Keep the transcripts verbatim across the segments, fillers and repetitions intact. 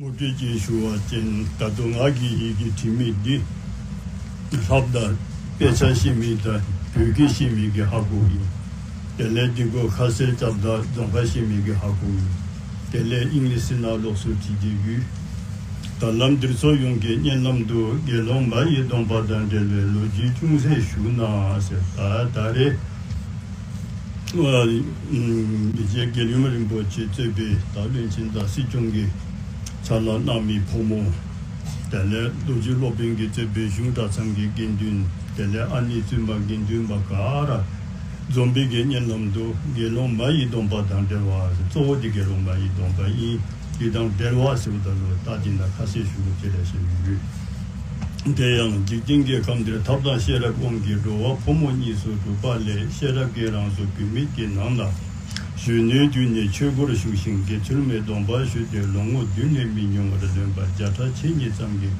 ངོ་སྤྲོད་ཅིག་ཞུ་བ་ཅིན་ད་ལྟོ་ང་གིས་ཡི་གེ་བྲིས་མི་འདི་ལྷབ་དང་དཔེ་ཆ་ཤེས་མི་དང་བོད་སྐད་ཤེས་མི་གིས་ཧ་གོཝ་ཨིན། དེ་ལས་འདི་གུ་ཁ་གསལ་རྐྱབ་ད་རྫོང་ཁ་ཤེས་མི་གིས་ཧ་གོཝ་ཨིན། དེ་ལས་ཨིང་ལིཤ་ནང་ལོགས་སུ་བྲིས་ཏེ་ཡོད། ད་ལམ་འདིར་ཚོགས་ཡོངས་ཀྱི་སྙན་ལམ་དུ། དགེ་སློང་མ་ཡི་སྡོམ་པ་དང་འབྲེལ་བའི་ལོ་རྒྱུས་ཅུང་ཟད་ཞུ་ན་ཟེར། ད་ད་རེས་ཨ་ཨམ་མི་རྗེ་དགེ་འདུན་རིན་པོ་ཆེ་གཙོས་པའི་ད་བློན་ཆེན་དང་སྲིད་སྐྱོང་གི་ཕྱག་ལཱ་གནང་མི་ཕོ་མོ། དེ་ལས་རྡོ་རྗེ་སློབ་དཔོན་གྱིས་གཙོས་པའི་གཞུང་གྲྭ་ཚང་གི་དགེ་འདུན། དེ་ལས་ཨ་ནེ་བཙུན་མ་དགེ་འདུན་པ་ག་ར་འཛོམས་པའི་གི་སྙན་ལམ་དུ་དགེ་སློང་མ་ཡི་སྡོམ་པ་དང་འབྲེལ་བ། གཙོ་བོ་དེ་དགེ་སློང་མ་ཡི་སྡོམ་པ་ཨིན། འདི་དང་འབྲེལ་བ་ཟེརཝ་ད་ལུ་ད་འདི་ནང་ཁ་གསལ་ཞུ་དགོཔ་ཅིག་ལེ་ཤ་ཡོད། དེ་ཡང་འཇིག་རྟེན་གྱི་ཁམས་འདིར་ཐབས་དང་ཤེས་རབ་དབང་གིས་འགྲོ་བ་ཕོ་མོ་གཉིས་སུ་གྲུབ་པ་ལས། ཤེས་རབ་ཀྱི་རང་གཟུགས་བུད་མེད་ཀྱི་ནང་ན་གཞོན་ནུའི་དུས་ནས་ཆོས་སྒོར་ཞུགས་ཤིང་དགེ་ཚུལ་མའི་སྡོམ་པ་ཞུས་ཏེ་ལོ་ངོ་བདུན་ནས་མི་ཉུང་བར་ལོན་པ་བརྒྱ་ཕྲག་ཕྱེད་གཉིས་ཙམ་གྱིས་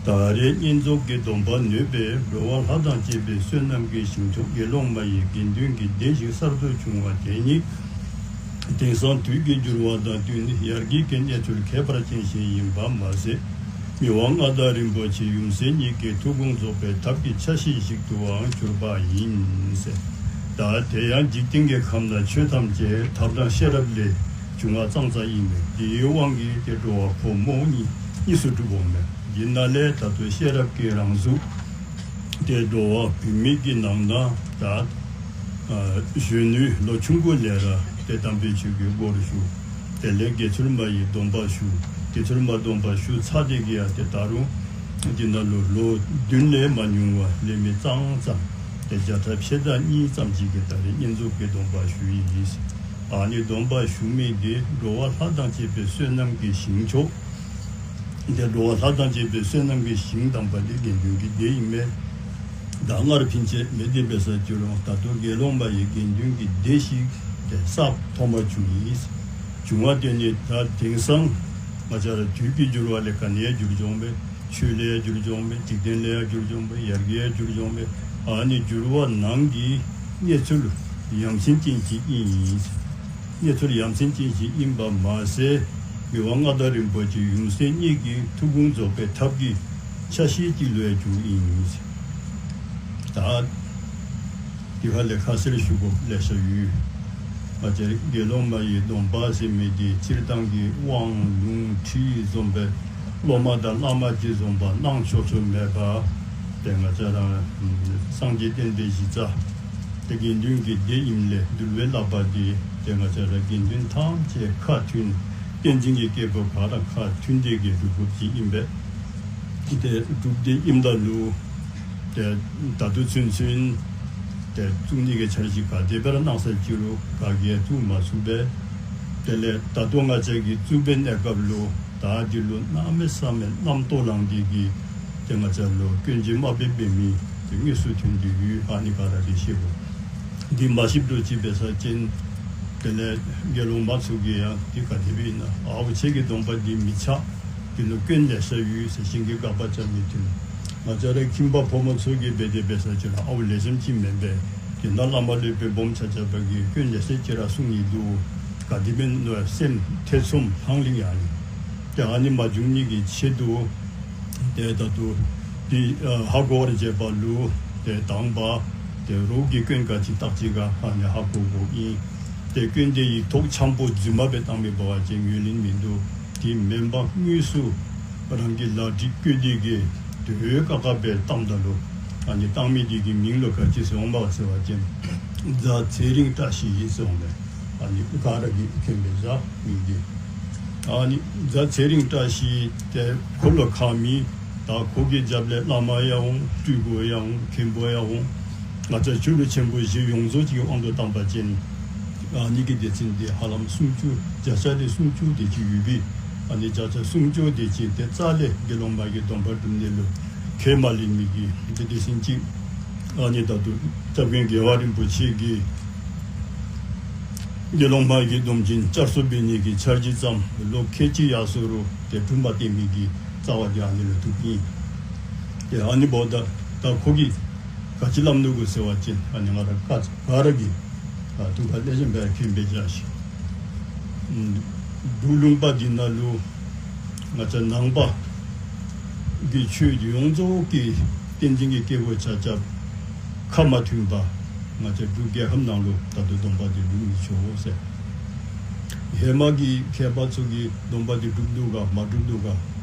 ད་རེས་བསྙེན་རྫོགས་ཀྱི་སྡོམ་པ་ནོད་པས་འགྲོ་བ་ལྷ་དང་བཅས་པའི་བསོད་ནམས་ཀྱི་ཞིང་མཆོག་དགེ་སློང་མ་ཡི་དགེ་འདུན་གྱི་སྡེ་ཞིག་གསར་དུ་བྱུང་བ་དེ་ཉིད་དེང་སང་དུས་ཀྱི་འགྱུར་བ་དང་བསྟུན་ཡར་རྒྱས་ཀྱི་གནས་ཚུལ་ཁྱད་པར་ཅན་ཞིག་ཡིན་པ་མ་ཟད། མི་དབང་མངའ་བདག་རིན་པོ་ཆེ་ཡུམ་སྲས་གཉིས་ཀྱི་ཐུགས་དགོངས་རྫོགས་པའི་ཐབས་ཀྱི་ཆ་ཤས་ཤིག་ཏུའང་གྱུར་པ་ཡིན་ཟེར། ད་དེ་ཡང་འཇིག་རྟེན་གྱི་ཁམས་ན་ཆོས་ཐམས་ཅད་ཐབས་དང་ཤེས་རབ་ལས་བྱུང་བ་ཙང་ཙང་ཨིན་མས། དེའི་དབང་གིས་ཏེ་འགྲོ་བ་ཕོ་མོ་གཉིས་གཉིས་སུ་གྲུབ་འོང་མས། འདི་ནང་ལས་ད་ལྟོ་ཤེས་རབ་ཀྱི་རང་གཟུགས་ཏེ་འགྲོ་བ་བུད་མེད་ཀྱི་ནང་ན་ད་ཨ་གཞོན་ནུ་ལོ་ཆུང་ཀུ་ལས་ར་ཏེ་དམ་པའི་ཆོས་ཀྱི་སྒོར་ཞུགས། དེ་ལས་དགེ་ཚུལ་མ་ཡི་སྡོམ་པ་ཞུ། དགེ་ཚུལ་མ་སྡོམ་པ་ཞུ་ཚར་ཏེ་གི་ཡང་ཏེ་ད་རུང་འདི་ནང་ལུ་ལོ་བདུན་ལས་མ་ཉུང་བ་ལས་མི་ཙང་ཙང་ཏེ་བརྒྱ་ཕྲག་ཕྱེད་དང་གཉིས་ཙམ་ཅིག་གིས་ད་རེས་བསྙེན་རྫོགས་ཀྱི་སྡོམ་པ་ཞུ་ཡི་ཟེར། ཨ་ནི་སྡོམ་པ་ཞུ་མི་འདི་འགྲོ་བ་ལྷ་དང་བཅས་པའི་བསོད་ནམས་ཀྱི་ཞིང་མཆོག། ཏེ་འགྲོ་བ་ལྷ་དང་བཅས་པའི་བསོད་ནམས་ཀྱི་ཞིང་དམ་པ་འདི་དགེ་འདུན་གྱི་སྡེ་ཨིན་མས། ད་སྔར་ཕན་ཆད་མེད་དེ་འབད་ས་ཅི་རུང་ད་ལྟོ་དགེ་སློང་མ་ཡི་དགེ་འདུན་གྱི་སྡེ་ཞིག་ཏེ་གསར་ཐོག་མ་བྱུང་ཡི། བྱུང་བ་དེ་ནི་ད་དེང་སང་ང་བཅས་ར་དུས་ཀྱི་འགྱུར་བ་ལས་ག་ནི་ཡང་འགྱུར་འགྱོཝ་མས། ཆོས་ལས་ཡང་འགྱུར་འགྱོཝ་མས། འཇིག་རྟེན་ལས་ཡང་འགྱུར་འགྱོཝ་མས། ཡར་རྒྱས་ཡང་འགྱུར་འགྱོཝ་མས། ཨ་ནི་འགྱུར་བ་ནང་གི་གནས་ཚུལ་ཡ་མཚན་ཅན་ཅིག་ཨིན། གནས་ཚུལ་ཡ་མཚན་ཅན་ཞིག་ཨིན་པ་མ་ཟད་མི་དབང་མངའ་བདག་རིན་པོ་ཆེ་ཡུམ་སྲས་གཉིས་ཀྱི་ཐུགས་དགོངས་རྫོགས་པའི་ཐབས་ཀྱི་ཆ་ཤས་ཅིག་ལུ་ཡང་གྱུར་ཨིན། ད་དེ་ཁ་ལས་ཁ་གསལ་ཞུ་དགོཔ་ལེ་ཤ་ཡོད། ང་བཅས་དགེ་སློང་མ་ཡི་སྡོམ་པ་ཟེར་མི་འདི་སྤྱིར་བཏང་གི་དབང་ལུང་ཁྲིད་བཟུམ་སྦེ་སློབ་མ་དང་བླ་མ་ཅིག་བཟུམ་སྦེ་གནང་ཆོག་ཆོག་མེད་པར་ཏེ་ང་བཅས་ར་སངས་རྒྱས་བསྟན་པའི་གཞི་རྩ་ཏེ་དགེ་འདུན་གྱི་སྡེ་ཨིནམ་ལས་འདུལ་བའི་བསླབ་པ་འདི་ཏེ་ང་བཅས་ར་དགེ་འདུན་ཐམས་ཅད་ཁ་མཐུན་བསྟན་འཛིན་གྱི་སྐྱེས་བུ་ག་ར་ཁ་མཐུན་ཏེ་གི་སྒྲུབ་དགོཔ་ཅིག་ཨིན་པས། ཏེ་སྒྲུབ་སྟེ་ཨིནམ་ད་ལུ་ཏེ་ད་ལྟོ་ཚུན་ཚོད་ཏེ་བཙུགས་ནི་གི་འཆར་གཞི་ག་དེ་སྦེ་ར་གནང་ས་ཅི་རུང་ག་གིས་བཙུགས་མ་ཚུགས་པས། དེ་ལས་ད་ལྟོ་ང་བཅས་ཀྱིས་བཙུགས་པའི་གནས་སྐབས་ལུ་ད་འདི་ལུ་གནམ་མེད་ས་མེད་རྣམ་རྟོག་ལངས་ཏེ་གི་ཏེ་ང་བཅས་ལུ་སྐྱོན་བརྗོད་དམའ་འབེབས་འབད་མི་ཏེ་དངོས་སུ་ཐོན་ཏེ་ཡོད། ཨ་ནི་ག་ར་གིས་ཤེས་དགོ། འདི་མ་ཤེསཔ་འདྲཝ་ཅིག་འབད་ས་ཅིན་དེ་ལས་དགེ་སློང་མ་ཚུ་གིས་ཡང་འདི་ག་དེ་སྦེ་ཨིན་ན། ཨའུ་ཁྱེད་ཀྱི་སྡོམ་པ་འདི་མི་ཆགས། འདི་ལུ་སྐྱོན་ལེ་ཤ་ཡོད་ཟེར་ཞིནམ་གི་དགག་པ་རྐྱབ་མི་འདི་ལུ་ང་བཅས་རའི་ཁྱིམ་པ་ཕོ་མོ་ཚུ་གིས་འབད་དེ་འབད་ས་ཅིག་ར་ཨའུ་ལེགས་ཤོམ་ཅིག་མེན་པས། དེ་ནང་བླ་མ་སློབ་དཔོན་སྦོམ་ཆ་ཁྱབ་ཀྱིས་སྐྱོན་ལེ་ཤ་ཅིག་ར་གསུང་ནི་འདུག། ག་དེ་སྦེ་ཨིན་ན་སེམས་ཐེ་ཚོམ་ལྷང་ལྷིང་ཡང་ཨིན། ཏེ་ཨ་ནི་མ་འབྱུང་ནི་གི་ཆེད་དུ་ཏེ་ད་ལྟོ་འདི་ཨ་ཧ་གོ་བར་བྱེད་པ་ལུ་ཏེ་དང་པ་ཏེ་རོགས་ཀྱིས་སྐྱོན་ག་ཅི་བཏགས་ཅི་ག་ཨ་ནི་ཧ་གོ་དགོཔ་ཨིན། ཏེ་སྐྱོན་དེ་ཡིག་ཐོག་འཆམ་པོ་རྫུན་མ་སྦེ་བཏང་མི་འབད་བ་ཅིན་ངོས་ལེན་མིན་འདུག། དེ་མེན་པར་དངོས་སུ་རང་གི་ལག་བྲིས་བཀོད་དེ་གི་དེ་ཁག་ཁ་སྦེ་བཏངམ་ད་ལུ་ཨ་ནི་བཏང་མི་དེ་གི་མིང་ལུ་ག་ཅི་ཟེར་འོང་པ་ཟེར་བ་ཅིན་རྫ་ཚེ་རིང་བཀྲ་ཤིས་ཨིན་ཟེར་འོང་པས། ཨ་ནི་ག་ར་གིས་མཁྱེན་པས་ཟེར་མིང་འདི། ཨ་ནི་རྫ་ཚེ་རིང་བཀྲ་ཤིས་ཏེ་ཁོ་ལུ་ཁག་མི་ད་ཁོ་གི་རྒྱབ་ལས་བླ་མ་ཡང་འོང་། སྤྲུལ་སྐུ་ཡང་འོང་། མཁན་པོ་ཡང་འོང་། ང་བཅས་ཆོས་ལུགས་ཆེན་པོ་བཞི་ཡོངས་རྫོགས་ཅིག་གི་དབང་དུ་བཏང་པ་ཅིན་ཨ་ནི་གི་སྡེ་ཚན་འདི་ཧ་ལམ་སུམ་ཅུ་བརྒྱ་ཆ་ལས་སུམ་ཅུ་དེ་ཅིག་ཡོད་པས། ཨ་ནི་བརྒྱ་ཆ་སུམ་ཅུ་དེ་ཅིག་ཏེ་རྩ་ལས་དགེ་སློང་མ་གི་སྡོམ་པ་སྒྲུབ་ནི་ལུ་ཁས་མ་ལེན་མི་གི་ཏེ་སྡེ་ཚན་ཅིག། ཨ་ནི་ད་ལྟོ་སྐྱབས་མགོན་རྒྱལ་བ་རིན་པོ་ཆེ་གིས་དགེ་སློང་མ་གི་སྡོམ་ཆེན་བསྐྱར་གསོ་འབད་ནི་གི་འཆར་གཞི་བརྩམས། ལོ་ཁལ་གཅིག་ཡར་སོང་རུང་ཏེ་གྲུབ་མ་བཏུབ་མི་གི་རྩ་བ་འདི་ཨ་ནི་ལུ་ཐུག་ཨིན། ཏེ་ཨ་ནི་འབདཝ་ད་ད་ཁོ་གིས་ག་ཅི་སླབ་ནུག་གོ་ཟེར་བ་ཅིན་ཨ་ནི་ང་ར་ག་ག་ར་གིས་ཨ་ཐུགས་ཁར་ལེགས་ཤོམ་སྦེ་མཁྱེན་པས་ཟེར་ཞུ། འབྲུག་ལུང་པ་འདི་ནང་ལུ་ ང་བཅས་ནང་པ་གི་ཆོས་ཡོངས་རྫོགས་ཀྱི་བསྟན་འཛིན་གྱི་སྐྱེས་བུ་ཆ་ཁྱབ་ཁ་མ་མཐུན་པར་ང་བཅས་འབྲུག་རྒྱལ་ཁབ་ནང་ལུ་ད་ལྟོ་སྡོམ་པ་འདི་སྒྲུབ་མི་ཆོག་ཟེར། ཧེ་མ་གི་མཁས་པ་ཚུ་གིས་སྡོམ་པ་འདི་སྒྲུབ་འདུག་ག་མ་སྒྲུབ་འདུག་ག་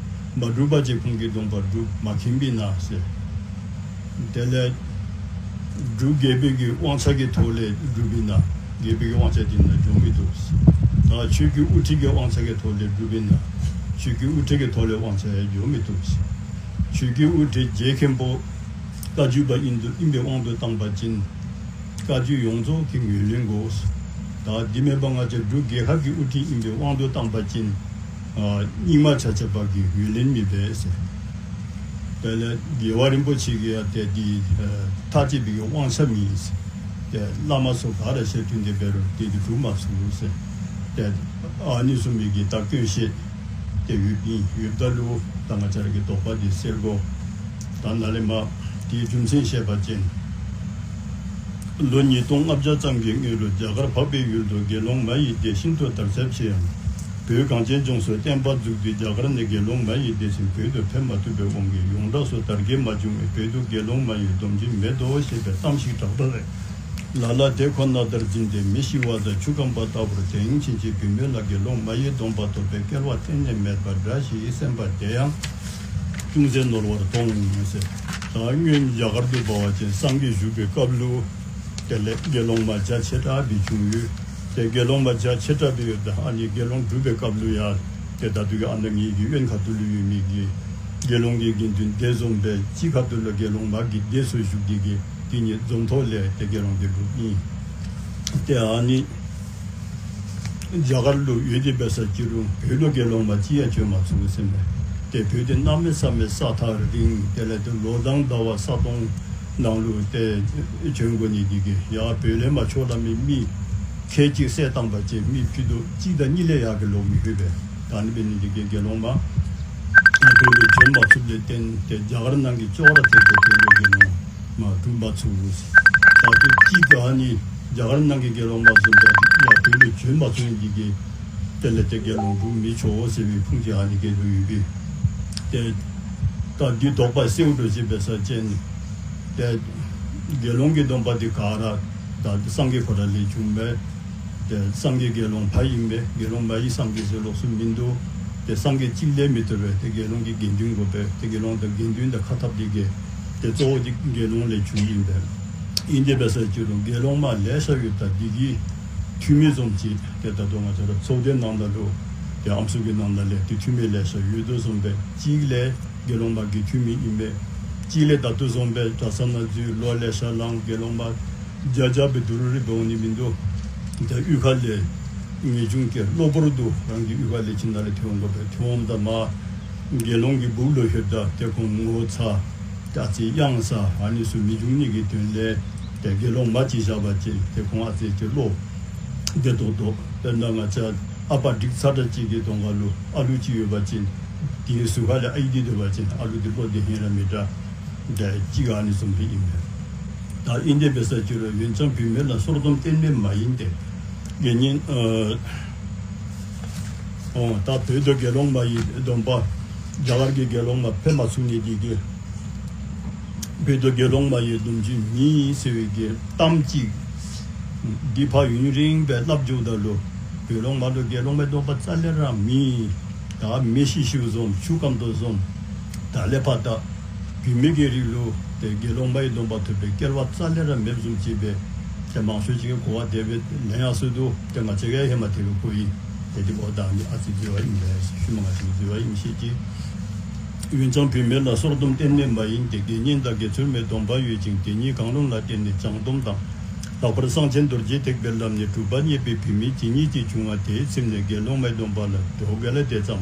མ་སྒྲུབ་པ་ཅིན་ཁོང་གིས་སྡོམ་པ་སྒྲུབ་མ་མཁྱེན་པས་ན་ཟེར། དེ་ལས་འབྲུག་རྒྱལ་པོའི་གི་དབང་ཆ་གི་ཐོག་ལས་སྒྲུབ་པས་ན་རྒྱལ་པོའི་གི་དབང་ཆ་འདི་ནང་འགྱོ་མི་བཏུབ་ཟེར། ད་ཆོས་ཀྱི་དབུ་ཁྲིད་ཀྱི་དབང་ཆ་གི་ཐོག་ལས་སྒྲུབ་པས་ན་ཆོས་ཀྱི་དབུ་ཁྲིད་ཀྱི་ཐོག་ལས་དབང་ཆ་ཡང་འགྱོ་མི་བཏུབ་ཟེར། ཆོས་ཀྱི་དབུ་ཁྲིད་རྗེ་མཁན་པོ་བཀའ་བརྒྱུད་པ་ཨིན་དུ་ཨིན་པའི་དབང་དུ་བཏང་པ་ཅིན་བཀའ་བརྒྱུད་ཡོངས་རྫོགས་ཀྱིས་ངོས་ལེན་དགོ་ཟེར། ད་འདི་མེན་པར་ང་བཅས་འབྲུག་རྒྱལ་ཁབ་ཀྱི་དབུ་ཁྲིད་ཨིན་པའི་དབང་དུ་བཏང་པ་ཅིན་ཨ་རྙིང་མ་ཆ་ཁྱབ་ཀྱིས་ངོས་ལེན་མི་འབད་ཟེར། དེ་ལས་རྒྱལ་བ་རིན་པོ་ཆེ་གིས་ཡང་ཏེ་འདི་ཨ་ཐག་བཅད་པའི་གི་དབང་ཆ་མེད་ཟེར། ཏེ་བླ་མ་ཚུ་ག་ར་ཞལ་མཐུན་ཏེ་འབད་རུང་ཏེ་འདི་སྒྲུབ་མ་ཚུགས་ཟེར། ཏེ་ཨ་ནི་བཟུམ་མའི་གི་ད་སྐྱོན་བཤད་དེ་ཡོདཔ་ཨིན། ཡོདཔ་ད་ལུ་ད་ང་བཅས་ར་གིས་དོགས་པ་འདི་སེལ་དགོ། ད་ནཱ་ལས་མར་དེའི་རྒྱུ་མཚན་བཤད་པ་ཅིན་ལོ་ཉིས་སྟོང་ལྔ་བརྒྱ་ཙམ་གྱི་སྔོན་ལུ་རྒྱ་གར་འཕགས་པའི་ཡུལ་དུ་དགེ་སློང་མ་ཡི་སྡེ་ཤིན་ཏུ་དར་ཁྱབ་ཆེ་ཡང་། བོད་གངས་ཅན་ལྗོངས་སུ་བསྟན་པ་འཛུགས་དུས་རྒྱ་གར་ནས་དགེ་སློང་མ་ཡི་སྡེ་ཚན་བོད་དུ་ཕེབས་མ་ཐུབ་པའི་དབང་གིས་ཡོངས་གྲགས་སུ་དར་རྒྱས་མ་བྱུང་བས་བོད་དུ་དགེ་སློང་མ་ཡི་སྡོམ་རྒྱུན་མེད་དོ་ཞེས་པའི་གཏམ་ཞིག་གྲགས་པ་རེད། ལ་ལ་དེ་ཁོ་ན་ལྟར་འཛིན་ཏེ་མི་ཤི་བ་དང་ཆུ་སྐམ་པ་ལྟ་བུར་དེང་ཕྱིན་ཆད་བུད་མེད་ལ་དགེ་སློང་མ་ཡི་སྡོམ་པ་ཐོབ་པའི་སྐལ་བ་གཏན་ནས་མེད་པ་འདྲ་ཞིག་སེམས་པ་དེ་ཡང་ཅུང་ཟད་ནོར་བར་མཐོང་ཟེར། ད་སྔོན་རྒྱ་གར་དུ་འབད་བ་ཅིན་སངས་རྒྱས་བཞུགས་པའི་སྐབས་ལུ་དེ་ལས་དགེ་སློང་མ་རྒྱ་ཆེ་དྲགས་སྦེ་བྱུང་ཡོད། ཏེ་དགེ་སློང་མ་རྒྱ་ཆེ་དྲགས་སྦེ་ཡོདཔ་ད་ཨ་ནི་དགེ་སློང་སྒྲུབ་པའི་སྐབས་ལུ་ཡང་ཏེ་ད་ལྟོ་གི་ཨ་ནཱ་ངེའི་གི་གཡོན་ཁ་ཐུག་ལུ་ཡོད་མི་གི་དགེ་སློང་གི་དགེ་འདུན་སྡེ་བཟུམ་སྦེ་གཅིག་ཁ་ཐུག་ལུ་དགེ་སློང་མ་གི་སྡེ་ཚུ་བཞུགས་ཏེ་གི་དེ་གཉིས་འཛོམས་ཐོག་ལས་ཏེ་དགེ་སློང་འདི་སྒྲུབ་ཨིན། ཏེ་ཨ་ནི་རྒྱ་གར་ལུ་ཡོད་དེ་འབད་ས་ཅི་རུང་བོད་ལུ་དགེ་སློང་མ་གཅིག་ཡང་བྱོན་མ་ཚུགས་ཟེར་མས། ཏེ་བོད་འདི་གནམ་མེད་ས་མེད་ས་ཐག་རིང་། དེ་ལས་ཏེ་ལོ་དང་ཟླ་བ་ས་སྟོང་ནང་ལུ་ཏེ་བྱོན་དགོ་ནི་འདི་གིས་ཡར་བོད་ལས་མར་ཕྱོགས་ལ་མི་མི་ཁལ་གཅིག་བསད་བཏང་པ་ཅིན་མི་ཕུད་རྡོག་གཅིག་དང་གཉིས་ལས་ཡར་གྱི་ལོག་མི་ལྷོད་པས། ད་ཨ་ནི་འབད་ནི་འདི་གིས་དགེ་སློང་མ་བོད་ལུ་བྱོན་མ་ཚུགསཔ་ལས་བརྟེན་ཏེ་རྒྱ་གར་ནང་གི་ཅོག་ར་འཐདཔ་སྦེ་བོད་ལུ་དགེ་སློང་མ་སྒྲུབ་མ་ཚུགས། ད་ལྟོ་གཅིག་ག་ཨ་ནི་རྒྱ་གར་ནང་གི་དགེ་སློང་མ་བཟུམ་སྦེ་ཡར་བོད་ལུ་བྱོན་མ་ཚུགས་ནི་འདི་གིས་དེ་ལས་ཏེ་དགེ་སློང་སྒྲུབ་མི་ཆོག་ཟེར་བའི་ཁུངས་ཅིག་ཨ་ནི་སྐད་དུ་ཡོད་པས། ཏེ་ད་འདི་དོགས་པ་སེལ་དགོ་ཟེར་འབད་ས་ཅིན་ཏེ་དགེ་སློང་གི་སྡོམ་པ་འདི་ག་ར་ད་སངས་རྒྱས་ཁོ་ར་ལས་བྱུངམ་མས། ཏེ་སངས་རྒྱས་དགེ་སློང་ཕ་ཨིན་པས། དགེ་སློང་མ་ཡི་སངས་རྒྱས་ཟེར་ལོགས་སུ་མིན་འདུག། ཏེ་སངས་རྒྱས་གཅིག་ལས་མི་ཐོབ་པས། ཏེ་དགེ་སློང་གི་དགེ་འདུན་དགོ་པས། ཏེ་དགེ་སློང་དང་དགེ་འདུན་དང་ཁ་འཐབ་འདི་གིས་ཏེ་གཙོ་བོ་འདི་དགེ་སློང་ལས་བྱུངམ་ཨིན་པས། ཨིན་དེ་འབད་ས་ཅི་རུང་དགེ་སློང་མ་ལེ་ཤ་ཡོདཔ་ད་འདི་གི་འཐུས་མི་བཟུམ་ཅིག་ཏེ་ད་ལྟོ་ང་བཅས་ར་ཚོགས་སྡེ་ནང་ན་ལུ་ཏེ་ཨམ་སྲུ་གི་ནང་ན་ལས་ཏེ་འཐུས་མི་ལེ་ཤ་ཡོད་དོ་བཟུམ་སྦེ་གཅིག་ལས་དགེ་སློང་མ་གི་འཐུས་མི་ཨིན་པས། གཅིག་ལས་ད་ལྟོ་བཟུམ་སྦེ་གྲྭ་ས་ནང་འཛུལ་ལོ་ལེ་ཤ་ལང་དགེ་སློང་མ་བརྒྱ་བརྒྱ་སྦེ་དུ་རུ་རི་འབད་འོང་ནི་མིན་འདུག། ད་གཡུས་ཁ་ལས་ངེས་འབྱུང་སྐྱེ་གློ་བུར་དུ་རང་གི་གཡུས་ཁ་ལས་ཁྱིམ་ནང་ལས་ཐོན་འོང་དགོ་པས། ཐོན་འོངམ་ད་མར་དགེ་སློང་གི་སྦུག་ལུ་ལྷོདཔ་ད་ཏེ་ཁོང་ངོ་ཚ་ད་ཅི་གཡང་ཟ་ཨ་ནི་ཚུ་མི་འབྱུང་ནི་གི་དོན་ལས་ཏེ་དགེ་སློང་མ་ཅིག་བཞག་པ་ཅིན་ཏེ་ཁོང་ཨ་ཙི་ཅིག་བློ་བདེ་ཏོག་ཏོ། དཔེར་ན་ང་བཅས་ཨ་པ་འགྲིག་ཚར་ད་ཅིག་གི་གདོང་ཁ་ལུ་ཨ་ལུ་ཅིག་ཡོད་པ་ཅིན་དེའི་ཟུར་ཁ་ལས་ཨའི་འདི་སྡོད་པ་ཅིན་ཨ་ལུ་འདི་བློ་བདེ་ཧིང་ར་མི་འདྲ། ད་ཅིག་ཨ་ནི་བཟུམ་སྦེ་ཨིན་པས། ད་ཨིན་དེ་འབད་ས་ཅི་རུང་ཡོན་ཆབ་བུད་མེད་ལ་སོར་སྡོམ་གཏན་ནས་མ་ཡིན་ཏེ། དགེ་བསྙེན་ཨ་ཨོ་ད་བོད་དུ་དགེ་སློང་མ་ཡི་སྡོམ་པ་རྒྱ་གར་གྱི་དགེ་སློང་མ་ཕེབས་མ་ཚུགས་ནི་འདི་གིས་བོད་དུ་དགེ་སློང་མ་ཡི་སྡོམ་རྒྱུན་མེད་ཟེར་བའི་གི་གཏམ་ཅིག་འདི་ཕར་ཡུན་རིངམོ་སྦེ་སླབ་འགྱོཝ་ད་ལུ་བོད་ལུ་མ་གཏོགས་དགེ་སློང་མའི་སྡོམ་པ་རྩ་ལས་ར་མེད། ད་མེ་ཤི་ཤིཝ་བཟུམ་ཆུ་སྐམ་དོ་བཟུམ་ད་ལས་ཕར་ད་བུད་མེད་ཀྱི་རིགས་ལུ་ཏེ་དགེ་སློང་མའི་སྡོམ་པ་ཐོབ་པའི་སྐལ་བ་རྩ་ལས་ར་མེདཔ་བཟུམ་ཅིག་སྦེ་ཏེ་མང་ཤོས་ཅིག་གིས་གོ་བ་དེ་སྦེ་ལེན་ཡར་སོ་འདུག། ཏེ་ང་བཅས་ཀྱིས་ཧེ་མ་དེ་སྦེ་གོ་ཡི། ཏེ་དེ་འབདཝ་ད་ཨ་ནི་ཨ་ཙི་འཛོལ་བ་ཨིན་པས། ཤུལ་མ་ང་བཅས་ཀྱི་འཛོལ་བ་ཨིནམ་ཤེས་ཅི། ཡོན་ཆབ་བུད་མེད་ལ་སོར་སྡོམ་གཏན་ནས་མ་ཡིན་ཏེ། དགེ་བསྙེན་དང་དགེ་ཚུལ་མའི་སྡོམ་པ་ཡོད་ཅིང་། དེ་གཉིས་གང་རུང་ལ་བརྟེན་ནས་བྱང་སྡོམ་དང་། ལྷག་པར་གསང་ཆེན་རྡོ་རྗེ་ཐེག་པའི་ལམ་ནས་གྲུབ་པ་བརྙེས་པའི་བུད་མེད་ཇི་སྙེད་ཅིག་བྱུང་བ་དེའི་ཚིམས་ནས་དགེ་སློང་མའི་སྡོམ་པ་ལ་དོ་གལ་དེ་ཙམ་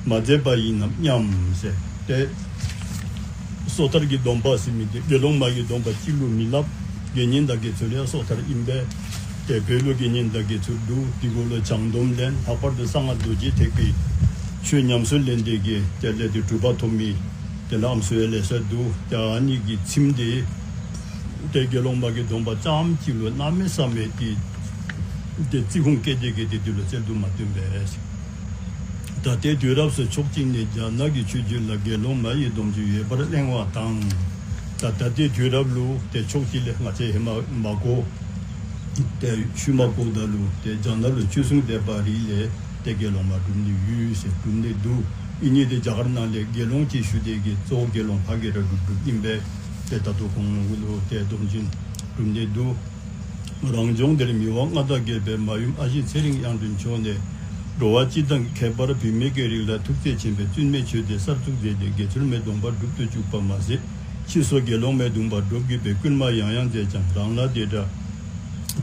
མ་མཛད་པ་ཡིན་ནམ་སྙམ་ཟེར་ཏེ། སོ་ཐར་གྱི་སྡོམ་པ་ཟེར་མི་དེ་དགེ་སློང་མ་ཡི་སྡོམ་པ་གཅིག་ལུ་མི་སླབ། དགེ་བསྙེན་དང་དགེ་ཚུལ་ཡང་སོ་ཐར་ཨིན་པས། ཏེ་བོད་ལུ་དགེ་བསྙེན་དང་དགེ་ཚུལ་འདུག། དེ་གུ་ལུ་བྱང་སྡོམ་ལེན། ལྷག་པར་དུ་གསང་སྔགས་རྡོ་རྗེ་ཐེག་པའི་ཆོས་ཉམས་སུ་ལེན་ཏེ་གི་དེ་ལས་ཏེ་གྲུབ་པ་ཐོབ་མི་དེ་ལས་ཨམ་སྲུ་ཡང་ལེ་ཤ་འདུག། ཏེ་ཨ་ནི་གི་ཚིམས་དེ་ཏེ་དགེ་སློང་མ་གི་སྡོམ་པ་རྐྱངམ་གཅིག་ལུ་གནམ་མེད་ས་མེད་ཏེ་ཏེ་བརྩི་ཁུངས་བསྐྱེད་དེ་གི་ཏེ་དེ་ལུ་བཙལ་དུ་མ་བཏོན་པས། ད་ལྟའི་དུས་རབས་སུ་ཕྱོགས་གཅིག་ནས་རྒྱ་ནག་གི་ཆོས་བརྒྱུད་ལ་དགེ་སློང་མ་ཡི་སྡོམ་རྒྱུན་ཡོད་པར་གླེང་བ་དང་། ད་ད་ལྟའི་དུས་རབས་ལུ་ཏེ་ཕྱོགས་གཅིག་ལས་ང་བཅས་ཧེ་མ་མ་གོ། ཏེ་ཤུལ་མ་གོཝ་ད་ལུ་ཏེ་རྒྱ་ནག་ལུ་ཆོས་སྲུང་སྡེ་པ་རིགས་ལས་ཏེ་དགེ་སློང་མ་གྲུབ་ནི་ཡོད་ཟེར་གྲུབ་ནི་འདུག། ཨིན་ནི་ཏེ་རྒྱ་གར་ནང་ལས་དགེ་སློང་ཅིག་ཞུ་སྟེ་གིས་གཙོ་བོ་དགེ་སློང་ཕ་གི་ར་གྲུབ་གྲུབ་ཨིན་པས། ཏེ་ད་ལྟོ་ཁོང་ལུ་ཏེ་སྡོམ་རྒྱུན་གྲུབ་ནི་འདུག། རང་ལྗོངས་འདིར་མི་དབང་མངའ་བདག་བརྒྱད་པའི་མ་ཡུམ་ཨ་ཞེ་ཚེ་རིང་དབྱངས་སྒྲོན་མཆོག་ནས། འགྲོ་བ་སྤྱི་དང་ཁྱད་པར་བུད་མེད་ཀྱི་རིགས་ལ་ཐུགས་བརྩེ་ཆེན་པོས་བཙུན་མའི་ཆོས་སྡེ་གསར་བཙུགས་མཛད་དེ་དགེ་ཚུལ་མའི་སྡོམ་པ་སྒྲུབ་ཏུ་བཅུག་པ་མ་ཟད། ཕྱིས་སུ་དགེ་སློང་མའི་སྡོམ་པ་སྒྲུབ་དགོས་པའི་སྐུལ་མ་ཡང་ཡང་མཛད་ཀྱང་རང་ལ་དེ་འདྲ་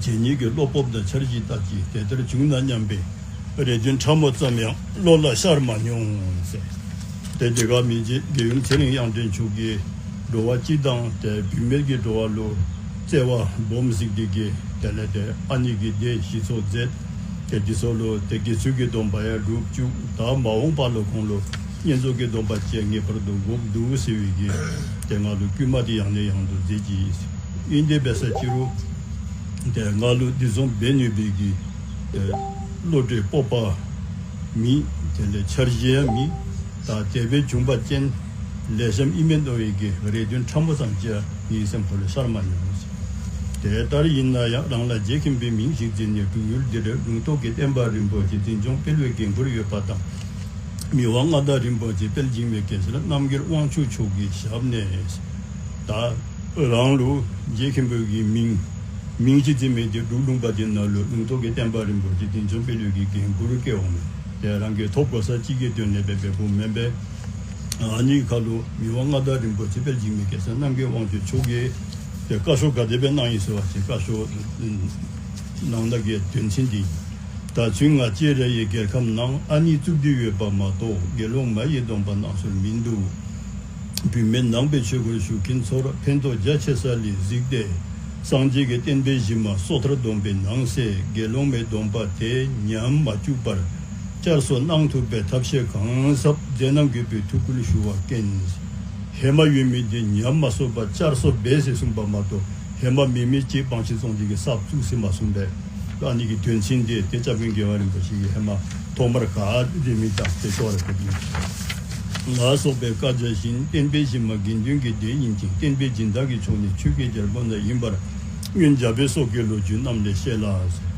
བྱེད་ནི་གི་བློ་སྤོབས་དང་འཆར་གཞི་བཏགས་ཀྱིས་དེ་ལྟར་བྱུང་ན་སྙམ་པའི་རེ་འདུན་ཕྲ་མོ་ཙམ་ཡང་བློ་ལ་ཤར་མ་མྱོང་ཟེར། ཏེ་དེ་ག་མི་རྗེ་དགེ་ཡུམ་ཚེ་རིང་དབྱངས་སྒྲོན་མཆོག་གིས་འགྲོ་བ་སྤྱི་དང་ཏེ་བུད་མེད་ཀྱི་འགྲོ་བ་ལུ་བརྩེ་བ་སྦོམ་གཟིགས་ཏེ་གིས་དེ་ལས་ཏེ་ཨ་ནི་གི་སྡེ་གཞི་ཚོགས་མཛད། ཏེ་འདི་ཚུ་ལུ་ཏེ་དགེ་ཚུལ་གྱི་སྡོམ་པ་ཡང་སྒྲུབ་བཅུག། ད་མ་འོངས་པ་ལུ་ཁོང་ལུ་བསྙེན་རྫོགས་ཀྱི་སྡོམ་པ་ཅིག་ངེས་པར་དུ་དགོཔ་འདུག་ཟེར་བའི་གི་ཏེ་ང་ལུ་བསྐུལ་མ་འདི་ཡང་ནས་ཡང་དུ་མཛད་ཅི། ཨིན་དེ་འབད་ས་ཅི་རུང་ཏེ་ང་ལུ་འདི་བཟུམ་འབད་ནུས་པའི་གི་ཏེ་བློ་གྲོས་སྤོབས་པ་མེད། དེ་ལས་འཆར་གཞི་ཡང་མེད། ད་དེ་སྦེ་བྱུང་པ་ཅིན་ལེགས་ཤོམ་ཨིན་མས་མནོ་བའི་གི་རེ་འདུན་ཕྲ་མོ་ཙམ་ཅིག་ངེའི་སེམས་ཁོག་ལས་ཤར་མ་མྱོང་ཟེར། དེ་ལྟར་ཡིན་ན་ཡང་རང་ལ་རྗེ་མཁན་པོའི་མིང་ཞིག་འཛིན་ནས་འབྲུག་ཡུལ་འདིར་ལུང་རྟོགས་ཀྱི་བསྟན་པ་རིན་པོ་ཆེ་འཛིན་སྐྱོང་སྤེལ་བའི་འགན་ཁུར་ཡོད་པ་དང་། མི་དབང་མངའ་བདག་རིན་པོ་ཆེ་དཔལ་འཇིགས་མེད་གེ་སར་རྣམ་རྒྱལ་དབང་ཕྱུག་མཆོག་གི་ཞབས་ནས། ད་རང་ལུ་རྗེ་མཁན་པོ་གི་མིང་མིང་ཅིག་འཛིན་མི་འདི་འབྲུག་ལུང་པ་འདི་ནང་ལུ་ལུང་རྟོགས་ཀྱི་བསྟན་པ་རིན་པོ་ཆེ་འཛིན་སྐྱོང་སྤེལ་བའི་གི་འགན་ཁུར་བཀལ་འོང་མས། ཏེ་རང་གི་ཐོབ་གོ་ས་ཅིག་གི་དོན་ལས་འབད་འབདཝ་མེན་པས། ཨ་ནི་ཁ་ལུ་མི་དབང་མངའ་བདག་རིན་པོ་ཆེ་དཔལ་འཇིགས་མེད་གེ་སར་རྣམ་རྒྱལ་དབང་ཕྱུག་མཆོག་གིས་ཏེ་བཀའ་ཤོག་ག་དེ་སྦེ་གནང་ཡི་ཟེར་བ་ཅིན་བཀའ་ཤོག་གནང་ནི་གི་དོན་ཚན་འདི་ད་ཚུན་ང་བཅས་ར་ཡི་རྒྱལ་ཁབ་ནང་ཨ་ནི་བཙུགས་ཏེ་ཡོད་པ་མ་གཏོགས་དགེ་སློང་མ་ཡི་སྡོམ་པ་གནང་སྲོལ་མིན་འདུག། བུད་མེད་ནང་པའི་ཆོས་སྒོར་ཞུགས་མཁན་ཚོར་ཕན་ཐོགས་རྒྱ་ཆེ་ས་ལས་གཟིགས་ཏེ། སངས་རྒྱས་ཀྱི་བསྟན་པའི་གཞི་མ་སོ་ཐར་སྡོམ་པའི་ནང་གསེས་དགེ་སློང་མའི་སྡོམ་པ་དེ་ཉམས་མ་བཅུག་པར་བསྐྱར་གསོ་གནང་ཐུབ་པའི་ཐབས་ཤེས་གང་ཟབ་མཛད་གནང་དགོས་པའི་ཐུགས་ཁུར་ཞུ་བ་མཁྱེན། ཧེ་མ་ཡོད་མི་དེ་ཉམས་མ་སོང་པར་བསྐྱར་གསོ་འབད་ཟེར་གསུངས་པ་མ་གཏོགས་ཧེ་མ་མེད་མི་ཅིག་བང་ཆེན་བཙོང་སྟེ་གིས་གསརཔ་བཙུགས་ཟེར་མ་གསུངས་པས། ཨ་ནི་གི་དོན་ཚན་འདི་ཏེ་སྐྱབས་མགོན་རྒྱལ་བ་རིན་པོ་ཆེ་གིས་ཧེ་མ་ཐོག་མར་ག་དེ་མི་དང་ཏེ་ཤོ་ར་ཁོ་གི་ལ་སོགས་པའི་བཀའ་རྒྱ་བཞིན་བསྟན་པའི་གཞི་མ་དགེ་འདུན་གྱི་སྡེ་ཡིན་ཅིང་བསྟན་པའི་སྦྱིན་བདག་གི་ཕྱོགས་ནས་ཆོས་ཀྱི་རྒྱལ་པོ་ན་ཡིན་པར་སྔོན་རྒྱ་བོད་སོག་གི་ལོ་རྒྱུས་རྣམས་ལས་ཤེས་ལ།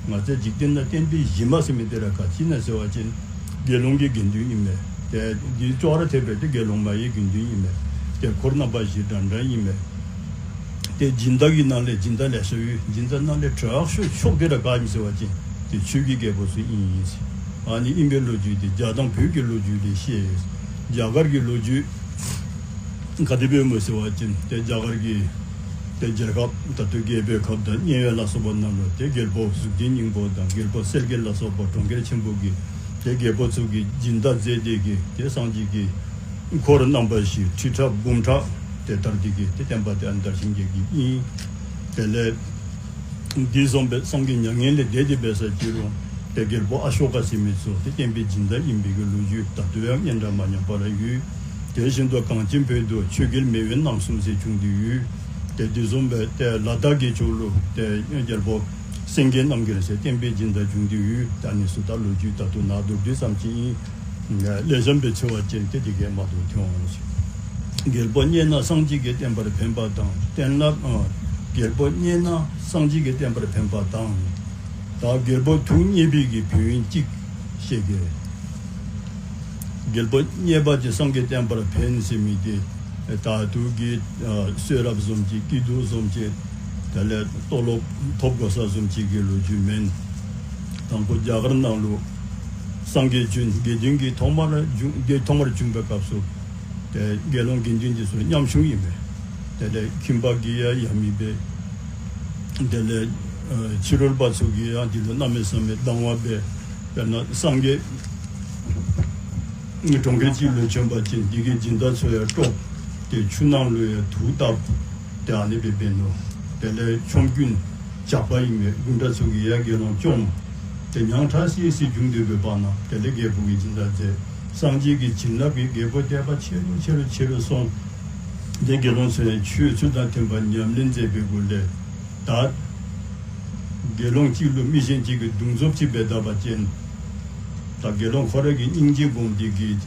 ང་བཅས་འཇིག་རྟེན་ན་བསྟན་པའི་གཞི་མ་ཟེར་མི་དེ་ར་ག་ཅི་ན་ཟེར་བ་ཅིན་དགེ་སློང་གི་དགེ་འདུན་ཨིན་མས། ཏེ་འདི་ཅོག་ར་འཐདཔ་སྦེ་ཏེ་དགེ་སློང་མ་ཡི་དགེ་འདུན་ཨིན་མས། ཏེ་འཁོར་རྣམ་པ་བཞི་འདྲ་འདྲ་ཨིན་མས། ཏེ་སྦྱིན་བདག་གི་ནང་ལས་སྦྱིན་བདག་ལེ་ཤ་ཡོད། སྦྱིན་བདག་ནང་ལས་དྲག་ཤོས་མཆོག་དེ་ར་ག་ཨིན་ཟེར་བ་ཅིན་ཏེ་ཆོས་ཀྱི་རྒྱལ་པོ་ཚུ་ཨིན་ཟེར། ཨ་ནི་ཨིན་པའི་ལོ་རྒྱུས་དེ་རྒྱ་དང་བོད་ཀྱི་ལོ་རྒྱུས་ལས་ཤེས། རྒྱ་གར་གྱི་ལོ་རྒྱུས་ག་དེ་སྦེ་སྨོ་ཟེར་བ་ཅིན་ཏེ་རྒྱ་གར་གྱི་ཏེ་རྒྱལ་ཁབ་ད་ལྟོ་རྒྱལ་པོའི་ཁབ་དང་དམྱལ་བའི་ལ་སོགས་པ་ནང་ལུ་ཏེ་རྒྱལ་པོ་གཟུགས་ཅན་སྙིང་པོ་དང་རྒྱལ་པོ་གསལ་རྒྱལ་ལ་སོགས་པ་གྲོང་ཁྱེར་ཆེན་པོ་གི་ཏེ་རྒྱལ་པོ་ཚུ་གིས་སྦྱིན་བདག་མཛད་དེ་གིས་ཏེ་སངས་རྒྱས་ཀྱི་འཁོར་རྣམ་པ་བཞི་ཁྲི་ཕྲག་འབུམ་ཕྲག་ཏེ་དར་ཏེ་གིས་ཏེ་བསྟན་པ་དེ་ཨ་ནི་དར་ཞིང་རྒྱས་ཀྱི་ཨིན། དེ་ལས་འདི་བཟུམ་སྦེ་སངས་རྒྱས་མྱ་ངན་ལས་འདས་ཏེ་འབད་ས་ཅི་རུང་ཏེ་རྒྱལ་པོ་ཨ་ཤོ་ཀ་ཟེར་མི་ཚུ་ཏེ་བསྟན་པའི་སྦྱིན་བདག་ཨིན་པའི་གི་ལོ་རྒྱུས་ད་ལྟོ་ཡང་སྙན་གྲགས་མ་ཉམས་པ་ར་ཡོད། དེ་བཞིན་དུ་གངས་ཅན་བོད་དུ་ཆོས་རྒྱལ་མེས་དབོན་རྣམ་གསུམ་ཟེར་བྱུང་སྟེ་ཡོད། ཏེ་འདི་བཟུམ་སྦེ་ཏེ་ལ་དྭགས་ཀྱི་ཕྱོགས་ལུ་ཏེ་རྒྱལ་པོ་སེང་གེ་རྣམ་རྒྱལ་ཟེར་བསྟན་པའི་སྦྱིན་བདག་བྱུང་སྟེ་ཡོད། ད་ཨ་ནི་ཚུ་ད་ལོ་རྒྱུས་ད་ལྟོ་ནཱ་མདོར་བསྡུས་ཙམ་ཅིག་ཨིན། ལེགས་ཤོམ་སྦེ་འཚོལ་བ་ཅིན་ཏེ་དེ་གིས་མ་གཏོགས་ཐོན་འོང་ཟེར། རྒྱལ་པོ་མཉེས་ན་སངས་རྒྱས་ཀྱི་བསྟན་པར་ཕན་པ་དང་། བསྟན་ལ་ཨ་རྒྱལ་པོ་མཉེས་ན་སངས་རྒྱས་ཀྱི་བསྟན་པར་ཕན་པ་དང་། ད་རྒྱལ་པོ་ཐུགས་མཉེས་པའི་གི་ཕན་ཡོན་གཅིག་བཤད་གེ། རྒྱལ་པོ་མཉེས་པ་ཅིན་སངས་རྒྱས་བསྟན་པར་ཕན་ཟེར་མི་དེ་ད་ལྟོ་གི་ཨ་གསོལ་རས་བཟུམ་ཅིག་སྐྱིད་སྡུག་བཟུམ་ཅིག་དེ་ལས་ཏེ་ལོག་ཐོབ་གོ་ས་བཟུམ་ཅིག་གི་ལོ་རྒྱུས་མེན། དང་པོ་རྒྱ་གར་ནང་ལུ་སངས་རྒྱས་བྱོན་དགེ་འདུན་གྱི་ཐོག་མར་བྱུང་དེ་ཐོག་མར་བྱུང་པའི་སྐབས་སུ་ཏེ་དགེ་སློང་དགེ་འདུན་འདི་ཚུ་མཉམ་ཞུགས་ཨིན་པས། དེ་ལས་ཁྱིམ་པ་གིས་ཡང་ཡ་མི་འབད། དེ་ལས་ཨ་ཕྱི་རོལ་པ་ཚུ་གིས་ཡང་འདི་ལུ་གནམ་མེད་ས་མེད་སྡང་བ་འབད། དཔེར་ན་སངས་རྒྱས་གྲོང་ཁྱེར་ཅིག་ལུ་བྱོན་པ་ཅིན་འདི་གི་སྦྱིན་བདག་ཚུ་ཡང་དཀྲོག། ཏེ་ཆུ་ནང་ལུ་ཡང་དུག་བཏབ། ཏེ་ཨ་ནི་སྦེ་འབད་ནུག། དེ་ལས་ཆོམ་རྐུན་ཇག་པ་ཨིན་མས། དགུང་གྲངས་ཚུ་གིས་ཡང་དགེ་སློང་བཅོམ། ཏེ་ཉང་ཁྲ་སི་སི་བྱུང་སྟེ་འབདཝ་ད་ཏེ་ལས་རྒྱལ་པོ་གིས་སྦྱིན་བདག་མཛད། སངས་རྒྱས་ཀྱི་བྱིན་རླབས་ཀྱིས་རྒྱལ་པོ་དད་པ་ཆེ་རུ་ཆེ་རུ་ཆེ་རུ་སོང་། ཏེ་དགེ་སློང་ཚུ་ཡང་ཆོས་ཚུལ་དང་མཐུན་པ་ཉམས་ལེན་མཛད་པའི་སྒོ་ལས་ད་དགེ་སློང་གཅིག་ལུ་མི་གཞན་གཅིག་གིས་བརྡུང་རྫོབ་ཅིག་འབད་ད་པ་ཅིན་ ད་དགེ་སློང་ཁོ་ར་གིས་སྙིང་རྗེ་བསྒོམས་ཏེ་གིས་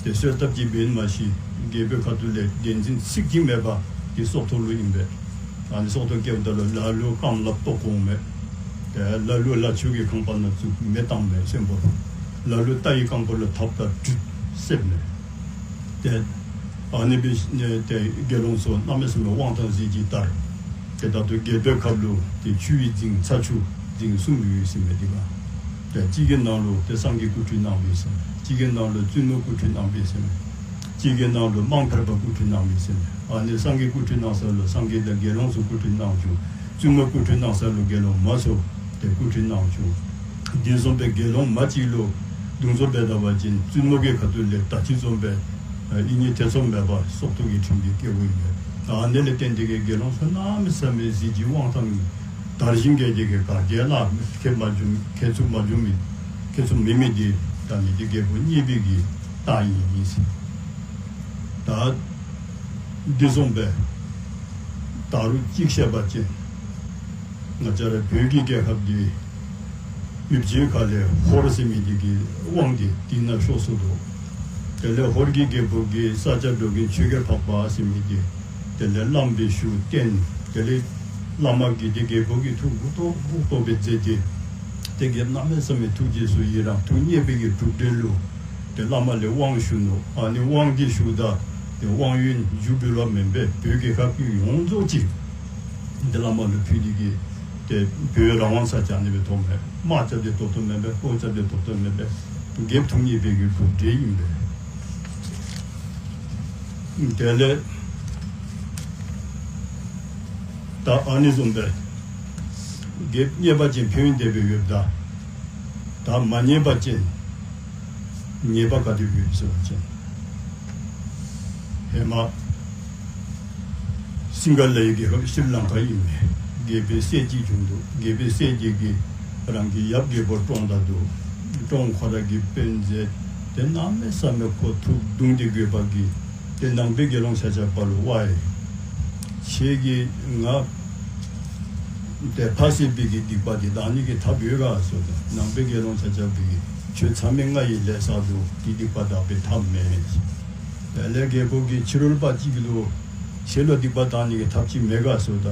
ཏེ་གསོལ་བཏབ་ཅི་འབདན་མ་གཞི་རྒྱལ་པོའི་ཁ་ཐུག་ལས་བདེན་འཛིན་ཚིག་གཅིག་མེད་པ་གི་སྲོག་ཐོག་ལུ་ཨིན་པས། ཨ་ནི་སྲོག་ཐོག་བཀལཝ་ད་ལུ་ལ་ལུ་རྐངམ་ལགཔ་བཏོག་འོང་མས། ཏེ་ལ་ལུ་ལ་ཆུ་གི་ཁང་པ་ནང་བཙུགས་མེ་བཏང་མས་གསོན་པོ་ལུ། ལ་ལུ་རྟ་ཡི་རྐང་པ་ལུ་ཐགཔ་དང་གྲི་བསདཔ་མས། ཏེ་ཨ་ནི་སྦེ་ཏེ་དགེ་སློང་ཚུ་གནམ་མེད་ས་མེད་དབང་ཐང་གཟི་བརྗིད་དར། ཏེ་ད་ལྟོ་རྒྱལ་པོའི་ཁབ་ལུ་ཏེ་ཆུ་ཡི་རྫིང་ཚ་ཆུ་རྫིང་གསུམ་ཡོད་ཟེར་མི་འདི་ག། ཏེ་གཅིག་གི་ནང་ལུ་ཏེ་སངས་རྒྱས་སྐུ་ཁྲུས་གནང་མི་ཟེར་མས། གཅིག་གི་ནང་ལུ་བཙུན་མོ་སྐུ་ཁྲུས་གནང་མི་ཟེར་མས། གཅིག་གི་ནང་ལུ་དམངས་ཕལ་པ་སྐུ་ཁྲུས་གནང་མི་ཟེར་མས། ཨ་ནི་སངས་རྒྱས་སྐུ་ཁྲུས་གནང་ས་ལུ་སངས་རྒྱས་དང་དགེ་སློང་ཚུ་སྐུ་ཁྲུས་གནང་བྱུང་། བཙུན་མོ་སྐུ་ཁྲུས་གནང་ས་ལུ་དགེ་སློང་མ་ཚུ་ཏེ་སྐུ་ཁྲུས་གནང་བྱུང་། དེ་བཟུམ་སྦེ་དགེ་སློང་མ་གཅིག་ལུ་བརྡུང་བཟོ་འབད་ད་པ་ཅིན་བཙུན་མོ་གི་ཁ་ཐུག་ལས་ད་ཅི་བཟུམ་སྦེ་ཨ་ཨི་ནི་ཐེ་ཚོམ་མེད་པར་སྲོག་ཐོག་གི་ཁྲིམས་འདི་བཀལཝ་ཨིན་པས། ཨ་ནི་ལས་བརྟེན་ཏེ་གིས་དགེ་སློང་ཚུ་གནམ་མེད་ས་མེད་གཟི་བརྗིད་དབང་ཐང་དར་ཞིང་རྒྱས་ཏེ་གིས་ག་གིས་ལ་ཁེ་མ་བྱུང་ཁེ་ཚུགས་མ་བྱུང་མི་ཁེ་ཚུགས་མེད་མི་འདི་ད་ནི་འདི་རྒྱལ་པོ་མཉེས་པའི་གི་རྟགས་ཨིན་ཨིན་ཟེར། ད་འདི་བཟུམ་སྦེ་ད་རུང་གཅིག་བཤད་པ་ཅིན་ང་བཅས་ར་བོད་ཀྱི་རྒྱལ་ཁབ་འདི་ཡུལ་ཕྱོགས་ཁ་ལས་ཧོར་ཟེར་མི་འདི་གི་དབང་འདི་དེ་ནང་ཤོར་སོ་ནུག། དེ་ལས་ཧོར་གྱི་རྒྱལ་པོ་གིས་ས་སྐྱ་འགྲོ་མགོན་ཆོས་རྒྱལ་འཕགས་པ་ཟེར་མི་འདི་དེ་ལས་བླམ་སྦེ་ཞུ་བསྟེན། དེ་ལས་བླ་མ་གིས་ཏེ་རྒྱལ་པོ་གི་ཐུགས་མགུ་ཏོ་མགུ་ཏོ་སྦེ་མཛད་དེ་ཏེ་རྒྱལཔོ་གནམ་མེད་ས་མེད་ཐུགས་རྗེས་སུ་ཡི་རང་ཐུགས་མཉེས་པའི་གི་གྲུབ་འབྲས་ལུ་ཏེ་བླ་མ་ལས་དབང་ཞུ་ནུག། ཨ་ནི་དབང་འདི་ཞུཝ་ད་ཏེ་དབང་ཡོན་རྒྱུ་འབུལ་བ་མེན་པར་བོད་རྒྱལ་ཁབ་ཀྱི་ཡོངས་རྫོགས་ཅིག་ཏེ་བླ་མ་ལུ་ཕུལ་ཏེ་གིས་ཏེ་བོད་རང་དབང་ས་ཅིག་ཨ་ནི་སྦེ་ཐོབ་མས། དམག་རྐྱབ་སྟེ་ཐོབ་ཐོབ་མེན་པར་ཕོ་རྐྱབ་སྟེ་ཐོབ་ཐོབ་མེན་པར་རྒྱལཔོ་ཐུགས་མཉེས་པའི་གི་གྲུབ་འབྲས་ཨིན་པས། དེ་ལས་ད་ཨ་ནི་བཟུམ་སྦེ་རྒྱལཔོ་མཉེས་པ་ཅིན་ཕན་ཡོན་དེ་སྦེ་ཡོདཔ་ད། ད་མ་མཉེས་པ་ཅིན་ཉེས་པ་ག་དེ་ཡོད་ཟེར་བ་ཅིན་ཧེ་མ་སིང་ག་ལའི་རྒྱལ་ཁབ་ཤྲི་ལང་ཀ་ཨིན་མས། རྒྱལ་པོའི་སྲས་ཅིག་བྱུང་འདུག། རྒྱལ་པོའི་སྲས་ཅིག་གིས་རང་གི་ཡབ་རྒྱལ་པོ་བཀྲོངས་ད་འདུག། བཀྲོངས་ཁོ་ར་གིས་དཔོན་མཛད་དེ་གནམ་མེད་ས་མེད་ཁོ་ཐུགས་གདུང་སྟེ་དགོས་པ་གིས་ཏེ་ནང་པའི་དགེ་སློང་ཆ་ཁྱབ་ལུ་ཝའེ་ཁྱེད་ཀྱིས་ང་ཏེ་ཕ་བསད་པའི་གི་སྡིག་པ་འདི་དག་ནི་གི་ཐབས་ཡོད་ག་ཟེརཝ་ད་ནང་པའི་དགེ་སློང་ཆ་ཁྱབ་ཀྱིས་ཁྱོད་ཚ་མེད་ང་ཡི་ལས་བསགས་འདུག། དེ་སྡིག་པ་དག་པའི་ཐབས་མེད། དེ་ལས་རྒྱལ་པོ་གིས་ཕྱི་རོལ་པ་ཅིག་ལུ་ཁྱེད་ལུ་སྡིག་པ་དག་ནི་གི་ཐབས་ཅིག་མེད་ག་ཟེརཝ་ད་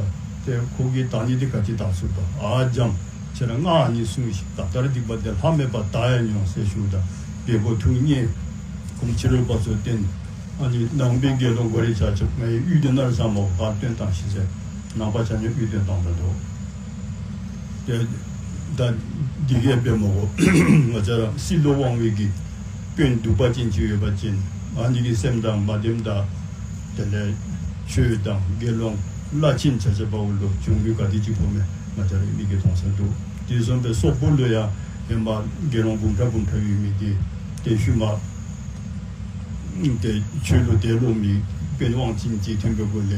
ཏེ་ཁོ་གིས་དག་ནི་འདི་ག་ཅི་དག་ཟེརཝ་ད་ཨ་འཇམ་ཁྱེད་ར་ང་ཨ་ནི་སྲུང་ཞིག། ད་ལྟར་སྡིག་པ་འདི་ལྷག་མེད་པར་དག་ཡར་འོང་ཟེར་ཞུཝ་ད་རྒྱལ་པོ་ཐུགས་མཉེས། ཁོང་ཕྱི་རོལ་པ་ཚུ་བསྟེན། ཨ་ནི་ནང་པའི་དགེ་སློང་གོ་རེ་ཆ་ཁྱབ་ངེའི་གཡུས་འདི་ནང་བཟའ་མ་ག་བཏོན་བཏང་ཤིག་ཟེར། ནང་པ་ཆ་མཉམ་གཡུས་བཏོན་བཏང་ད་འདུག། ཏེ་ད་འདི་གིས་འབད་མ་དགོ། ང་བཅས་ར་སྲིད་ལུ་དབང་བའི་གི་དཔོན་གདུག་པ་ཅན་ཅིག་ཡོད་པ་ཅིན་ཨ་ནི་གི་སེམས་དང་མ་ལྡནམ་ད་དེ་ལས་ཆོས་དང་དགེ་སློང་བླ་ཆེན་ཆ་ཁྱབ་འབདཝ་ལུ་གྱོང་གུད་ག་དེ་ཅིག་ཕོག་མས་ང་བཅས་ར་མིག་གིས་མཐོང་ས་འདུག། དེ་བཟུམ་སྦེ་སོག་པོ་ལུ་ཡང་ཧེ་མ་དགེ་སློང་འབུམ་ཕྲག་འབུམ་ཕྲག་ཡོད་མི་འདི་ཏེ་ཤུལ་མ་ཏེ་ཆོས་ལུ་ཏེ་ལོག་མི་དཔོན་དབང་ཅན་ཅིག་ཐོན་པའི་སྒོ་ལས་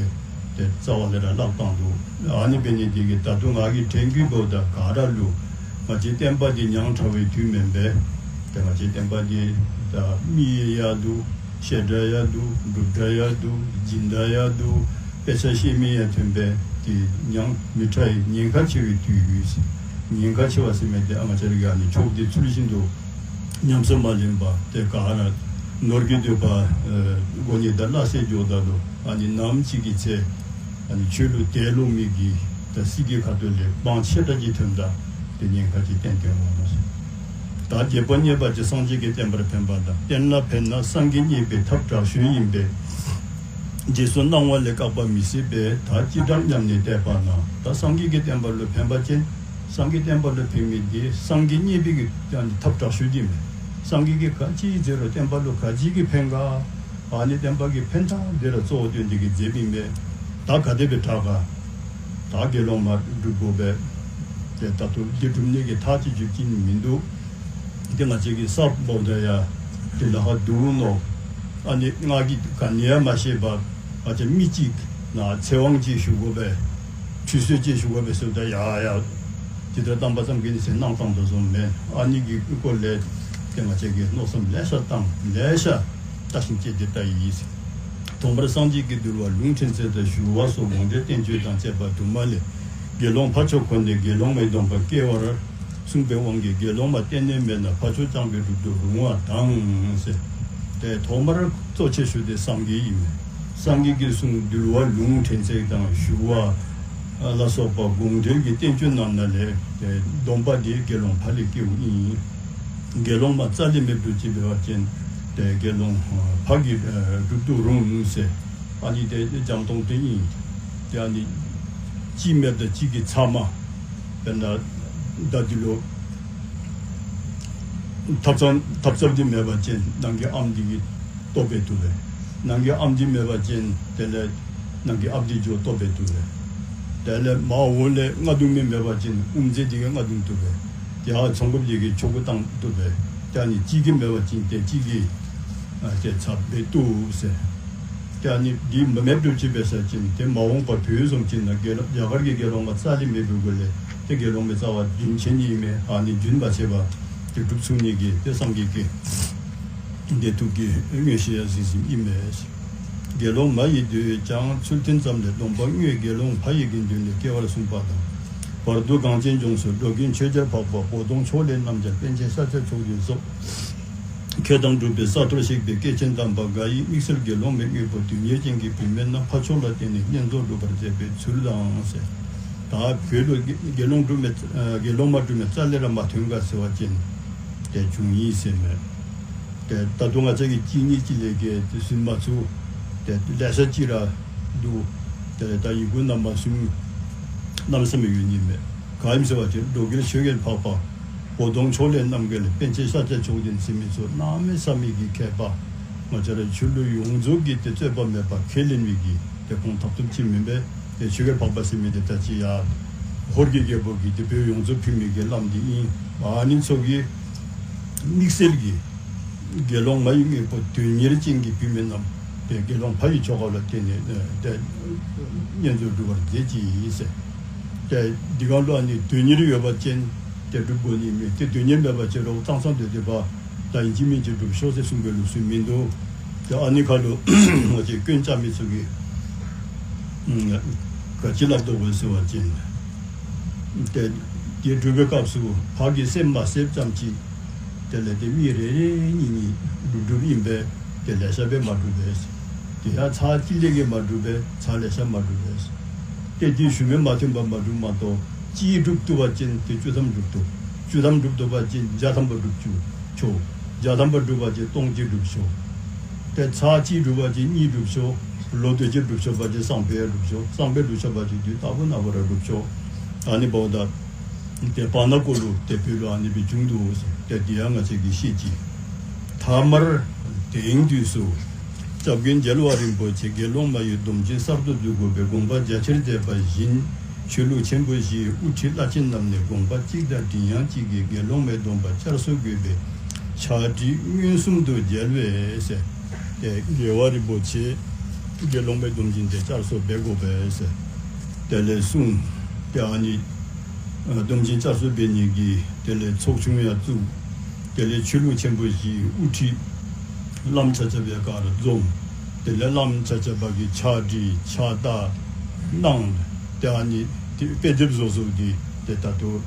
ཏེ་རྩ་བ་ལས་ར་བརླག་བཏང་འདུག། ཨ་ནི་འབད་ནི་འདི་གིས་ད་དུང་ང་གིས་དྲན་གྱི་འབདཝ་ད་ག་ར་ལུ་ང་བཅས་བསྟན་པ་འདི་ཉམས་ཕྲ་བའི་དུས་མེན་པས། ཏེ་ང་བཅས་བསྟན་པ་འདི་ད་མི་ཡང་ཡང་འདུག། བཤད་གྲྭ་ཡང་འདུག། སྒྲུབ་གྲྭ་ཡང་འདུག། སྦྱིན་བདག་ཡང་འདུག། དཔེ་ཆ་ཤེས་མི་ཡང་ཐོན་པས། ཏེ་ཉམས་མི་ཕྲ་བའི་ཉེན་ཁ་ཆེ་བའི་དུས་ཡོད་ཟེར། ཉེན་ཁ་ཆེ་བ་ཟེར་མི་འདི་ཨ་ང་བཅས་ར་གི་ཨ་ནི་ཕྱོགས་འདི་ཚུལ་བཞིན་དུ་ཉམས་སུ་མ་ལེན་པར་ཏེ་ག་ར་ནོར་གྱི་འདོད་པ་ཨེ་གོ་ནི་དང་སླ་བསྲེ་འགྱོཝ་ད་ལུ་ཨ་ནི་ནམ་ཅིག་གི་ཚེ་ཨ་ནི་ཆོས་ལུ་ཏེ་ལོག་མི་གི་ད་སྲིད་ཀྱི་ཁ་ཐུག་ལས་དཔང་ཆེ་དྲགས་ཅིག་ཐོནམ་ད་ཏེ་ཉེན་ཁ་ཅིག་ཏན་ཏན་འོང་ཟེར། ད་རྒྱལ་པོ་མཉེས་པ་ཅིན་སངས་རྒྱས་ཀྱི་བསྟན་པར་ཕན་པ་དང་བསྟན་ལ་ཕན་ན་སངས་རྒྱས་མཉེས་པའི་ཐབས་དྲག་ཤོས་ཡིན་པས། རྗེས་སུ་གནང་བ་ལས་བཀག་པ་མི་སྲིད་པས། ད་ཅི་དྲག་སྙམ་ནས་བལྟས་པ་ན། ད་སངས་རྒྱས་ཀྱི་བསྟན་པ་ལུ་ཕན་པ་ཅིན་སངས་རྒྱས་བསྟན་པ་ལུ་ཕན་མི་འདི་སངས་རྒྱས་མཉེས་པའི་གི་ཐབས་དྲག་ཤོས་ཅིག་མས། སངས་རྒྱས་ཀྱིས་ག་ཅི་མཛད་རུང་བསྟན་པ་ལུ་ག་ཅི་གི་ཕན་ག། ཨ་ནི་བསྟན་པ་གི་ཕན་ཐོགས་འདི་ར་གཙོ་བོ་བཏོན་ཏེ་གིས་མཛད་པའི་མས། ད་ག་དེ་སྦེ་དྲག་ག། ད་དགེ་སློང་མ་སྒྲུབ་དགོ་པས། ཏེ་ད་ལྟོ་འདི་སྒྲུབ་ནི་གི་ཐག་ཅིག་འཇུག་ཅིག་མིན་འདུག། ཏེ་ང་བཅས་ཀྱི་ས་འབདཝ་ད་ཡང་ཏེ་ལ་ཁ་འདུག་མནོ། ཨ་ནི་ང་གིས་ག་ནི་ཡང་མ་ཤེས་པར་ང་བཅས་མི་གཅིག་ནང་ཚེ་དབང་ཅིག་ཞུ་དགོ་པས། ཁྲུས་གསོལ་ཅིག་ཞུ་དགོ་པས་ཟེརཝ་ད་ཡ་ཡ་ཇི་ལྟར་བཏང་པ་ཙམ་གྱིས་ནི་ཟེར་གནང་བཏང་དོ་བཟུམ་མས། ཨ་ནི་གི་སྐོར་ལས་ཏེ་ང་བཅས་ཀྱིས་མནོ་བསམ་ལེ་ཤ་བཏང་ལེ་ཤ་བཏང་ཞིནམ་ཅིག་ཏེ་ལྟ་ཡི་ཟེར། ཐོག་མར་སངས་རྒྱས་ཀྱི་འདུལ་བ་ལུང་ཕྲན་ཚེགས་དང་ཞུ་བ་སོགས་དགོངས་འགྲེལ་བསྟན་བཅོས་དང་བཅས་པ་དུ་མ་ལས་དགེ་སློང་ཕ་ཕྱོགས་འཁོར་འདས་དགེ་སློང་མའི་སྡོམ་པ་སྐྱེ་བར་ གསུངས་པའི་དབང་གིས་དགེ་སློང་མ་གཏན་ནས་མེད་ན་ཕ་ཆོས་རྐྱང་པའི་སྒྲུབ་ཏུ་རུང་བ་དང་ཟེར། ཏེ་ཐོག་མར་གཙོ་ཆེ་ཤོས་དེ་སངས་རྒྱས་ཨིན་མས། སངས་རྒྱས་ཀྱིས་གསུངས་འདུལ་བ་ལུང་ཕྲན་ཚེགས་དང་ཞུ་བ་ལ་སོགས་པ་དགོངས་འགྲེལ་གྱི་བསྟན་བཅོས་རྣམས་ན་ལས་ཏེ་སྡོམ་པ་དེ་དགེ་སློང་ཕ་ལས་སྐྱེཝ་ཨིན། དགེ་སློང་མ་རྩ་ལས་མེདཔ་འགྱོ་ཅི་འབད་བ་ཅིན་ཏེ་དགེ་སློང་ཕ་གི་སྒྲུབ་ཏུ་རུང་ཟེར། ཨ་ནི་དེ་འཇམ་ཏོང་ཏོ་ཨིན། ཏེ་ཨ་ནི་གཅིག་མེདཔ་དང་གཅིག་གི་ཚབ་མ། དཔེར་ན་ད་འདི་ལུ་ཐབ་ཚང་ཐབ་ཚང་འདི་མེད་པ་ཅིན་ནང་གི་ཨམ་འདི་གིས་ལྟོ་འབད་བཏུབ་པས། ནང་གི་ཨམ་འདི་མེད་པ་ཅིན་དེ་ལས་ནང་གི་ཨམ་འདི་འགྱོ་ལྟོ་འབད་བཏུབ་པས། དེ་ལས་མར་འོག་ལས་རྔ་རྡུང་མི་མེད་པ་ཅིན་དབུ་མཛད་འདི་གིས་རྔ་རྡུང་བཏུབ་པས། ཏེ་ཨ་ཚོང་འགུགཔ་འདི་གིས་ཆོ་ག་བཏང་བཏུབ་པས། ཏེ་ཨ་ནི་གཅིག་གིས་མེད་པ་ཅིན་ཏེ་གཅིག་གིས་ཨ་ཏེ་ཚབ་འབད་བཏུབ་ཟེར། ཏེ་ཨ་ནི་འདི་མེདཔ་འགྱོ་ཅི་འབད་བ་ཅིན་ཏེ་མ་འོངས་པ་བོད་བཟུམ་ཅིག་ནང་རྒྱ་རྒྱ་གར་གྱི་དགེ་སློང་མ་རྩ་ལས་མེདཔ་འགྱོཝ་ལས་ཏེ་དགེ་སློང་མའི་རྩ་བ་རྒྱུན་ཆད་ནི་ཨིན་མས། ཨ་ནི་རྒྱུན་མ་ཆད་པར་ཏེ་སྒྲུབ་ཚུགས་ནི་གི་ཏེ་སངས་རྒྱས་ཀྱི་བདེན་མཐུ་གིས་མངོན་ཤེས་ཡང་གཟིགས་ཟིན་ཨིན་མས། དགེ་སློང་མ་ཡི་དུས་ཀྱང་ཚུལ་མཐུན་ཙམ་ལས་སྡོམ་པ་དངོས་དགེ་སློང་ཕ་ཡི་དགེ་འདུན་ལས་སྐྱེ་བར་གསུངས་པ་དང་། བར་དུ་གངས་ཅན་ལྗོངས་སུ་འགྲོ་ཀུན་ཆོས་རྒྱལ་འཕགས་པ་འབོ་སྟོང་ཕྱོགས་ལས་རྣམ་རྒྱལ་པཎ་ཆེན་ཤཱཀྱ་མཆོག་ལྡན་སོགས། མཁས་དང་གྲུབ་པའི་ས་མཐོར་གཤེགས་པའི་སྐྱེས་ཆེན་དམ་པ་འགའ་ཡིས་དམིགས་བསལ་དགེ་སློང་མའི་དངོས་པོ་དོན་གཉེར་ཅན་གྱི་བུད་མེད་རྣམས་ཕ་ཕྱོགས་ལ་བརྟེན་ནས་བསྙེན་རྫོགས་སྒྲུབ་པར་མཛད་པའི་ཚུལ་དང་ཟེར། ད་བོད་ལུ་དགེ་དགེ་སློང་སྒྲུབ་མི་ཨ་དགེ་སློང་མ་སྒྲུབ་མི་རྩ་ལས་ར་མ་ཐོན་ག་ཟེར་བ་ཅིན་ཏེ་འབྱུང་ཡི་ཟེར་མས། ཏེ་ད་དུང་ང་བཅས་ཀྱིས་གཅིག་གཉིས་ཅིག་ལས་ཀྱི་ཏེ་ཟིན་མ་ཚུགས། ཏེ་ལེ་ཤ་ཅིག་ར་འདུག། ཏེ་ད་ཡི་གུ་ནང་མ་ཟིན་གནམ་མེད་ས་མེད་ཡོད་ནི་མས། ག་ཨིནམ་ཟེར་བ་ཅིན་འགྲོ་ཀུན་ཆོས་རྒྱལ་འཕགས་པ་འབོ་སྟོང་ཕྱོགས་ལས་རྣམ་རྒྱལ་པཎ་ཆེན་ཤཱཀྱ་མཆོག་ལྡན་ཟེར་མི་ཚུ་གནམ་མེད་ས་མེད་ཀྱི་མཁས་པ། ང་བཅས་ར་ཆོས་ལུགས་ཡོངས་རྫོགས་ཀྱི་ཏེ་རྩོད་པ་མེད་པར་ཁས་ལེན་མི་གི་ཏེ་ཁོང་ཐབ་ཐུབ་ཅིག་མེན་པས། ཏེ་ཆོས་རྒྱལ་འཕགས་པ་ཟེར་མི་འདི་ད་ཅི་ཡར་ཧོར་གྱི་རྒྱལ་པོ་གིས་ཏེ་བོད་ཡོངས་རྫོགས་ཕུལ་མི་གི་བླམ་འདི་ཨིན། ཨ་ནི་ཚུ་གིས་དམིགས་བསལ་གྱི་དགེ་སློང་མ་ཡི་དངོས་པོ་དོན་གཉེར་ཅན་གྱི་བུད་མེད་རྣམས་ཏེ་དགེ་སློང་ཕ་ཡི་ཆོ་ག་ལུ་བརྟེན་ནས་ཏེ་བསྙེན་རྫོགས་སྒྲུབ་པར་མཛད་ཅི་ཟེར། ཏེ་འདི་གང་ལུ་ཨ་ནི་དོན་གཉེར་ཡོད་པ་ཅིན་ཏེ་སྒྲུབ་དགོ་ནི་མེད། ཏེ་དོན་གཉེར་མེད་པ་ཅིན་རོགས་ཙང་ཙང་སྡོད་སྡོདཔ་ད་ཨིན་ཅི་མིན་ཅི་སྒྲུབ་ཤོག་ཟེར་གསུང་གི་ལུགས་སྲོལ་མིན་འདུག། ཏེ་ཨ་ནི་ཁར་ལུ་ང་བཅས་སྐྱོན་རྐྱབ་མི་ཚུ་གིས་ཨམ་ག་ཅི་སླབ་དོ་གོ་ཟེར་བ་ཅིན་ཏེ་དེ་སྒྲུབ་པའི་སྐབས་སུ་ཕ་གི་སེམས་མ་གསལཝ་ཙམ་ཅིག་དེ་ལས་ཏེ་མི་རེ་རེ་གཉིས་གཉིས་སྒྲུབ་སྒྲུབ་ཨིན་པས། ཏེ་ལེ་ཤ་སྦེ་མ་སྒྲུབ་པས། ཏེ་ཡང་ཚར་གཅིག་ལས་ཀྱི་མ་སྒྲུབ་པས། ཚར་ལེ་ཤ་མ་སྒྲུབ་པས། ཏེ་དེ་ཞུ་མི་མ་ཐོན་པར་མ་སྒྲུབ་མ་གཏོགས་གཅིག་སྒྲུབ་བཏུབ་པ་ཅིན་ཏེ་བཅུ་ཐམ་སྒྲུབ་བཏུབ། བཅུ་ཐམ་སྒྲུབ་བཏུབ་པ་ཅིན་བརྒྱ་ཐམ་པ་སྒྲུབ་བཅུག་ཆོག། བརྒྱ་ཐམ་པ་སྒྲུབ་པ་ཅིན་སྟོང་གཅིག་སྒྲུབ་ཆོག། ཏེ་ཚར་གཅིག་སྒྲུབ་པ་ཅིན་གཉིས་སྒྲུབ་ཆོག། ལོ་དུས་ཅི་སྒྲུབ་ཆོག་པ་ཅིན་སང་ཕོད་སྒྲུབ་ཆོག། སང་ཕོད་སྒྲུབ་ཆོག་པ་ཅིན་དུས་རྟག་བུ་ནམ་བར་སྒྲུབ་ཆོག། ཨ་ནི་འབདཝ་ད་ཏེ་བར་ན་ཀོ་ལུ་ཏེ་བོད་ལུ་ཨ་ནི་སྦེ་བྱུང་འདུག་ཟེར། ཏེ་འདི་ཡང་ང་བཅས་ཀྱིས་ཤེས་ཅི། ཐ་མར་དེང་དུས་སུ་སྐྱབས་མགོན་རྒྱལ་བ་རིན་པོ་ཆེ་དགེ་སློང་མ་ཡི་སྡོམ་ཆེན་གསར་དུ་འཛུགས་དགོ་པའི་དགོངས་པ་རྒྱ་ཆེར་མཛད་པ་བཞིན་ཆོས་ལུགས་ཆེན་པོ་བཞིའི་དབུ་ཁྲིད་བླ་ཆེན་རྣམས་ནས་དགོངས་པ་གཅིག་དང་མགྲིན་དབྱངས་གཅིག་གིས་དགེ་སློང་མའི་སྡོམ་པ་བསྐྱར་གསོ་དགོས་པའི་ཕྱག་བྲིས་མངོན་སུམ་དུ་མཇལ་བས་ཟེར། ཏེ་རྒྱལ་བ་རིན་པོ་ཆེ་དགེ་སློང་མའི་སྡོམ་ཆེན་དེ་བསྐྱར་གསོ་འབད་དགོ་པས་ཟེར། དེ་ལས་གསུངས། ཏེ་ཨ་ནི་ཨ་སྡོམ་ཆེན་བསྐྱར་གསོ་འབད་ནི་གི་དེ་ལས་ཚོགས་ཆུང་ཡང་བཙུགས། དེ་ལས་ཆོས་ལུགས་ཆེན་པོ་བཞིའི་དབུ་ཁྲིད་བླམ་ཆ་ཁྱབ་ཡང་ག་ར་འཛོམས། དེ་ལས་བླམ་ཆ་ཁྱབ་ཀྱིས་ཕྱག་བྲིས་ཕྱག་རྟགས་གནང་། ཏེ་ཨ་ནི་ཏེ་དཔེ་དེབ་བཟོ་བཟོཝ་འདི་ཏེ་ད་ལྟོ་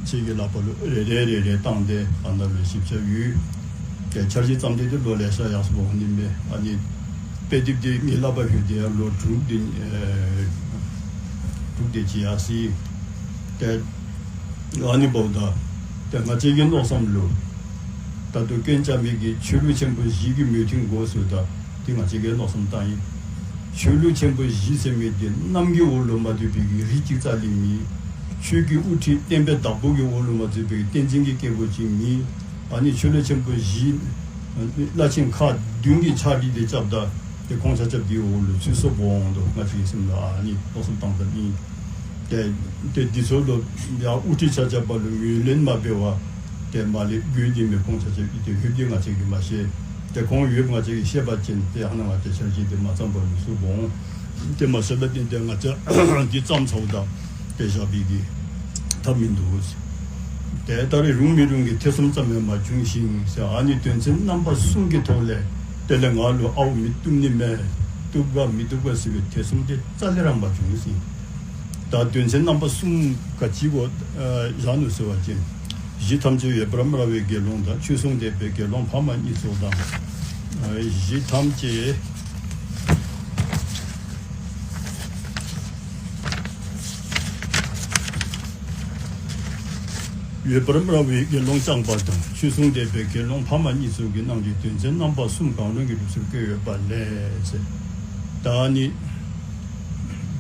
ཁྱེད་ཀྱི་ལག་པ་ལུ་རེ་རེ་རེ་རེ་བཏང་སྟེ་ཨ་ནཱ་ལུ་ཞིབ་ཆ་ཡོད། ཏེ་འཆར་གཞི་བརྩམས་ཏེ་ཏེ་ལོ་ལེ་ཤ་ཡར་སོང་འོང་ནི་མས། ཨ་ནི་དཔེ་དེབ་འདི་ངེའི་ལག་པར་ལྷོད་དེ་ཡང་ལོ་དྲུག་དེ་ཨེ་དྲུག་དེ་ཅིག་ཡར་སོ་ཡི། ཏེ་ཨ་ནི་འབདཝ་ད་ཏེ་ང་བཅས་ཀྱི་མནོ་བསམ་ལུ་ད་ལྟོ་སྐྱོན་རྐྱབ་མི་གིས་ཆོས་ལུགས་ཆེན་པོ་བཞི་གི་མོས་མཐུན་དགོ་ཟེརཝ་ད་ཏེ་ང་བཅས་ཀྱིས་མནོ་བསམ་བཏང་ཡི། ཆོས་ལུགས་ཆེན་པོ་བཞི་ཟེར་མི་འདི་གནམ་གྱི་འོག་ལུ་མ་འདུས་པའི་གི་རི་གཅིག་རྩ་ལས་མེད། ཆོས་ཀྱི་དབུ་ཁྲིད་བསྟན་པའི་བདག་པོ་གི་འོག་ལུ་མ་འདུས་པའི་གི་བསྟན་འཛིན་གྱི་སྐྱེས་བུ་ཅིག་མེད། ཨ་ནི་ཆོས་ལུགས་ཆེན་པོ་བཞི་བླ་ཆེན་ཁག་བདུན་གྱི་ཕྱག་བྲིས་དེ་རྐྱབ་ད་ཏེ་ཁོང་ཆ་ཁྱབ་འདི་འོག་ལུ་ཚུད་སོ་འོང་དོ། ང་བཅས་ཀྱི་སེམས་ལུ་ཨ་ནི་མནོ་བསམ་བཏང་ད་ཨིན། ཏེ་ཏེ་འདི་ཚུ་ལུ་ཡང་དབུ་ཁྲིད་ཆ་ཁྱབ་ལུ་ངོས་ལེན་མ་འབད་བར་ཏེ་མར་ལས་བརྒྱུད་དེ་མི་ཁོང་ཆ་ཁྱབ་ཀྱིས་ཏེ་ཡོདཔ་འདི་ང་བཅས་ཀྱིས་མ་ཤེས། ཏེ་ཁོང་ཡོདཔ་ང་བཅས་ཀྱིས་ཤེས་པ་ཅིན་ཏེ་ཨ་ནཱ་ང་བཅས་འཆར་གཞི་འདི་མ་བརྩམས་པར་ལུས་སོ་འོང་། ཏེ་མ་ཤེས་པ་ཅིན་ཏེ་ང་བཅས་འདི་བརྩམས་ཚརཝ་ད་ཏེ་བཞག་པའི་གི་ཐབས་མིན་འདུག་ཟེར། ཏེ་ད་རེས་རུང་མི་རུང་གི་ཐེ་ཚོམ་ཙམ་ཡང་མ་བྱུང་ཞིང་ཟེར། ཨ་ནི་དོན་ཚན་རྣམ་པ་གསུམ་གྱི་ཐོག་ལས་དེ་ལས་ང་ལུ་ཨའུ་མི་བཏུབ་ནི་མས། བཏུབ་ག་མི་བཏུབ་ག་ཟེར་བའི་ཐེ་ཚོམ་དེ་རྩ་ལས་ར་མ་བྱུང་ཟེར། ད་དོན་ཚན་རྣམ་པ་གསུམ་ག་ཅི་གོ་ཨ་བཞག་ནུག་ཟེར་བ་ཅིན་ གཞི་ཐམས་ཅད་འོད་འབར་འབར་བའི་དགེ་སློང་དང་། ཆོས་སྲུང་སྡེ་པའི་དགེ་སློང་ཕ་མ་གཉིས་སུ་དང་། གཞི་ཐམས་ཅད་འོད་འབར་འབར་བའི་དགེ་སློང་རྐྱང་པ་དང་། ཆོས་སྲུང་སྡེ་པའི་དགེ་སློང་ཕ་མ་གཉིས་སུ་གི་གནང་བའི་དོན་ཚན་རྣམ་པ་གསུམ་གང་རུང་གི་སྒྲུབ་ཚུལ་བཀོད་ཡོད་པ་ལས་ཟེར། ད་ནི་